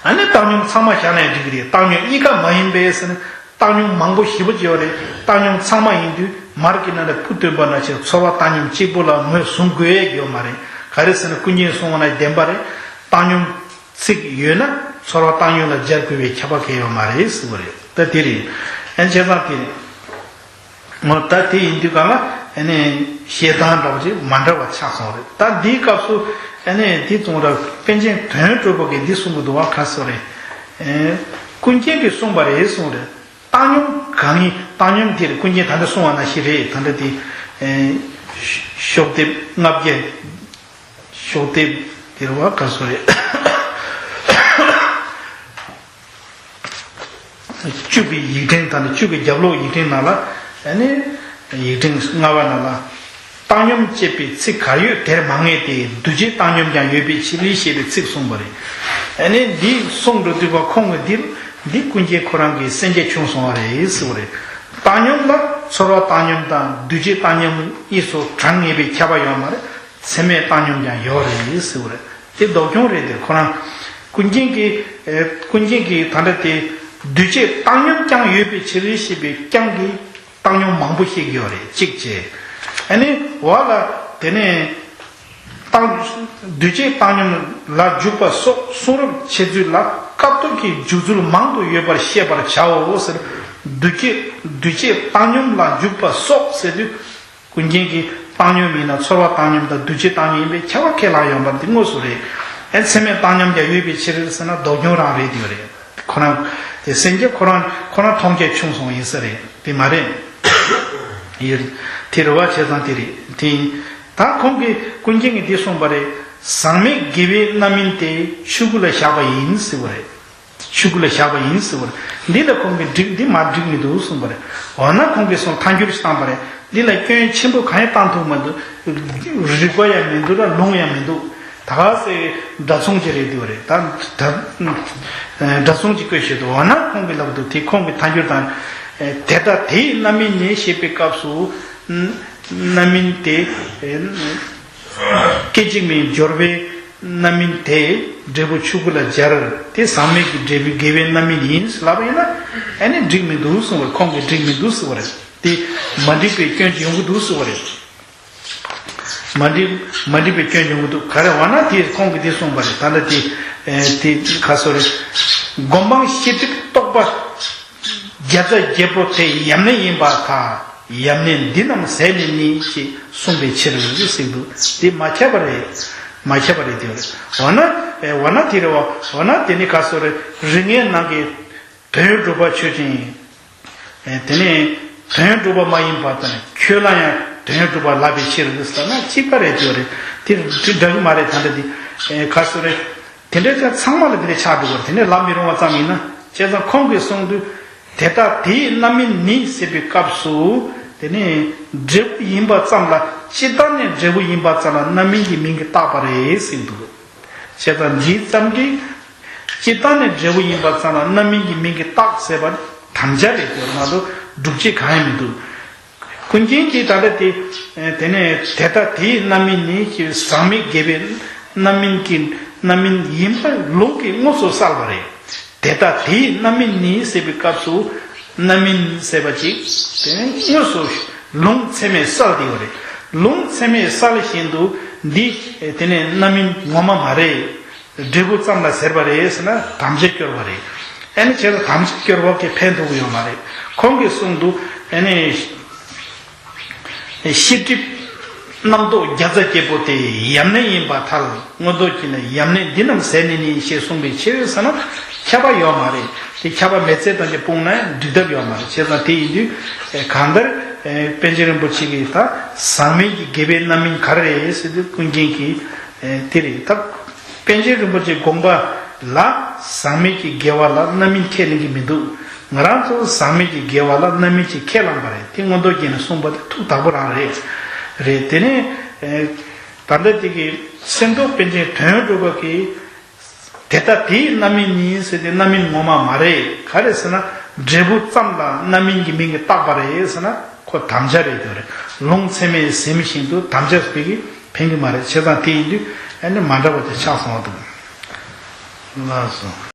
ཨ་ནི་བཏང་སྙོམས་ཚང་མ་བཞག་ན་ཡང་འགྲིག་གི་རེད། བཏང་སྙོམས་གཉིས་ཀ་མ་ཡིན་པས་ཟེར་ན་བཏང་སྙོམས་མང་པོ་ཞེ་པོ་ཅིག་ཡོད་རེད། བཏང་སྙོམས་ཚང་མ་ཡིན་དུས་མར་གྱི་ནང་ལ་བུ་སྟོན་པ་ནང་བཞིན་ཚོར་བ་བཏང་སྙོམས་གཅིག་པུ་ལ་ངོས་བཟུང་དགོས་ཡས་ཡོད་མ་རེད། ག་རེ་ཟེར་ན་ཀུན་མཁྱེན་གསུང་བ་ན་བདེན་པ་རེད། བཏང་སྙོམས་ཚིག་ཡོད་ན་ཚོར་བ་བཏང་སྙོམས་ལ་སྦྱར་དགོས་པའི་ཁྱབ་པ་གང་ཡང་ཡོད་མ་རེད་ཟེར་བ་རེད། ད་དེ་རེད། ཨ་ནི་བྱས་ཙང་དེ་རེད། ངོ་ད་དེ་ཡིན་དུས་གང་ལ་ཨ་ནི་བཤད་སྟངས་འདྲ་བོ་ཅིག་མ་འདྲ་བ་ཆགས་སོང་རེད། ད་འདིའི་སྐབས་སུ་ཨ་ནི་དེ་གསུང་ར་པཎ་ཆེན་དོན་གྲུབ་པ་གིས་འདི་གསུང་གི་འདུག་བ། ག་སོ་རེད། ཨེ། ཀུན་མཁྱེན་གྱིས་གསུངས་པ་རེད་གསུངས་རེད། བཏང་སྙོམས་གང་ཡིན། བཏང་སྙོམས་དེར་ཀུན་མཁྱེན་ད་ལྟ་གསུང་བ་ནང་བཞིན་རེད། ད་ལྟ་དེ་ཨེ། ཤོག་ལྡེབ་ལྔ་བརྒྱ། ཤོག་ལྡེབ་དེར་བ་ག་སོ་རེད། བཅུ་པའི་ཡིག་ཕྲེང་དང་ནི་བཅུ་པའི་རྒྱབ་ལོགས་ཡིག་ཕྲེང་ནང་ལ་ཨ་ནི་ཡིག་ཕྲེང་ལྔ་པ་ནང་ལ་བཏང་སྙོམས་ཅེས་པའི་ཚིག་ག་ཡོད་དེར་མ་ངེས་ཏེ། འདུ་བྱེད་བཏང་སྙོམས་ཀྱང་ཡོད་པའི་ཕྱིར་ཞེས་པའི་ཚིག་གསུངས་པ་རེད། ཨ་ནི་འདི་གསུངས་འགྲོ་དུས་བ་ཁོང་གི་འདིར་འདི་ཀུན་མཁྱེན་ཁོ་རང་གི་གསན་རྒྱ་ཆུང་སོང་བ་རེད་ཟེར་བ་རེད། བཏང་སྙོམས་ལ་ཚོར་བ་བཏང་སྙོམས་དང་འདུ་བྱེད་བཏང་སྙོམས་གཉིས་སུ་གྲངས་ངེས་པའི་ཁྱབ་པ་ཡོད་མ་རེད། ཚད་མས་བཏང་སྙོམས་ཀྱང་ཡོད་རེད་ཟེར་བ་རེད། དེ་ལྡོག་སྐྱོན་རེད། དེ་ཁོ་རང་ཀུན་མཁྱེན་གྱིས་ཨེ། ཀུན་མཁྱེན་གྱིས་ད་ལྟ་དེ་འདུ་བྱེད་བཏང་སྙོམས་ཀྱང་ཡོད་པའི་ཕྱིར་ཞེས་པའི་ཀྱང་གིས་བཏང་སྙོམས་མང་པོ་བཤད་ཀྱི་ཡོད་རེད། གཅིག་བྱས། ཨ་ནི་འོག་ལ་དེ་ནས་བཏང་འདུ་བྱེད་བཏང་སྙོམས་ལ་འཇུག་པ་སོགས་གསུང་རབ་འཆད་ཚུལ་ལ་སྐབས་ཐོབ་ཀྱི་འཇུག་ཚུལ་མང་དུ་ཡོད་པར་ཤེས་པར་བྱའོ་ཟེར། འདུ་བྱེད་འདུ་བྱེད་བཏང་སྙོམས་ལ་འཇུག་པ་སོགས་ཟེར་དུས། ཀུན་མཁྱེན་གྱིས་བཏང་སྙོམས་ཡིན་ན་ཚོར་བ་བཏང་སྙོམས་དང་འདུ་བྱེད་བཏང་སྙོམས་ཡིན་པའི་ཁྱབ་པ་ཁས་བླངས་ཡོང་བ་འདི་དངོས་སུ་རེད། ཨེ། ཚད་མས་བཏང་སྙོམས་ཀྱང་ཡོད་པའི་ཕྱིར་ཟེར་ན་ལྡོག་སྐྱོན་རང་རེད། དེ་རེད། ཁོ་རང་དེ་གསན་རྒྱ་ཁོ་རང་ཁོ་རང་མཐོང་རྒྱ་ཆུང་སོང་ཡིན་ས་རེད། དེ་མ་རེད། ཡོད། དེ་རེད་བ། བྱས་ཙང་དེ་རེད། དེ་ཡིན། ད་ཁོང་གིས་ཀུན་མཁྱེན་གྱིས་འདི་གསུངས་པ་རེད། ཟག་མེད་དགེ་བའི་རྣམ་སྨིན་དེ་ཆོས་སྐུ་ལ་བཞག་པ་ཡིན་ཟེར་བ་རེད། ཆོས་སྐུ་ལ་བཞག་པ་ཡིན་ཟེར་བ་རེད། འདི་ལ་ཁོང་གིས་འགྲིག་འདི་མ་འགྲིག་མི་འདུག་གསུངས་པ་རེད། འོ་ན་ཁོང་གིས་གསུངས་ཐལ་འགྱུར་ཞིག་བཏང་པ་རེད། འདི་ལ་སྐྱོན་ཆེན་པོ་གང་ཡང་བཏང་ཐུབ་མི་འདུག་རིགས་པ་ཡང་མི་འདུག་ར་ལུང་ཡང་མི་འདུག་ད་ག་སེ་འདྲ་མཚུངས་ཅིག་རེད་འདུག་རེད། ད་འདྲ་མཚུངས་ཅིག་བཀོད་བཞག་འདུག་འོ་ན་ཁོང་གིས་ལབ་འདུག་དེ་ཁོང་གིས་ཐལ་འགྱུར་དང་། དེ་ལྟ་དེའི་རྣམ་སྨིན་ནི་ཞེས་པའི་སྐབས་སུ། རྣམ་སྨིན་དེ། སྐད་ཅིག་མའི་སྦྱོར་བའི་རྣམ་སྨིན་དེ་འབྲས་བུ་ཆོས་སྐུ་ལ་སྦྱར་ཏེ་ཟག་མེད་ཀྱི་འབྲས་བུའི་དགེ་བའི་རྣམ་སྨིན་ཡིན་ལབ་པ་ཡིན་ན། ཨ་ནི་འགྲིག་མི་འདུག་གསུངས་པར་ཁོང་གིས་འགྲིག་མི་འདུག་གསུངས་པ་རེད། དེ་མ་འགྲིག་པའི་སྐྱོན་ཡོང་གི་འདུག་གསུངས་པ་རེད། མ་འགྲིག་མ་འགྲིག་པའི་སྐྱོན་ཡོང་གི་འདུག་ག་རེ་བ་ན་དེ་ཁོང་གིས་དེ་གསུངས་པ་རེད། ད་ལྟ་དེ་དེ་ག་སོ་རེད། སྒོམ་སྤང་ཤེས་སྒྲིབ་རྟོག་པ། བརྒྱ་རྩ་བརྒྱད་པོ་དེ་ཡམས་ནད་ཡིན་པར་ཐལ། ཡམས་ནད་འདི་རྣམས་ཟད་ནས་ནི་ཞེས་གསུངས་པའི་ཕྱིར་ཟེར་འདུག་འདི་མ་ཁྱབ་པ་རེད། མ་ཁྱབ་པ་རེད་དེ། འོ་ན་འོ་ན་དེ་རེད་བ། འོ་ན་དེ་ནི་ག་སོ་རེད། རིགས་ངན་ནང་གི་དོན་གྲུབ་པ་ཆོས་ཅན། དེ་ནི་དོན་གྲུབ་པ་མ་ཡིན་པ་དང་ཁྱོད་ལ་ཡང་དོན་གྲུབ་པ་ལབ་པའི་ཕྱིར་ཟེར་ན་གཅིག་པ་རེད་དེ་རེད། དེ་འདྲ་གི་མ་རེད། ད་འདྲ་དེ་ག་སོ་རེད། དེ་འདྲ་ཅན་ཚང་མ་ལ་དེ་འདྲ་ཆགས་འགྲོ་གི་རེད། དེ་འདྲ་ལབ་མི་རུང་བ་ཙམ་ཡིན་ན། བྱས་ཙང་ཁོང་གིས་གསུངས་དུས། དེ་ལྟ་དེའི་རྣམ་སྨིན་ནི་ཟེར་བའི་སྐབས་སུ། དེ་ནི་འབྲས་བུ་ཡིན་པ་ཙམ་ལ་སྤྱིར་བཏང་ནས་འབྲས་བུ་ཡིན་པ་ཙམ་ལ་རྣམ་སྨིན་གྱི་མིང་གིས་བཏགས་པ་རེད་ཟེར་འདུག་བྱས་ཙང་འདིའི་ཙམ་གྱིས་སྤྱིར་བཏང་ནས་འབྲས་བུ་ཡིན་པ་ཙམ་ལ་རྣམ་སྨིན་གྱི་མིང་གིས་བཏགས་ཟེར་བ་དམ་བཅའ་རེད་དེ་མ་གཏོགས་སྒྲུབ་བྱེད་གང་ཡང་མི་འདུག་ཀུན་མཁྱེན་གྱིས་ད་ལྟ་དེ། དེ་ནས་དེ་ལྟ་དེའི་རྣམ་སྨིན་ནི་ཞེས་ཟག་མེད་དགེ་བའི་རྣམ་སྨིན་གྱི་རྣམ་སྨིན་ཡིན་པ་ལུང་གིས་དངོས་སུ་གསལ་བ་རེད། དེ་ལྟ་དེའི་རྣམ་སྨིན་ནི་ཟེར་བའི་སྐབས་སུ། རྣམ་སྨིན་ཟེར་བ་ཅིག་དེ་ནས་དངོས་སུ་ལུང་ཚད་མས་གསལ་དེ་ཡོད་རེད། ལུང་ཚད་མས་གསལ་བཞིན་དུ་འདི་དེ་ནས་རྣམ་སྨིན་ངོ་མ་མ་རེད། འབྲས་བུ་ཙམ་ལ་ཟེར་བ་རེད་ཟེར་ན་དམ་བཅའ་སྐྱོར་བ་རེད། ཨ་ནི་བྱས་ན་དམ་བཅའ་སྐྱོར་བ་གིས་ཕན་ཐོགས་ཀྱི་ཡོད་མ་རེད། ཁོང་གིས་གསུངས་འདུག་ཨ་ནི་ཤེས་སྒྲིབ་རྣམ་རྟོག་བརྒྱ་རྩ་བརྒྱད་པོ་དེ་ཡམས་ནད་ཡིན་པར་ཐལ། མངོན་རྟོགས་ཀྱིས་ནི་ཡམས་ནད་འདི་རྣམས་ཟད་ནི་ནི་ཞེས་གསུངས་པའི་ཕྱིར་ཟེར་ན། ཁྱབ་པ་ཡོད་མ་རེད། དེ་ཁྱབ་པ་མེད་ཚད་དང་གཅིག་སྤུངས་ན་འགྲིག་ཐབས་ཡོད་མ་རེད། བྱས་ཙང་དེ་ཡིན་དུས་གང་ལྟར་པཎ་ཆེན་རིན་པོ་ཆེ་གིས་ད་ཟག་མེད་ཀྱི་དགེ་བའི་རྣམ་སྨིན་ག་རེ་རེད་ཟེར་དུས་ཀུན་མཁྱེན་གྱིས་དེ་རེད། ད་པཎ་ཆེན་རིན་པོ་ཆེའི་དགོངས་པ་ལ་ཟག་མེད་ཀྱི་དགེ་བ་ལ་རྣམ་སྨིན་ཁས་ལེན་གྱི་མི་འདུག། ང་རང་ཚོ་ཟག་མེད་ཀྱི་དགེ་བ་ལ་རྣམ་སྨིན་ཅིག་ཁས་བླངས་པ་རེད། དེ་མངོན་རྟོགས་རྒྱན་ནས་གསུངས་པ་དེ་ཐུགས་དག་པོ་རང་རེད། རེད། དེ་ནས་ད་ལྟ་དེ་གི་སེམས་རྟོགས་པཎ་ཆེན་དོན་ཡོད་གྲུབ་པ་གིས་དེ་ལྟ་དེའི་རྣམ་སྨིན་ཡིན་ཟེར་ཏེ་རྣམ་སྨིན་ངོ་མ་མ་རེད། ག་རེ་ཟེར་ན་འབྲས་བུ་ཙམ་ལ་རྣམ་སྨིན་གྱི་མིང་གིས་བཏགས་པ་རེད་ཟེར་ན་ཁོ་དམ་བཅའ་རེད་དེ་རེད། ལུང་ཚད་མས་ཟིན་བཞིན་དུ་དམ་བཅའ་ཟེར་གྱི་ཕན་གྱི་མ་རེད། བྱས་ཙང་དེ་ཡིན་དུས་ཨ་ནི་མ་འདྲ་བ་དེ་ཆགས་སོང་བ་འདུག། ལགས་སོ།